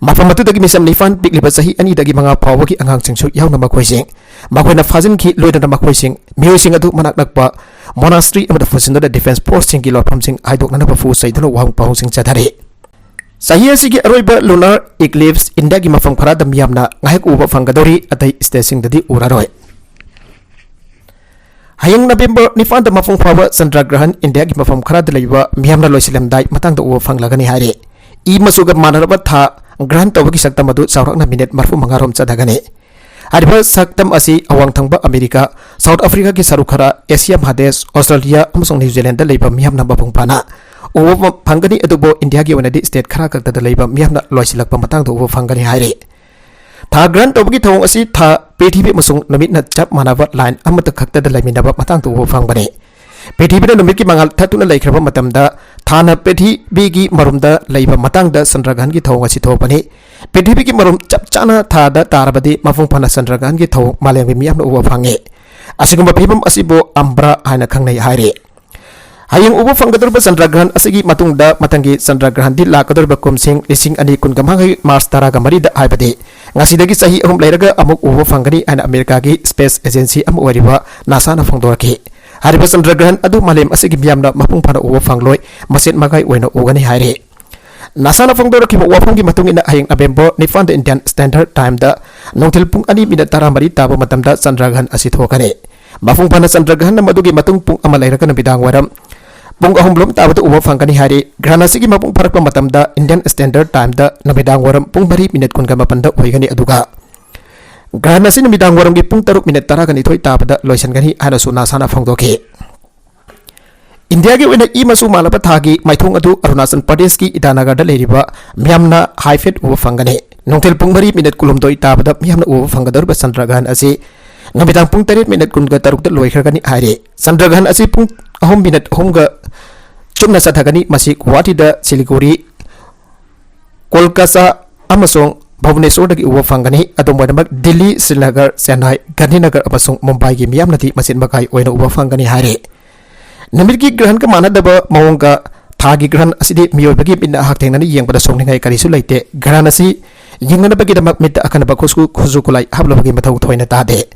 ꯃꯐꯝ ꯑꯗꯨꯗꯒꯤ ꯃꯤꯆꯝ ꯅꯤꯄꯥꯟ ꯄꯤꯛꯂꯤꯕ ꯆꯍꯤ ꯑꯅꯤꯗꯒꯤ ꯃꯉꯥ ꯐꯥꯎꯕꯒꯤ ꯑꯉꯥꯡꯁꯤꯡꯁꯨ ꯌꯥꯎꯅ ꯃꯈꯣꯏꯁꯤꯡ ꯃꯈꯣꯏꯅ ꯐꯥꯖꯤꯟꯈꯤ꯫ ꯂꯣꯏꯅꯅ ꯃꯈꯣꯏꯁꯤꯡ ꯃꯤꯑꯣꯏꯁꯤꯡ ꯑꯗꯨ ꯃꯅꯥꯛ ꯅꯛꯄ ꯃꯣꯅꯥꯁꯇ꯭ꯔꯤ ꯑꯃꯗ ꯄꯨꯁꯤꯟꯗꯨꯅ ꯗꯤꯐꯦꯟꯁ ꯐꯣꯔꯁꯁꯤꯡꯒꯤ ꯂꯣꯠꯐꯝꯁꯤꯡ ꯍꯥꯏꯗꯣꯛꯅꯅꯕ ꯐꯨ ꯆꯩꯗꯨꯅ ꯋꯥꯍꯪ ꯄꯥꯎꯍꯪꯁꯤꯡ ꯆꯠꯊꯔꯤ꯫ ꯆꯍꯤ ꯑꯁꯤꯒꯤ ꯑꯔꯣꯏꯕ ꯂꯨꯅꯥꯔ ꯏꯀ꯭ꯂꯤꯞꯁ ꯏꯟꯗꯤꯌꯥꯒꯤ ꯃꯐꯝ ꯈꯔꯗ ꯃꯤꯌꯥꯝꯅ ꯉꯥꯏꯍꯥꯛ ꯎꯕ ꯐꯪꯒꯗꯧꯔꯤ, ꯑꯇꯩ ꯁ꯭ꯇꯦꯠꯁꯤꯡꯗꯗꯤ ꯎꯔꯔꯣꯏ꯫ ꯍꯌꯦꯡ ꯅꯕꯦꯝꯕꯔ ꯅꯤꯄꯥꯟꯗ ꯃꯄꯨꯡ ꯐꯥꯕ ꯆꯟꯗ꯭ꯔ ꯒ꯭ꯔꯍꯟ ꯏꯟꯗꯤꯌꯥꯒꯤ ꯃꯐꯝ ꯈꯔꯗ ꯂꯩꯕ ꯃꯤꯌꯥꯝꯅ ꯂꯣꯏꯁꯤꯜꯂꯝꯗꯥꯏ ꯃꯇꯥꯡꯗ ꯎꯕ ꯐꯪꯂꯒꯅꯤ ꯍꯥꯏꯔꯤ꯫ ꯏ ꯃꯆꯨꯒ ꯃꯥꯟꯅꯔꯕ ꯊꯥ ꯒ꯭ꯔꯍꯟ ꯇꯧꯕꯒꯤ ꯁꯛꯇꯝ ꯑꯗꯨ ꯆꯥꯎꯔꯥꯛꯅ ꯃꯤꯅꯤꯠ ꯃꯔꯤꯐꯨ ꯃꯉꯥ ꯔꯣꯝ ꯆꯠꯊꯒꯅꯤ꯫ ꯍꯥꯏꯔꯤꯕ ꯁꯛꯇꯝ ꯑꯁꯤ ꯑꯋꯥꯡ ꯊꯪꯕ ꯑꯃꯦꯔꯤꯀꯥ, ꯁꯥꯎꯠ ꯑꯐ꯭ꯔꯤꯀꯥꯒꯤ ꯁꯔꯨꯛ ꯈꯔ, ꯑꯦꯁꯤꯌꯥ ꯃꯍꯥꯗꯦꯁ, ꯑꯣꯁꯇ꯭ꯔꯦꯂꯤꯌꯥ ꯑꯃꯁꯨꯡ ꯅ꯭ꯌꯨ ꯖꯤꯂꯦꯟꯗ ꯂꯩꯕ ꯃꯤꯌꯥꯝꯅ ꯃꯄꯨꯡ ꯐꯥꯅ ꯎꯕ ꯐꯪꯒꯅꯤ, ꯑꯗꯨꯕꯨ ꯏꯟꯗꯤꯌꯥꯒꯤ ꯑꯣꯏꯅꯗꯤ ꯁ꯭ꯇꯦꯠ ꯈꯔ ꯈꯛꯇꯗ ꯂꯩꯕ ꯃꯤꯌꯥꯝꯅ ꯂꯣꯏꯁꯤꯜꯂꯛꯄ ꯃꯇꯥꯡꯗ ꯎꯕ ꯐꯪꯒꯅꯤ ꯍꯥꯏꯔꯤ꯫ ꯊꯥ ꯒ꯭ꯔꯍꯟ ꯇꯧꯕꯒꯤ ꯊꯧꯑꯣꯡ ꯑꯁꯤ ꯊꯥ, ꯄ꯭ꯔꯤꯊꯤꯕꯤ ꯑꯃꯁꯨꯡ ꯅꯨꯃꯤꯠꯅ ꯆꯞ ꯃꯥꯟꯅꯕ ꯂꯥꯏꯟ ꯑꯃꯠꯇ ꯈꯛꯇꯗ ꯂꯩꯃꯤꯟꯅꯕ ꯃꯇꯥꯡꯗ ꯎꯕ ꯐꯪꯕꯅꯤ꯫ ꯄ꯭ꯔꯤꯊꯤꯕꯤꯅ ꯅꯨꯃꯤꯠꯀꯤ ꯃꯉꯥꯜ ꯊꯠꯇꯨꯅ ꯂꯩꯈ꯭ꯔꯕ ꯃꯇꯝꯗ, ꯊꯥꯅ ꯄ꯭ꯔꯤꯊꯤꯕꯤꯒꯤ ꯃꯔꯨꯝꯗ ꯂꯩꯕ ꯃꯇꯥꯡꯗ ꯆꯟꯗ꯭ꯔꯒ꯭ꯔꯍꯟꯒꯤ ꯊꯧꯑꯣꯡ ꯑꯁꯤ ꯊꯣꯛꯄꯅꯤ꯫ ꯄ꯭ꯔꯤꯊꯤꯕꯤꯒꯤ ꯃꯔꯨꯝ ꯆꯞ ꯆꯥꯅ ꯊꯥꯗ ꯇꯥꯔꯕꯗꯤ, ꯃꯄꯨꯡ ꯐꯥꯅ ꯆꯟꯗ꯭ꯔꯒ꯭ꯔꯍꯟꯒꯤ ꯊꯧꯑꯣꯡ ꯃꯥꯂꯦꯝꯒꯤ ꯃꯤꯌꯥꯝꯅ ꯎꯕ ꯐꯪꯉꯤ꯫ ꯑꯁꯤꯒꯨꯝꯕ ꯐꯤꯕꯝ ꯑꯁꯤꯕꯨ ꯑꯝꯕ꯭ꯔꯥ ꯍꯥꯏꯅ ꯈꯪꯅꯩ ꯍꯥꯏꯔꯤ꯫ ꯍꯌꯦꯡ ꯎꯕ ꯐꯪꯒꯗꯧꯔꯤꯕ ꯆꯟꯗ꯭ꯔꯒ꯭ꯔꯍꯟ ꯑꯁꯤꯒꯤ ꯃꯇꯨꯡꯗ ꯃꯊꯪꯒꯤ ꯆꯟꯗ꯭ꯔꯒ꯭ꯔꯍꯟꯗꯤ ꯂꯥꯛꯀꯗꯧꯔꯤꯕ ꯀꯨꯝꯁꯤꯡ ꯂꯤꯁꯤꯡ ꯑꯅꯤ ꯀꯨꯟꯒ ꯃꯉꯥꯒꯤ ꯃꯥꯔꯆ ꯇꯔꯥꯒ ꯃꯔꯤꯗ, ꯍꯥꯏꯕꯗꯤ ꯉꯁꯤꯗꯒꯤ ꯆꯍꯤ ꯑꯍꯨꯝ ꯂꯩꯔꯒ ꯑꯃꯨꯛ ꯎꯕ ꯐꯪꯒꯅꯤ ꯍꯥꯏꯅ ꯑꯃꯦꯔꯤꯀꯥꯒꯤ ꯁ꯭ꯄꯦꯁ ꯑꯦꯖꯦꯟꯁꯤ ꯑꯃ ꯑꯣꯏꯔꯤꯕ ꯅꯥꯁꯥꯅ ꯐꯣꯡꯗꯣꯔꯛꯈꯤ꯫ ꯍꯥꯏꯔꯤꯕ ꯆꯟꯗ꯭ꯔꯒ꯭ꯔꯍꯟ ꯑꯗꯨ ꯃꯥꯂꯦꯝ ꯑꯁꯤꯒꯤ ꯃꯤꯌꯥꯝꯅ ꯃꯄꯨꯡ ꯐꯥꯅ ꯎꯕ ꯐꯪꯂꯣꯏ, ꯃꯆꯦꯠ ꯃꯀꯥꯏ ꯑꯣꯏꯅ ꯎꯒꯅꯤ ꯍꯥꯏꯔꯤ꯫ ꯅꯥꯁꯥꯅ ꯐꯣꯡꯗꯣꯔꯛꯈꯤꯕ ꯋꯥꯐꯝꯒꯤ ꯃꯇꯨꯡ ꯏꯟꯅ, ꯍꯌꯦꯡ ꯅꯕꯦꯝꯕꯔ ꯅꯤꯄꯥꯟꯗ Indian Standard Time ꯗ ꯅꯨꯡꯊꯤꯜ ꯄꯨꯡ ꯑꯅꯤ ꯃꯤꯅꯠ ꯇꯔꯥꯃꯔꯤ ꯇꯥꯕ ꯃꯇꯝꯗ ꯆꯟꯗ꯭ꯔꯒ꯭ꯔꯍꯟ ꯑꯁꯤ ꯊꯣꯛꯀꯅꯤ꯫ ꯃꯄꯨꯡ ꯐꯥꯅ ꯆꯟꯗ꯭ꯔꯒ꯭ꯔꯍꯟ ꯃꯗꯨꯒꯤ ꯃꯇꯨꯡ ꯄꯨꯡ ꯑꯃ ꯂꯩꯔꯒ ꯅꯨꯃꯤꯗꯥꯡ ꯋꯥꯏꯔꯝ ꯄꯨꯡ ꯑꯍꯨꯝ ꯂꯣꯝ ꯇꯥꯕꯗ ꯎꯕ ꯐꯪꯒꯅꯤ ꯍꯥꯏꯔꯤ꯫ ꯒ꯭ꯔꯍꯟ ꯑꯁꯤꯒꯤ ꯃꯄꯨꯡ ꯐꯥꯔꯛꯄ ꯃꯇꯝꯗ Indian Standard Time ꯗ ꯅꯨꯃꯤꯗꯥꯡ ꯋꯥꯏꯔꯝ ꯄꯨꯡ ꯃꯔꯤ ꯃꯤꯅꯠ ꯀꯨꯟꯒ ꯃꯥꯄꯟꯗ ꯑꯣꯏꯒꯅꯤ꯫ ꯑꯗꯨꯒ ꯒ꯭ꯔꯍꯟ ꯑꯁꯤ ꯅꯨꯃꯤꯗꯥꯡ ꯋꯥꯏꯔꯝꯒꯤ ꯄꯨꯡ ꯇꯔꯨꯛ ꯃꯤꯅꯠ ꯇꯔꯥꯒ ꯅꯤꯊꯣꯏ ꯇꯥꯕꯗ ꯂꯣꯏꯁꯤꯟꯒꯅꯤ ꯍꯥꯏꯅꯁꯨ ꯅꯥꯁꯥꯅ ꯐꯣꯡꯗꯣꯛꯈꯤ꯫ ꯏꯟꯗꯤꯌꯥꯒꯤ ꯑꯣꯏꯅ ꯏ ꯃꯆꯨ ꯃꯥꯜꯂꯕ ꯊꯥꯒꯤ ꯃꯥꯏꯊꯣꯡ ꯑꯗꯨ ꯑꯔꯨꯅꯥꯆꯜ ꯄ꯭ꯔꯗꯦꯁꯀꯤ ꯏꯇꯥꯅꯒꯔꯗ ꯂꯩꯔꯤꯕ ꯃꯤꯌꯥꯝꯅ ꯍꯥꯏꯐꯦꯠ ꯎꯕ ꯐꯪꯒꯅꯤ꯫ ꯅꯨꯡꯊꯤꯜ ꯄꯨꯡ ꯃꯔꯤ ꯃꯤꯅꯠ ꯀꯨꯟꯍꯨꯝꯗꯣꯏ ꯇꯥꯕꯗ ꯃꯤꯌꯥꯝꯅ ꯎꯕ ꯐꯪꯒꯗꯧꯔꯤꯕ ꯆꯟꯗ꯭ꯔꯒ꯭ꯔꯍꯟ ꯑꯁꯤ ꯅꯨꯃꯤꯗꯥꯡ ꯄꯨꯡ ꯇꯔꯦꯠ ꯃꯤꯅꯠ ꯀꯨꯟꯒ ꯇꯔꯨꯛꯇ ꯂꯣꯏꯈ꯭ꯔꯒꯅꯤ ꯍꯥꯏꯔꯤ꯫ ꯆꯟꯗ꯭ꯔꯒ꯭ꯔꯍꯟ ꯑꯁꯤ ꯄꯨꯡ ꯑꯍꯨꯝ ꯃꯤꯅꯠ ꯑꯍꯨꯝꯒ ꯆꯨꯞꯅ ꯆꯠꯊꯒꯅꯤ꯫ ꯃꯁꯤ ꯒꯨꯋꯥꯍꯥꯇꯤꯗ, ꯁꯤꯂꯤꯒꯨꯔꯤ, ꯀꯣꯜꯀꯥꯇꯥ ꯑꯃꯁꯨꯡ ꯚꯨꯕꯅꯦꯁꯣꯔꯗꯒꯤ ꯎꯕ ꯐꯪꯒꯅꯤ꯫ ꯑꯗꯨꯝ ꯑꯣꯏꯅꯃꯛ ꯗꯤꯜꯂꯤ, ꯁ꯭ꯔꯤꯅꯒꯔ, ꯆꯦꯟꯅꯥꯏ, ꯒꯥꯟꯙꯤꯅꯒꯔ ꯑꯃꯁꯨꯡ ꯃꯨꯝꯕꯥꯏꯒꯤ ꯃꯤꯌꯥꯝꯅꯗꯤ ꯃꯆꯤꯟ ꯃꯀꯥꯏ ꯑꯣꯏꯅ ꯎꯕ ꯐꯪꯒꯅꯤ ꯍꯥꯏꯔꯤ꯫ ꯅꯨꯃꯤꯠꯀꯤ ꯒ꯭ꯔꯍꯟꯒ ꯃꯥꯟꯅꯗꯕ ꯃꯑꯣꯡꯒ ꯊꯥꯒꯤ ꯒ꯭ꯔꯍꯟ ꯑꯁꯤꯗꯤ ꯃꯤꯑꯣꯏꯕꯒꯤ ꯃꯤꯠꯅ ꯍꯛꯊꯦꯡꯅꯅ ꯌꯦꯡꯕꯗ ꯁꯣꯛꯅꯤꯡꯉꯥꯏ ꯀꯔꯤꯁꯨ ꯂꯩꯇꯦ꯫ ꯒ꯭ꯔꯍꯟ ꯑꯁꯤ ꯌꯦꯡꯅꯅꯕꯒꯤꯗꯃꯛ ꯃꯤꯠꯇ ꯑꯀꯟꯕ ꯈꯨꯠꯁꯨ, ꯈꯨꯠꯁꯨ ꯈꯨꯠꯂꯥꯏ ꯍꯥꯞꯂꯕꯒꯤ ꯃꯊꯧ ꯊꯣꯏꯅ ꯇꯥꯗꯦ꯫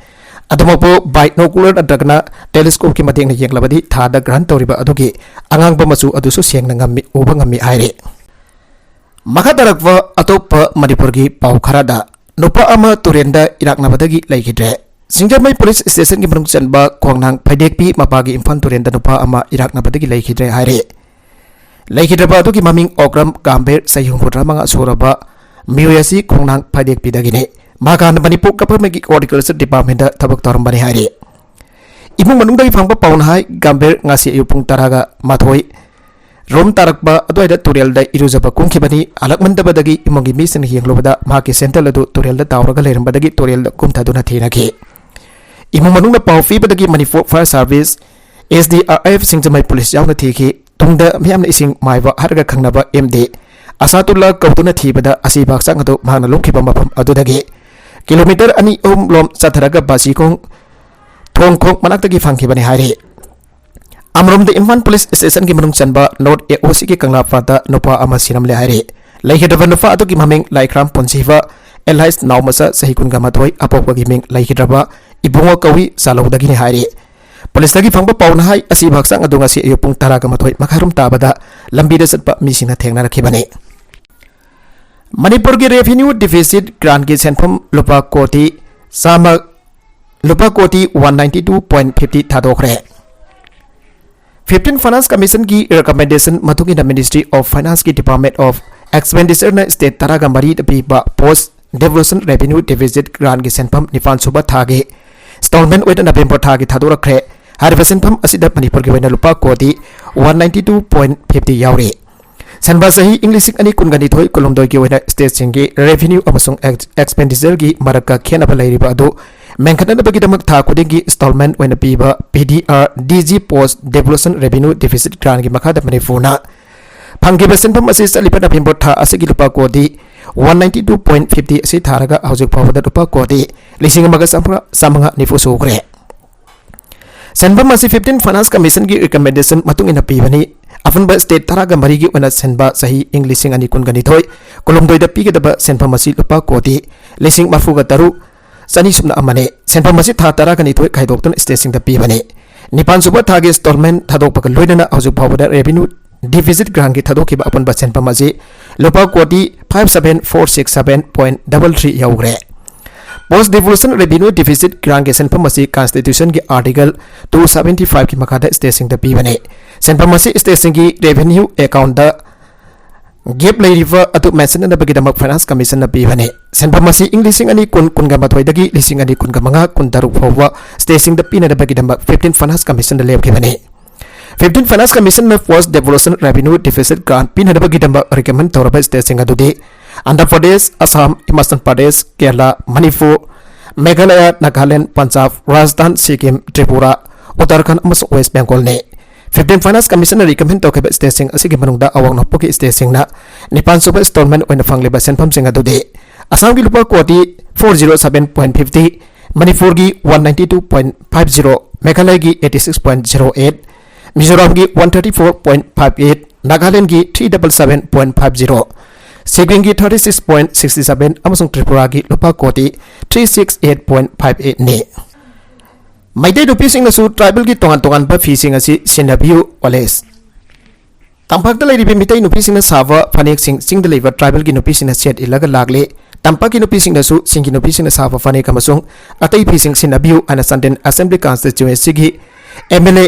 ꯑꯗꯨꯃꯛꯄꯨ binocular ꯅꯠꯇ꯭ꯔꯒꯅ telescope ꯀꯤ ꯃꯇꯦꯡꯅ ꯌꯦꯡꯂꯕꯗꯤ ꯊꯥꯗ ꯒ꯭ꯔꯍꯟ ꯇꯧꯔꯤꯕ ꯑꯗꯨꯒꯤ ꯑꯉꯥꯡꯕ ꯃꯆꯨ ꯑꯗꯨꯁꯨ ꯁꯦꯡꯅ ꯉꯝꯃꯤ, ꯎꯕ ꯉꯝꯃꯤ ꯍꯥꯏꯔꯤ꯫ ꯃꯈꯥ ꯇꯥꯔꯛꯄ ꯑꯇꯣꯞꯄ ꯃꯅꯤꯄꯨꯔꯒꯤ ꯄꯥꯎ ꯈꯔꯗ, ꯅꯨꯄꯥ ꯑꯃ ꯇꯨꯔꯦꯟꯗ ꯏꯔꯥꯛꯅꯕꯗꯒꯤ ꯂꯩꯈꯤꯗ꯭ꯔꯦ꯫ ꯁꯤꯡꯖꯃꯩ ꯄꯨꯂꯤꯁ ꯁ꯭ꯇꯦꯁꯟꯒꯤ ꯃꯅꯨꯡ ꯆꯟꯕ ꯈꯣꯡꯅꯥꯡ ꯐꯩꯗꯦꯛꯄꯤ ꯃꯄꯥꯒꯤ ꯏꯝꯐꯥꯜ ꯇꯨꯔꯦꯟꯗ ꯅꯨꯄꯥ ꯑꯃ ꯏꯔꯥꯛꯅꯕꯗꯒꯤ ꯂꯩꯈꯤꯗ꯭ꯔꯦ ꯍꯥꯏꯔꯦ꯫ ꯂꯩꯈꯤꯗ꯭ꯔꯕ ꯑꯗꯨꯒꯤ ꯃꯃꯤꯡ ꯑꯣꯀ꯭ꯔꯝ ꯒꯥꯝꯚꯤꯔ, ꯆꯍꯤ ꯍꯨꯝꯐꯨꯇꯔꯥꯃꯉꯥ ꯁꯨꯔꯕ ꯃꯤꯑꯣꯏ ꯑꯁꯤ ꯈꯣꯡꯅꯥꯡ ꯐꯩꯗꯦꯛꯄꯤꯗꯒꯤꯅꯤ꯫ ꯃꯍꯥꯛ ꯍꯥꯟꯅ ꯃꯅꯤꯄꯨꯔ ꯒꯚꯔꯟꯃꯦꯟꯠꯀꯤ ꯍꯣꯔꯇꯤꯀꯜꯆꯔ ꯗꯤꯄꯥꯔꯠꯃꯦꯟꯠꯇ ꯊꯕꯛ ꯇꯧꯔꯝꯕꯅꯤ ꯍꯥꯏꯔꯤ꯫ ꯏꯃꯨꯡ ꯃꯅꯨꯡꯗꯒꯤ ꯐꯪꯕ ꯄꯥꯎꯅ ꯍꯥꯏ, ꯒꯥꯝꯚꯤꯔ ꯉꯁꯤ ꯑꯌꯨꯛ ꯄꯨꯡ ꯇꯔꯥꯒ ꯃꯥꯊꯣꯏ ꯔꯣꯝ ꯇꯥꯔꯛꯄ ꯑꯗꯨꯋꯥꯏꯗ ꯇꯨꯔꯦꯜꯗ ꯏꯔꯨꯖꯕ ꯀꯨꯝꯈꯤꯕꯅꯤ꯫ ꯍꯜꯂꯛꯃꯟꯗꯕꯗꯒꯤ ꯏꯃꯨꯡꯒꯤ ꯃꯤꯁꯤꯡꯅ ꯌꯦꯡꯂꯨꯕꯗ ꯃꯍꯥꯛꯀꯤ ꯁꯦꯟꯗꯜ ꯑꯗꯨ ꯇꯨꯔꯦꯜꯗ ꯇꯥꯎꯔꯒ ꯂꯩꯔꯝꯕꯗꯒꯤ ꯇꯨꯔꯦꯜꯗ ꯀꯨꯝꯊꯗꯨꯅ ꯊꯤꯅꯈꯤ꯫ ꯏꯃꯨꯡ ꯃꯅꯨꯡꯅ ꯄꯥꯎ ꯄꯤꯕꯗꯒꯤ Manipur fire service, S D R F, Singjamei police ꯌꯥꯎꯅ ꯊꯤꯈꯤ꯫ ꯇꯨꯡꯗ ꯃꯤꯌꯥꯝꯅ ꯏꯁꯤꯡ ꯃꯥꯏꯕ ꯍꯥꯏꯔꯒ ꯈꯪꯅꯕ M D ꯑꯁꯥꯇꯨꯜꯂꯥ ꯀꯧꯗꯨꯅ ꯊꯤꯕꯗ ꯑꯁꯤꯕ ꯍꯛꯆꯥꯡ ꯑꯗꯨ ꯃꯍꯥꯛꯅ ꯂꯨꯞꯈꯤꯕ ꯃꯐꯝ ꯑꯗꯨꯗꯒꯤ ꯀꯤꯂꯣꯃꯤꯇꯔ ꯑꯅꯤ ꯑꯍꯨꯝ ꯂꯣꯝ ꯆꯠꯊꯔꯒ ꯕꯥꯁꯤꯈꯣꯡ ꯊꯣꯡꯈꯣꯡ ꯃꯅꯥꯛꯇꯒꯤ ꯐꯪꯈꯤꯕꯅꯤ ꯍꯥꯏꯔꯤ꯫ ꯑꯃꯔꯣꯝꯗ ꯏꯝꯐꯥꯜ ꯄꯨꯂꯤꯁ ꯁ꯭ꯇꯦꯁꯟꯒꯤ ꯃꯅꯨꯡ ꯆꯟꯕ ꯅꯣꯔꯠ A O C ꯒꯤ ꯀꯪꯂꯥꯄꯥꯠꯇ ꯅꯨꯄꯥ ꯑꯃ ꯁꯤꯔꯝꯂꯦ ꯍꯥꯏꯔꯤ꯫ ꯂꯩꯈꯤꯗ꯭ꯔꯕ ꯅꯨꯄꯥ ꯑꯗꯨꯒꯤ ꯃꯃꯤꯡ ꯂꯥꯏꯈ꯭ꯔꯥꯝ ꯄꯨꯟꯁꯤꯕ, alias ꯅꯥꯎꯃꯆꯥ, ꯆꯍꯤ ꯀꯨꯟꯒ ꯃꯥꯊꯣꯏ, ꯑꯄꯣꯛꯄꯒꯤ ꯃꯤꯡ ꯂꯩꯈꯤꯗ꯭ꯔꯕ ꯏꯕꯨꯡꯉꯣ ꯀꯧꯏ, ꯆꯥꯂꯧꯗꯒꯤꯅꯤ ꯍꯥꯏꯔꯤ꯫ ꯄꯨꯂꯤꯁꯇꯒꯤ ꯐꯪꯕ ꯄꯥꯎꯅ ꯍꯥꯏ, ꯑꯁꯤꯕ ꯍꯛꯆꯥꯡ ꯑꯗꯨ ꯉꯁꯤ ꯑꯌꯨꯛ ꯄꯨꯡ ꯇꯔꯥꯒ ꯃꯥꯊꯣꯏ ꯃꯈꯥꯏꯔꯣꯝ ꯇꯥꯕꯗ ꯂꯝꯕꯤꯗ ꯆꯠꯄ ꯃꯤꯁꯤꯡꯅ ꯊꯦꯡꯅꯔꯛꯈꯤꯕꯅꯤ꯫ ꯃꯅꯤꯄꯨꯔꯒꯤ revenue deficit grantꯀꯤ ꯁꯦꯟꯐꯝ ꯂꯨꯄꯥ ꯀꯣꯇꯤ ꯆꯥꯝꯃ, ꯂꯨꯄꯥ ꯀꯣꯇꯤ one ninety two point fifty ꯊꯥꯗꯣꯛꯈ꯭ꯔꯦ꯫ Fifteen Finance Commissionꯒꯤ recommendation ꯃꯇꯨꯡ ꯏꯟꯅ Ministry of Financeꯀꯤ Department of Expenditureꯅ state ꯇꯔꯥꯒ ꯃꯔꯤꯗ ꯄꯤꯕ Post Devolution Revenue Deficit grantꯀꯤ ꯁꯦꯟꯐꯝ ꯅꯤꯄꯥꯟ ꯁꯨꯕ ꯊꯥꯒꯤ installment ꯑꯣꯏꯅ November ꯊꯥꯒꯤ ꯊꯥꯗꯣꯔꯛꯈ꯭ꯔꯦ꯫ ꯍꯥꯏꯔꯤꯕ ꯁꯦꯟꯐꯝ ꯑꯁꯤꯗ ꯃꯅꯤꯄꯨꯔꯒꯤ ꯑꯣꯏꯅ ꯂꯨꯄꯥ ꯀꯣꯇꯤ one ninety two point fifty ꯌꯥꯎꯔꯤ꯫ ꯁꯦꯟꯕꯥ ꯆꯍꯤ ꯏꯪ ꯂꯤꯁꯤꯡ ꯑꯅꯤ ꯀꯨꯟꯒ ꯅꯤꯊꯣꯏ ꯀꯨꯟꯍꯨꯝꯗꯣꯏꯒꯤ ꯑꯣꯏꯅ stateꯁꯤꯡꯒꯤ revenue ꯑꯃꯁꯨꯡ ex-, expenditure ꯒꯤ ꯃꯔꯛꯇ ꯈꯦꯠꯅꯕ ꯂꯩꯔꯤꯕ ꯑꯗꯨ ꯃꯦꯟꯈꯠꯅꯅꯕꯒꯤꯗꯃꯛ ꯊꯥ ꯈꯨꯗꯤꯡꯒꯤ installment ꯑꯣꯏꯅ ꯄꯤꯕ P D R D G Post Devolution Revenue Deficit grantꯀꯤ ꯃꯈꯥꯗ ꯃꯅꯤꯄꯨꯔꯅ ꯐꯪꯈꯤꯕ ꯁꯦꯟꯐꯝ ꯑꯁꯤ ꯆꯠꯂꯤꯕ November ꯊꯥ ꯑꯁꯤꯒꯤ ꯂꯨꯄꯥ ꯀꯣꯇꯤ one ninety two point fifty ꯑꯁꯤ ꯊꯥꯔꯒ ꯍꯧꯖꯤꯛ ꯐꯥꯎꯕꯗ ꯂꯨꯄꯥ ꯀꯣꯇꯤ ꯂꯤꯁꯤꯡ ꯑꯃꯒ ꯆꯥꯝꯃꯉꯥ, ꯆꯥꯝꯃꯉꯥ ꯅꯤꯐꯨ ꯁꯨꯈ꯭ꯔꯦ꯫ ꯁꯦꯟꯐꯝ ꯑꯁꯤ Fifteen Finance Commissionꯒꯤ recommendation ꯃꯇꯨꯡ ꯏꯟꯅ ꯄꯤꯕꯅꯤ꯫ ꯑꯄꯨꯟꯕ state ꯇꯔꯥꯒ ꯃꯔꯤꯒꯤ ꯑꯣꯏꯅ ꯁꯦꯟꯕꯥ ꯆꯍꯤ ꯏꯪ ꯂꯤꯁꯤꯡ ꯑꯅꯤ ꯀꯨꯟꯒ ꯅꯤꯊꯣꯏ ꯀꯨꯟꯍꯨꯝꯗꯣꯏꯗ ꯄꯤꯒꯗꯕ ꯁꯦꯟꯐꯝ ꯑꯁꯤ ꯂꯨꯄꯥ ꯀꯣꯇꯤ ꯂꯤꯁꯤꯡ ꯃꯔꯤꯐꯨꯒ ꯇꯔꯨꯛ, ꯆꯅꯤ ꯁꯨꯞꯅ ꯑꯃꯅꯤ꯫ ꯁꯦꯟꯐꯝ ꯑꯁꯤ ꯊꯥ ꯇꯔꯥꯒ ꯅꯤꯊꯣꯏ ꯈꯥꯏꯗꯣꯛꯇꯨꯅ stateꯁꯤꯡꯗ ꯄꯤꯕꯅꯤ꯫ ꯅꯤꯄꯥꯟ ꯁꯨꯕ ꯊꯥꯒꯤ installment ꯊꯥꯗꯣꯛꯄꯒ ꯂꯣꯏꯅꯅ ꯍꯧꯖꯤꯛ ꯐꯥꯎꯕꯗ revenue deficit grantꯀꯤ ꯊꯥꯗꯣꯛꯈꯤꯕ ꯑꯄꯨꯟꯕ ꯁꯦꯟꯐꯝ ꯑꯁꯤ ꯂꯨꯄꯥ ꯀꯣꯇꯤ five seven four six seven point double three ꯌꯧꯈ꯭ꯔꯦ꯫ Post Devolution Revenue Deficit grantꯀꯤ ꯁꯦꯟꯐꯝ ꯑꯁꯤ Constitutionꯒꯤ Article two seventy fiveꯀꯤ ꯃꯈꯥꯗ stateꯁꯤꯡꯗ ꯄꯤꯕꯅꯤ꯫ ꯁꯦꯟꯐꯝ ꯑꯁꯤ stateꯁꯤꯡꯒꯤ revenue accountꯇ gap ꯂꯩꯔꯤꯕ ꯑꯗꯨ ꯃꯦꯟꯁꯤꯟꯅꯅꯕꯒꯤꯗꯃꯛ Finance Commissionꯅ ꯄꯤꯕꯅꯤ꯫ ꯁꯦꯟꯐꯝ ꯑꯁꯤ ꯏꯪ ꯂꯤꯁꯤꯡ ꯑꯅꯤ ꯀꯨꯟ, ꯀꯨꯟꯒ ꯃꯥꯊꯣꯏꯗꯒꯤ ꯂꯤꯁꯤꯡ ꯑꯅꯤ ꯀꯨꯟꯒ ꯃꯉꯥ, ꯀꯨꯟꯇꯔꯨꯛ ꯐꯥꯎꯕ stateꯁꯤꯡꯗ ꯄꯤꯅꯅꯕꯒꯤꯗꯃꯛ Fifteen Finance Commissionꯗ ꯂꯦꯞꯈꯤꯕꯅꯤ꯫ Fifteen Finance Commissionꯅ Post Devolution Revenue Deficit grant ꯄꯤꯅꯅꯕꯒꯤꯗꯃꯛ recommend ꯇꯧꯔꯕ stateꯁꯤꯡ ꯑꯗꯨꯗꯤ ꯑꯟꯙ꯭ꯔ ꯄ꯭ꯔꯗꯦꯁ, ꯑꯁꯥꯝ, ꯍꯤꯃꯥꯆꯜ ꯄ꯭ꯔꯗꯦꯁ, ꯀꯦꯔꯂꯥ, ꯃꯅꯤꯄꯨꯔ, ꯃꯦꯘꯥꯂꯌꯥ, ꯅꯥꯒꯥꯂꯦꯟ, ꯄꯟꯖꯥꯕ, ꯔꯥꯖꯁꯊꯥꯟ, ꯁꯤꯛꯀꯤꯝ, ꯇ꯭ꯔꯤꯄꯨꯔꯥ, ꯎꯠꯇꯔꯥꯈꯟꯗ ꯑꯃꯁꯨꯡ ꯋꯦꯁ ꯕꯦꯡꯒꯣꯜꯅꯤ꯫ Fifteen Finance Commissionꯅ recommend ꯇꯧꯈꯤꯕ stateꯁꯤꯡ ꯑꯁꯤꯒꯤ ꯃꯅꯨꯡꯗ ꯑꯋꯥꯡ ꯅꯣꯡꯄꯣꯛꯀꯤ stateꯁꯤꯡꯅ ꯅꯤꯄꯥꯟ ꯁꯨꯕ installment ꯑꯣꯏꯅ ꯐꯪꯂꯤꯕ ꯁꯦꯟꯐꯝꯁꯤꯡ ꯑꯗꯨꯗꯤ ꯑꯁꯥꯝꯒꯤ ꯂꯨꯄꯥ ꯀꯣꯇꯤ four zero seven point fifty, ꯃꯅꯤꯄꯨꯔꯒꯤ one ninety two point five zero, ꯃꯦꯘꯥꯂꯌꯒꯤ eighty six point zero eight, ꯃꯤꯖꯣꯔꯥꯝꯒꯤ one thirty four point five eight, ꯅꯥꯒꯥꯂꯦꯟꯒꯤ three double seven point five zero, ꯁꯤꯛꯀꯤꯝꯒꯤ thirty six point sixty seven ꯑꯃꯁꯨꯡ ꯇ꯭ꯔꯤꯄꯨꯔꯥꯒꯤ ꯂꯨꯄꯥ ꯀꯣꯇꯤ three six eight point five eightꯅꯤ꯫ Meitei ꯅꯨꯄꯤꯁꯤꯡꯅꯁꯨ tribal ꯒꯤ ꯇꯣꯉꯥꯟ ꯇꯣꯉꯥꯟꯕ ꯐꯤꯁꯤꯡ ꯑꯁꯤ ꯁꯤꯖꯤꯟꯅꯕꯤꯌꯨ, ꯑꯣꯂꯦꯁ꯫ ꯇꯝꯄꯥꯛꯇ ꯂꯩꯔꯤꯕ ꯃꯤꯇꯩ ꯅꯨꯄꯤꯁꯤꯡꯅ ꯁꯥꯕ ꯐꯅꯦꯛꯁꯤꯡ ꯆꯤꯡꯗ ꯂꯩꯕ tribal ꯒꯤ ꯅꯨꯄꯤꯁꯤꯡꯅ ꯁꯦꯠ ꯏꯜꯂꯒ ꯂꯥꯛꯂꯦ꯫ ꯇꯝꯄꯥꯛꯀꯤ ꯅꯨꯄꯤꯁꯤꯡꯅꯁꯨ ꯆꯤꯡꯒꯤ ꯅꯨꯄꯤꯁꯤꯡꯅ ꯁꯥꯕ ꯐꯅꯦꯛ ꯑꯃꯁꯨꯡ ꯑꯇꯩ ꯐꯤꯁꯤꯡ ꯁꯤꯖꯤꯟꯅꯕꯤꯌꯨ ꯍꯥꯏꯅ ꯆꯥꯟꯗꯦꯜ Assembly Constituency ꯒꯤ M L A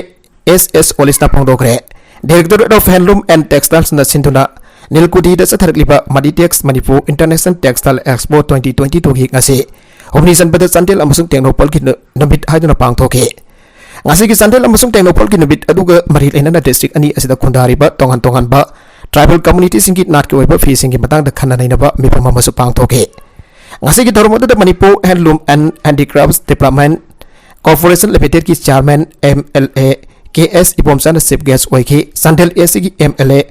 S S ꯑꯣꯂꯤꯁꯅ ꯐꯣꯡꯗꯣꯛꯈ꯭ꯔꯦ꯫ Directorate of Handloom and Textiles ꯅ ꯁꯤꯟꯗꯨꯅ ꯅꯤꯜꯀꯨꯗꯤꯗ ꯆꯠꯊꯔꯛꯂꯤꯕ Maditex Manipur International Textile Expo twenty twenty-two ꯒꯤ ꯉꯁꯤ ꯍꯨꯝꯅꯤ ꯆꯟꯕꯗ ꯆꯥꯟꯗꯦꯜ ꯑꯃꯁꯨꯡ ꯇꯦꯡꯅꯧꯄꯜꯒꯤ ꯅꯨ-, ꯅꯨꯃꯤꯠ ꯍꯥꯏꯗꯨꯅ ꯄꯥꯡꯊꯣꯛꯈꯤ꯫ ꯉꯁꯤꯒꯤ ꯆꯥꯟꯗꯦꯜ ꯑꯃꯁꯨꯡ ꯇꯦꯡꯅꯧꯄꯜꯒꯤ ꯅꯨꯃꯤꯠ ꯑꯗꯨꯒ ꯃꯔꯤ ꯂꯩꯅꯅ district ꯑꯅꯤ ꯑꯁꯤꯗ ꯈꯨꯟꯗꯥꯔꯤꯕ ꯇꯣꯉꯥꯟ ꯇꯣꯉꯥꯟꯕ tribal community ꯁꯤꯡꯒꯤ ꯅꯥꯠꯀꯤ ꯑꯣꯏꯕ ꯐꯤꯁꯤꯡꯒꯤ ꯃꯇꯥꯡꯗ ꯈꯟꯅ ꯅꯩꯅꯕ ꯃꯤꯐꯝ ꯑꯃꯁꯨ ꯄꯥꯡꯊꯣꯛꯈꯤ꯫ ꯉꯁꯤꯒꯤ ꯊꯧꯔꯝ ꯑꯗꯨꯗ Manipur Handloom and Handicrafts Development Corporation Limited ꯀꯤ Chairman M L A K S ꯏꯕꯣꯝꯆꯥꯅ Chief Guest ꯑꯣꯏꯈꯤ꯫ ꯆꯥꯟꯗꯦꯜ A C ꯒꯤ M L A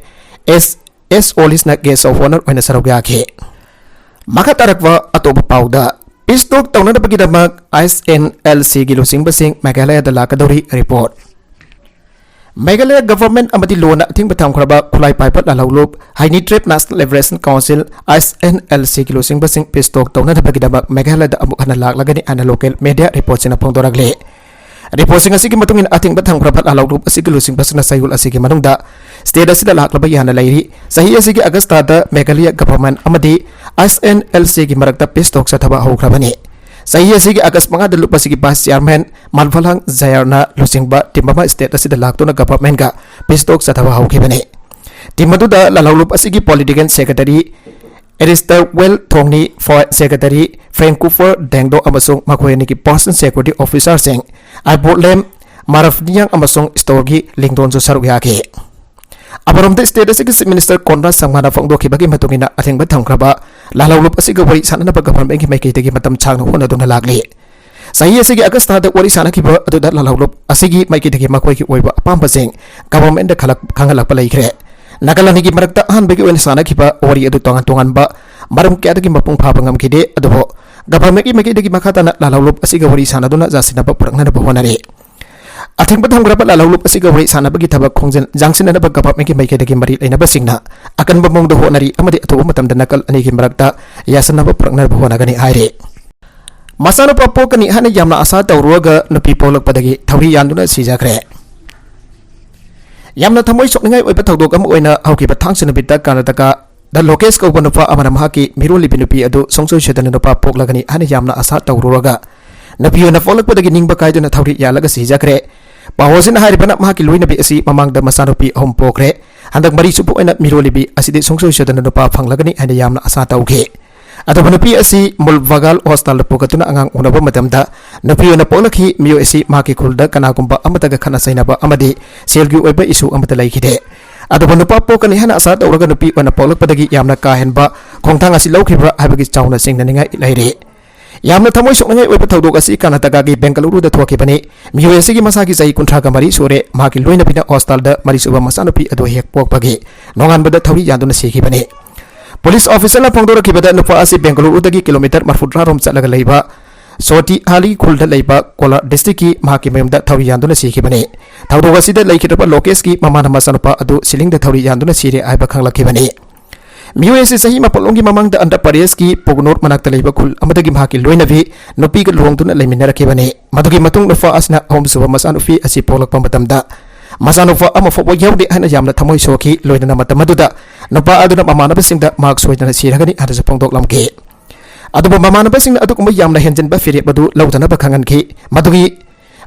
S S ꯑꯣꯂꯤꯁꯅ Guest of Honour ꯑꯣꯏꯅ ꯁꯔꯨꯛ ꯌꯥꯈꯤ꯫ ꯃꯈꯥ ꯇꯥꯔꯛꯄ ꯑꯇꯣꯞꯄ ꯄꯥꯎꯗ, peace talk ꯇꯧꯅꯅꯕꯒꯤꯗꯃꯛ I S N L C ꯒꯤ ꯂꯨꯆꯤꯡꯕꯁꯤꯡ ꯃꯦꯘꯥꯂꯌꯥꯗ ꯂꯥꯛꯀꯗꯧꯔꯤ꯫ Report꯫ ꯃꯦꯘꯥꯂꯌꯥ government ꯑꯃꯗꯤ ꯂꯣꯟꯅ ꯑꯊꯤꯡꯕ ꯊꯝꯈ꯭ꯔꯕ ꯈꯨꯠꯂꯥꯏ ꯄꯥꯏꯕ ꯂꯥꯜꯍꯧꯂꯨꯞ Hai Nitrep National Liberation Council, I S N L C ꯒꯤ ꯂꯨꯆꯤꯡꯕꯁꯤꯡ peace talk ꯇꯧꯅꯅꯕꯒꯤꯗꯃꯛ ꯃꯦꯘꯥꯂꯌꯥꯗ ꯑꯃꯨꯛ ꯍꯟꯅ ꯂꯥꯛꯂꯒꯅꯤ ꯍꯥꯏꯅ local media report ꯁꯤꯡꯅ ꯐꯣꯡꯗꯣꯔꯛꯂꯤ꯫ Report ꯁꯤꯡ ꯑꯁꯤꯒꯤ ꯃꯇꯨꯡ ꯏꯟꯅ, ꯑꯊꯤꯡꯕ ꯊꯝꯈ꯭ꯔꯕ ꯂꯥꯜꯍꯧꯂꯨꯞ ꯑꯁꯤꯒꯤ ꯂꯨꯆꯤꯡꯕꯁꯤꯡꯅ ꯆꯌꯣꯜ ꯑꯁꯤꯒꯤ ꯃꯅꯨꯡꯗ state ꯑꯁꯤꯗ ꯂꯥꯛꯂꯕ ꯌꯥꯅ ꯂꯩꯔꯤ꯫ ꯆꯍꯤ ꯑꯁꯤꯒꯤ August ꯊꯥꯗ ꯃꯦꯘꯥꯂꯌꯥ government ꯑꯃꯗꯤ I S N L C ꯒꯤ ꯃꯔꯛꯇ peace talk ꯆꯠꯊꯕ ꯍꯧꯈ꯭ꯔꯕꯅꯤ꯫ ꯆꯍꯤ ꯑꯁꯤꯒꯤ August ꯃꯉꯥꯗ ꯂꯨꯞ ꯑꯁꯤꯒꯤ vice chairman ꯃꯜꯚꯂꯥꯡ ꯖꯌꯥꯔꯅ ꯂꯨꯆꯤꯡꯕ team ꯑꯃ state ꯑꯁꯤꯗ ꯂꯥꯛꯇꯨꯅ government ꯀ peace talk ꯆꯠꯊꯕ ꯍꯧꯈꯤꯕꯅꯤ꯫ Team ꯑꯗꯨꯗ ꯂꯥꯜꯍꯧꯂꯨꯞ ꯑꯁꯤꯒꯤ political secretary Aristowell Thongni, foreign secretary Frank Cooper Dengdo ꯑꯃꯁꯨꯡ ꯃꯈꯣꯏ ꯑꯅꯤꯒꯤ personal security officer ꯁꯤꯡ Aibotlem Marapniang ꯑꯃꯁꯨꯡ Storgi Lingdonꯁꯨ ꯁꯔꯨꯛ ꯌꯥꯈꯤ꯫ ꯑꯃꯔꯣꯝꯗ, state ꯑꯁꯤꯒꯤ Chief Minister Conrad Sangmana ꯐꯣꯡꯗꯣꯛꯈꯤꯕꯒꯤ ꯃꯇꯨꯡ ꯏꯟꯅ, ꯑꯊꯤꯡꯕ ꯊꯝꯈ꯭ꯔꯕ ꯂꯥꯜꯍꯧꯂꯨꯞ ꯑꯁꯤꯒ ꯋꯥꯔꯤ ꯁꯥꯟꯅꯅꯕ government ꯀꯤ ꯃꯥꯏꯀꯩꯗꯒꯤ ꯃꯇꯝ ꯁꯥꯡꯅ ꯍꯣꯠꯅꯗꯨꯅ ꯂꯥꯛꯂꯤ꯫ ꯆꯍꯤ ꯑꯁꯤꯒꯤ August ꯊꯥꯗ ꯋꯥꯔꯤ ꯁꯥꯟꯅꯈꯤꯕ ꯑꯗꯨꯗ ꯂꯥꯜꯍꯧꯂꯨꯞ ꯑꯁꯤꯒꯤ ꯃꯥꯏꯀꯩꯗꯒꯤ ꯃꯈꯣꯏꯒꯤ ꯑꯣꯏꯕ ꯑꯄꯥꯝꯕꯁꯤꯡ government ꯗ ꯈꯜꯂꯛ-, ꯈꯪꯍꯜꯂꯛꯄ ꯂꯩꯈ꯭ꯔꯦ꯫ ꯅꯥꯒꯥꯂꯦꯟꯒꯤ ꯃꯔꯛꯇ ꯑꯍꯥꯟꯕꯒꯤ ꯑꯣꯏꯅ ꯁꯥꯟꯅꯈꯤꯕ ꯋꯥꯔꯤ ꯑꯗꯨ ꯇꯣꯉꯥꯟ ꯇꯣꯉꯥꯟꯕ ꯃꯔꯝ ꯀꯌꯥꯗꯒꯤ ꯃꯄꯨꯡ ꯐꯥꯕ ꯉꯝꯈꯤꯗꯦ, ꯑꯗꯨꯕꯨ government ꯀꯤ ꯃꯥꯏꯀꯩꯗꯒꯤ ꯃꯈꯥ ꯇꯥꯅ ꯂꯥꯜꯍꯧꯂꯨꯞ ꯑꯁꯤꯒ ꯋꯥꯔꯤ ꯁꯥꯟꯅꯗꯨꯅ ꯌꯥꯁꯤꯟꯅꯕ ꯄꯨꯔꯛꯅꯅꯕ ꯍꯣꯠꯅꯔꯤ꯫ ꯑꯊꯤꯡꯕ ꯊꯝꯈ꯭ꯔꯕ ꯂꯥꯜꯍꯧꯂꯨꯞ ꯑꯁꯤꯒ ꯋꯥꯔꯤ ꯁꯥꯟꯅꯕꯒꯤ ꯊꯕꯛ ꯈꯣꯡꯖꯦꯜ ꯌꯥꯡꯁꯤꯟꯅꯅꯕ government ꯀꯤ ꯃꯥꯏꯀꯩꯗꯒꯤ ꯃꯔꯤ ꯂꯩꯅꯕꯁꯤꯡꯅ ꯑꯀꯟꯕ ꯃꯑꯣꯡꯗ ꯍꯣꯠꯅꯔꯤ ꯑꯃꯗꯤ ꯑꯊꯨꯕ ꯃꯇꯝꯗ ꯅꯥꯀꯜ ꯑꯅꯤꯒꯤ ꯃꯔꯛꯇ ꯌꯥꯁꯤꯟꯅꯕ ꯄꯨꯔꯛꯅꯕ ꯍꯣꯠꯅꯒꯅꯤ ꯍꯥꯏꯔꯤ꯫ ꯃꯆꯥꯅꯨꯄꯥ ꯄꯣꯛꯀꯅꯤ ꯍꯥꯏꯅ ꯌꯥꯝꯅ ꯑꯁꯥ ꯇꯧꯔꯨꯔꯒ ꯅꯨꯄꯤ ꯄꯣꯛꯂꯛꯄꯗꯒꯤ ꯊꯧꯔꯤ ꯌꯥꯟꯗꯨꯅ ꯁꯤꯖꯈ꯭ꯔꯦ꯫ ꯌꯥꯝꯅ ꯊꯃꯣꯏ ꯁꯣꯛꯅꯤꯡꯉꯥꯏ ꯑꯣꯏꯕ ꯊꯧꯗꯣꯛ ꯑꯃ ꯑꯣꯏꯅ ꯍꯧꯈꯤꯕ ꯊꯥꯡꯖ ꯅꯨꯃꯤꯠꯇ ꯀꯔꯅꯥꯇꯀꯥꯗ ꯂꯣꯀꯦꯁ ꯀꯧꯕ ꯅꯨꯄꯥ ꯑꯃꯅ ꯃꯍꯥꯛꯀꯤ ꯃꯤꯔꯣꯜꯂꯤꯕꯤ ꯅꯨꯄꯤ ꯑꯗꯨ ꯁꯨꯡꯁꯣꯏ ꯁꯣꯏꯗꯅ ꯅꯨꯄꯥ ꯄꯣꯛꯂꯒꯅꯤ ꯍꯥꯏꯅ ꯌꯥꯝꯅ ꯑꯁꯥ ꯇꯧꯔꯨꯔꯒ ꯅꯨꯄꯤ ꯑꯣꯏꯅ ꯄꯣꯛꯂꯛꯄꯗꯒꯤ ꯅꯤꯡꯕ ꯀꯥꯏꯗꯨꯅ ꯊꯧꯔꯤ ꯌꯥꯜꯂꯒ ꯁꯤꯖꯈ꯭ꯔꯦ꯫ ꯄꯥꯎ ꯑꯁꯤꯅ ꯍꯥꯏꯔꯤꯕꯅ ꯃꯍꯥꯛꯀꯤ ꯂꯣꯏꯅꯕꯤ ꯑꯁꯤ ꯃꯃꯥꯡꯗ ꯃꯆꯥꯅꯨꯄꯤ ꯑꯍꯨꯝ ꯄꯣꯛꯈ꯭ꯔꯦ꯫ ꯍꯟꯗꯛ ꯃꯔꯤꯁꯨꯕ ꯑꯣꯏꯅ ꯃꯤꯔꯣꯜꯂꯤꯕꯤ ꯑꯁꯤꯗꯤ ꯁꯨꯡꯁꯣꯏ ꯁꯣꯏꯗꯅ ꯅꯨꯄꯥ ꯐꯪꯂꯒꯅꯤ ꯍꯥꯏꯅ ꯌꯥꯝꯅ ꯑꯁꯥ ꯇꯧꯈꯤ꯫ ꯑꯗꯨꯕꯨ ꯅꯨꯄꯤ ꯑꯁꯤ ꯃꯨꯜꯕꯒꯥꯜ ꯍꯣꯁꯇꯥꯜꯗ ꯄꯨꯈꯠꯇꯨꯅ ꯑꯉꯥꯡ ꯎꯅꯕ ꯃꯇꯝꯗ ꯅꯨꯄꯤ ꯑꯣꯏꯅ ꯄꯣꯛꯂꯛꯈꯤ꯫ ꯃꯤꯑꯣꯏ ꯑꯁꯤ ꯃꯍꯥꯛꯀꯤ ꯈꯨꯜꯗ ꯀꯅꯥꯒꯨꯝꯕ ꯑꯃꯠꯇꯒ ꯈꯠꯅ ꯆꯩꯅꯕ ꯑꯃꯗꯤ ꯁꯦꯜꯒꯤ ꯑꯣꯏꯕ ꯏꯁꯨ ꯑꯃꯠꯇ ꯂꯩꯈꯤꯗꯦ꯫ ꯑꯗꯨꯕꯨ ꯅꯨꯄꯥ ꯄꯣꯛꯀꯅꯤ ꯍꯥꯏꯅ ꯑꯁꯥ ꯇꯧꯔꯒ ꯅꯨꯄꯤ ꯑꯣꯏꯅ ꯄꯣꯛꯂꯛꯄꯗꯒꯤ ꯌꯥꯝꯅ ꯀꯥ ꯍꯦꯟꯕ ꯈꯣꯡꯊꯥꯡ ꯑꯁꯤ ꯂꯧꯈꯤꯕ꯭ꯔꯥ ꯍꯥꯏꯕꯒꯤ ꯆꯥꯎꯅ ꯆꯤꯡꯅꯅꯤꯡꯉꯥꯏ ꯂꯩꯔꯤ꯫ ꯌꯥꯝꯅ ꯊꯃꯣꯏ ꯁꯣꯛꯅꯤꯡꯉꯥꯏ ꯑꯣꯏꯕ ꯊꯧꯗꯣꯛ ꯑꯁꯤ ꯀꯔꯅꯥꯇꯀꯥꯒꯤ ꯕꯦꯡꯒꯂꯨꯔꯨꯗ ꯊꯣꯛꯈꯤꯕꯅꯤ꯫ ꯃꯤꯑꯣꯏ ꯑꯁꯤꯒꯤ ꯃꯁꯥꯒꯤ ꯆꯍꯤ ꯀꯨꯟꯊ꯭ꯔꯥꯒ ꯃꯔꯤ ꯁꯨꯔꯦ꯫ ꯃꯍꯥꯛꯀꯤ ꯂꯣꯏꯅꯕꯤꯅ ꯍꯣꯁꯇꯥꯜꯗ ꯃꯔꯤꯁꯨꯕ ꯃꯆꯥꯅꯨꯄꯤ ꯑꯗꯨ ꯍꯦꯛ ꯄꯣꯛꯄꯒꯤ ꯅꯣꯡꯉꯥꯟꯕꯗ ꯊꯧꯔꯤ ꯌꯥꯟꯗꯨꯅ ꯁꯤꯈꯤꯕꯅꯤ꯫ ꯄꯨꯂꯤꯁ ꯑꯣꯐꯤꯁꯔꯅ ꯐꯣꯡꯗꯣꯔꯛꯈꯤꯕꯗ ꯅꯨꯄꯥ ꯑꯁꯤ ꯕꯦꯡꯒꯂꯨꯔꯨꯗꯒꯤ ꯀꯤꯂꯣꯃꯤꯇꯔ ꯃꯔꯤꯐꯨꯇꯔꯥ ꯔꯣꯝ ꯆꯠꯂꯒ ꯂꯩꯕ ꯁꯣꯇꯤꯍꯥꯂꯤ ꯈꯨꯜꯗ ꯂꯩꯕ ꯀꯣꯂꯥꯔ ꯗꯤꯁꯇ꯭ꯔꯤꯛꯀꯤ ꯃꯍꯥꯛꯀꯤ ꯃꯌꯨꯝꯗ ꯊꯧꯔꯤ ꯌꯥꯟꯗꯨꯅ ꯁꯤꯈꯤꯕꯅꯤ꯫ ꯊꯧꯗꯣꯛ ꯑꯁꯤꯗ ꯂꯩꯈꯤꯗ꯭ꯔꯕ ꯂꯣꯀꯦꯁꯀꯤ ꯃꯃꯥꯅ ꯃꯆꯥꯅꯨꯄꯥ ꯑꯗꯨ ꯁꯤꯂꯤꯡꯗ ꯊꯧꯔꯤ ꯌꯥꯟꯗꯨꯅ ꯁꯤꯔꯦ ꯍꯥꯏꯕ ꯈꯪꯂꯛꯈꯤꯕꯅꯤ꯫ ꯃꯤꯑꯣꯏ ꯑꯁꯤ ꯆꯍꯤ ꯑꯃ ꯄꯣꯛꯂꯝꯒꯤ ꯃꯃꯥꯡꯗ ꯑꯟꯙ꯭ꯔ ꯄ꯭ꯔꯗꯦꯁꯀꯤ ꯄꯨꯒꯅꯨꯔ ꯃꯅꯥꯛꯇ ꯂꯩꯕ ꯈꯨꯜ ꯑꯃꯗꯒꯤ ꯃꯍꯥꯛꯀꯤ ꯂꯣꯏꯅꯕꯤ ꯅꯨꯄꯤꯒ ꯂꯨꯍꯣꯡꯗꯨꯅ ꯂꯩꯃꯤꯟꯅꯔꯛꯈꯤꯕꯅꯤ꯫ ꯃꯗꯨꯒꯤ ꯃꯇꯨꯡ ꯅꯨꯄꯥ ꯑꯁꯤꯅ ꯑꯍꯨꯝꯁꯨꯕ ꯃꯆꯥꯅꯨꯄꯤ ꯑꯁꯤ ꯄꯣꯛꯂꯛꯄ ꯃꯇꯝꯗ ꯃꯆꯥꯅꯨꯄꯥ ꯑꯃ ꯐꯥꯎꯕ ꯌꯥꯎꯗꯦ ꯍꯥꯏꯅ ꯌꯥꯝꯅ ꯊꯃꯣꯏ ꯁꯣꯛꯈꯤ꯫ ꯂꯣꯏꯅꯅ ꯃꯇꯝ ꯑꯗꯨꯗ ꯅꯨꯄꯥ ꯑꯗꯨꯅ ꯃꯃꯥꯟꯅꯕꯁꯤꯡꯗ ꯃꯍꯥꯛ ꯁꯣꯏꯗꯅ ꯁꯤꯔꯒꯅꯤ ꯍꯥꯏꯅꯁꯨ ꯐꯣꯡꯗꯣꯛꯂꯝꯈꯤ꯫ ꯑꯗꯨꯕꯨ ꯃꯃꯥꯟꯅꯕꯁꯤꯡꯅ ꯑꯗꯨꯒꯨꯝꯕ ꯌꯥꯝꯅ ꯍꯦꯟꯖꯤꯟꯕ ꯐꯤꯔꯦꯞ ꯑꯗꯨ ꯂꯧꯗꯅꯕ ꯈꯪꯍꯟꯈꯤ꯫ ꯃꯗꯨꯒꯤ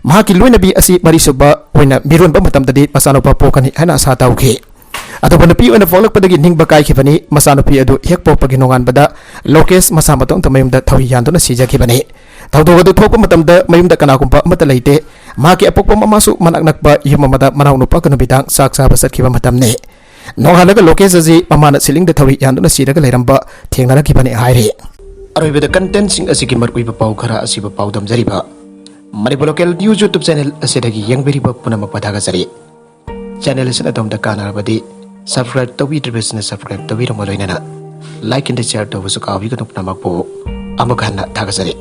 ꯃꯍꯥꯛꯀꯤ ꯂꯣꯏꯅꯕꯤ ꯑꯁꯤ ꯃꯔꯤꯁꯨꯕ ꯑꯣꯏꯅ ꯃꯤꯔꯣꯟꯕ ꯃꯇꯝꯗꯗꯤ ꯃꯆꯥꯅꯨꯄꯥ ꯄꯣꯛꯀꯅꯤ ꯍꯥꯏꯅ ꯑꯁꯥ ꯇꯧꯈꯤ꯫ ꯑꯗꯨꯕꯨ ꯅꯨꯄꯤ ꯑꯣꯏꯅ ꯄꯣꯛꯂꯛꯄꯗꯒꯤ ꯅꯤꯡꯕ ꯀꯥꯏꯈꯤꯕꯅꯤ꯫ ꯃꯆꯥꯅꯨꯄꯤ ꯑꯗꯨ ꯍꯦꯛ ꯄꯣꯛꯄꯒꯤ ꯅꯣꯡꯉꯥꯟꯕꯗ ꯂꯣꯀꯦꯁ ꯃꯁꯥ ꯃꯇꯣꯝꯇ ꯃꯌꯨꯝꯗ ꯊꯧꯔꯤ ꯌꯥꯟꯗꯨꯅ ꯁꯤꯖꯈꯤꯕꯅꯤ꯫ ꯊꯧꯗꯣꯛ ꯑꯗꯨ ꯊꯣꯛꯄ ꯃꯇꯝꯗ ꯃꯌꯨꯝꯗ ꯀꯅꯥꯒꯨꯝꯕ ꯑꯃꯠꯇ ꯂꯩꯇꯦ꯫ ꯃꯍꯥꯛꯀꯤ ꯑꯄꯣꯛꯄ ꯃꯃꯥꯁꯨ ꯃꯅꯥꯛ ꯅꯛꯄ ꯌꯨꯝ ꯑꯃꯗ ꯃꯅꯥꯎ ꯅꯨꯄꯥꯒ ꯅꯨꯃꯤꯗꯥꯡ ꯆꯥꯛ ꯆꯥꯕ ꯆꯠꯈꯤꯕ ꯃꯇꯝꯅꯤ꯫ ꯅꯣꯡꯉꯥꯜꯂꯒ ꯂꯣꯀꯦꯁ ꯑꯁꯤ ꯃꯃꯥꯅ ꯁꯤꯂꯤꯡꯗ ꯊꯧꯔꯤ ꯌꯥꯟꯗꯨꯅ ꯁꯤꯔꯒ ꯂꯩꯔꯝꯕ ꯊꯦꯡꯅꯔꯛꯈꯤꯕꯅꯤ ꯍꯥꯏꯔꯤ꯫ ꯑꯔꯣꯏꯕꯗ ꯀꯟꯇꯦꯟꯁꯤꯡ ꯑꯁꯤꯒꯤ ꯃꯔꯨꯑꯣꯏꯕ ꯄꯥꯎ ꯈꯔ ꯑꯁꯤꯕꯨ ꯄꯥꯎꯗꯝꯖꯔꯤꯕ Manipur local news YouTube channel ꯑꯁꯤꯗꯒꯤ ꯌꯦꯡꯕꯤꯔꯤꯕ ꯄꯨꯝꯅꯃꯛꯄꯨ ꯊꯥꯒꯠꯆꯔꯤ꯫ ꯆꯦꯅꯦꯜ ꯑꯁꯤꯅ ꯑꯗꯣꯝꯗ ꯀꯥꯟꯅꯔꯕꯗꯤ ꯁꯕꯁꯀ꯭ꯔꯥꯏꯕ ꯇꯧꯕꯤꯗ꯭ꯔꯤꯕꯁꯤꯡꯅ ꯁꯕꯁꯀ꯭ꯔꯥꯏꯕ ꯇꯧꯕꯤꯔꯝꯃ ꯂꯣꯏꯅꯅ ꯂꯥꯏꯛ ꯑꯦꯟ ꯁꯤꯌꯔ ꯇꯧꯕꯁꯨ ꯀꯥꯎꯕꯤꯒꯅꯨ꯫ ꯄꯨꯝꯅꯃꯛꯄꯨ ꯑꯃꯨꯛ ꯍꯟꯅ ꯊꯥꯒꯠꯆꯔꯤ꯫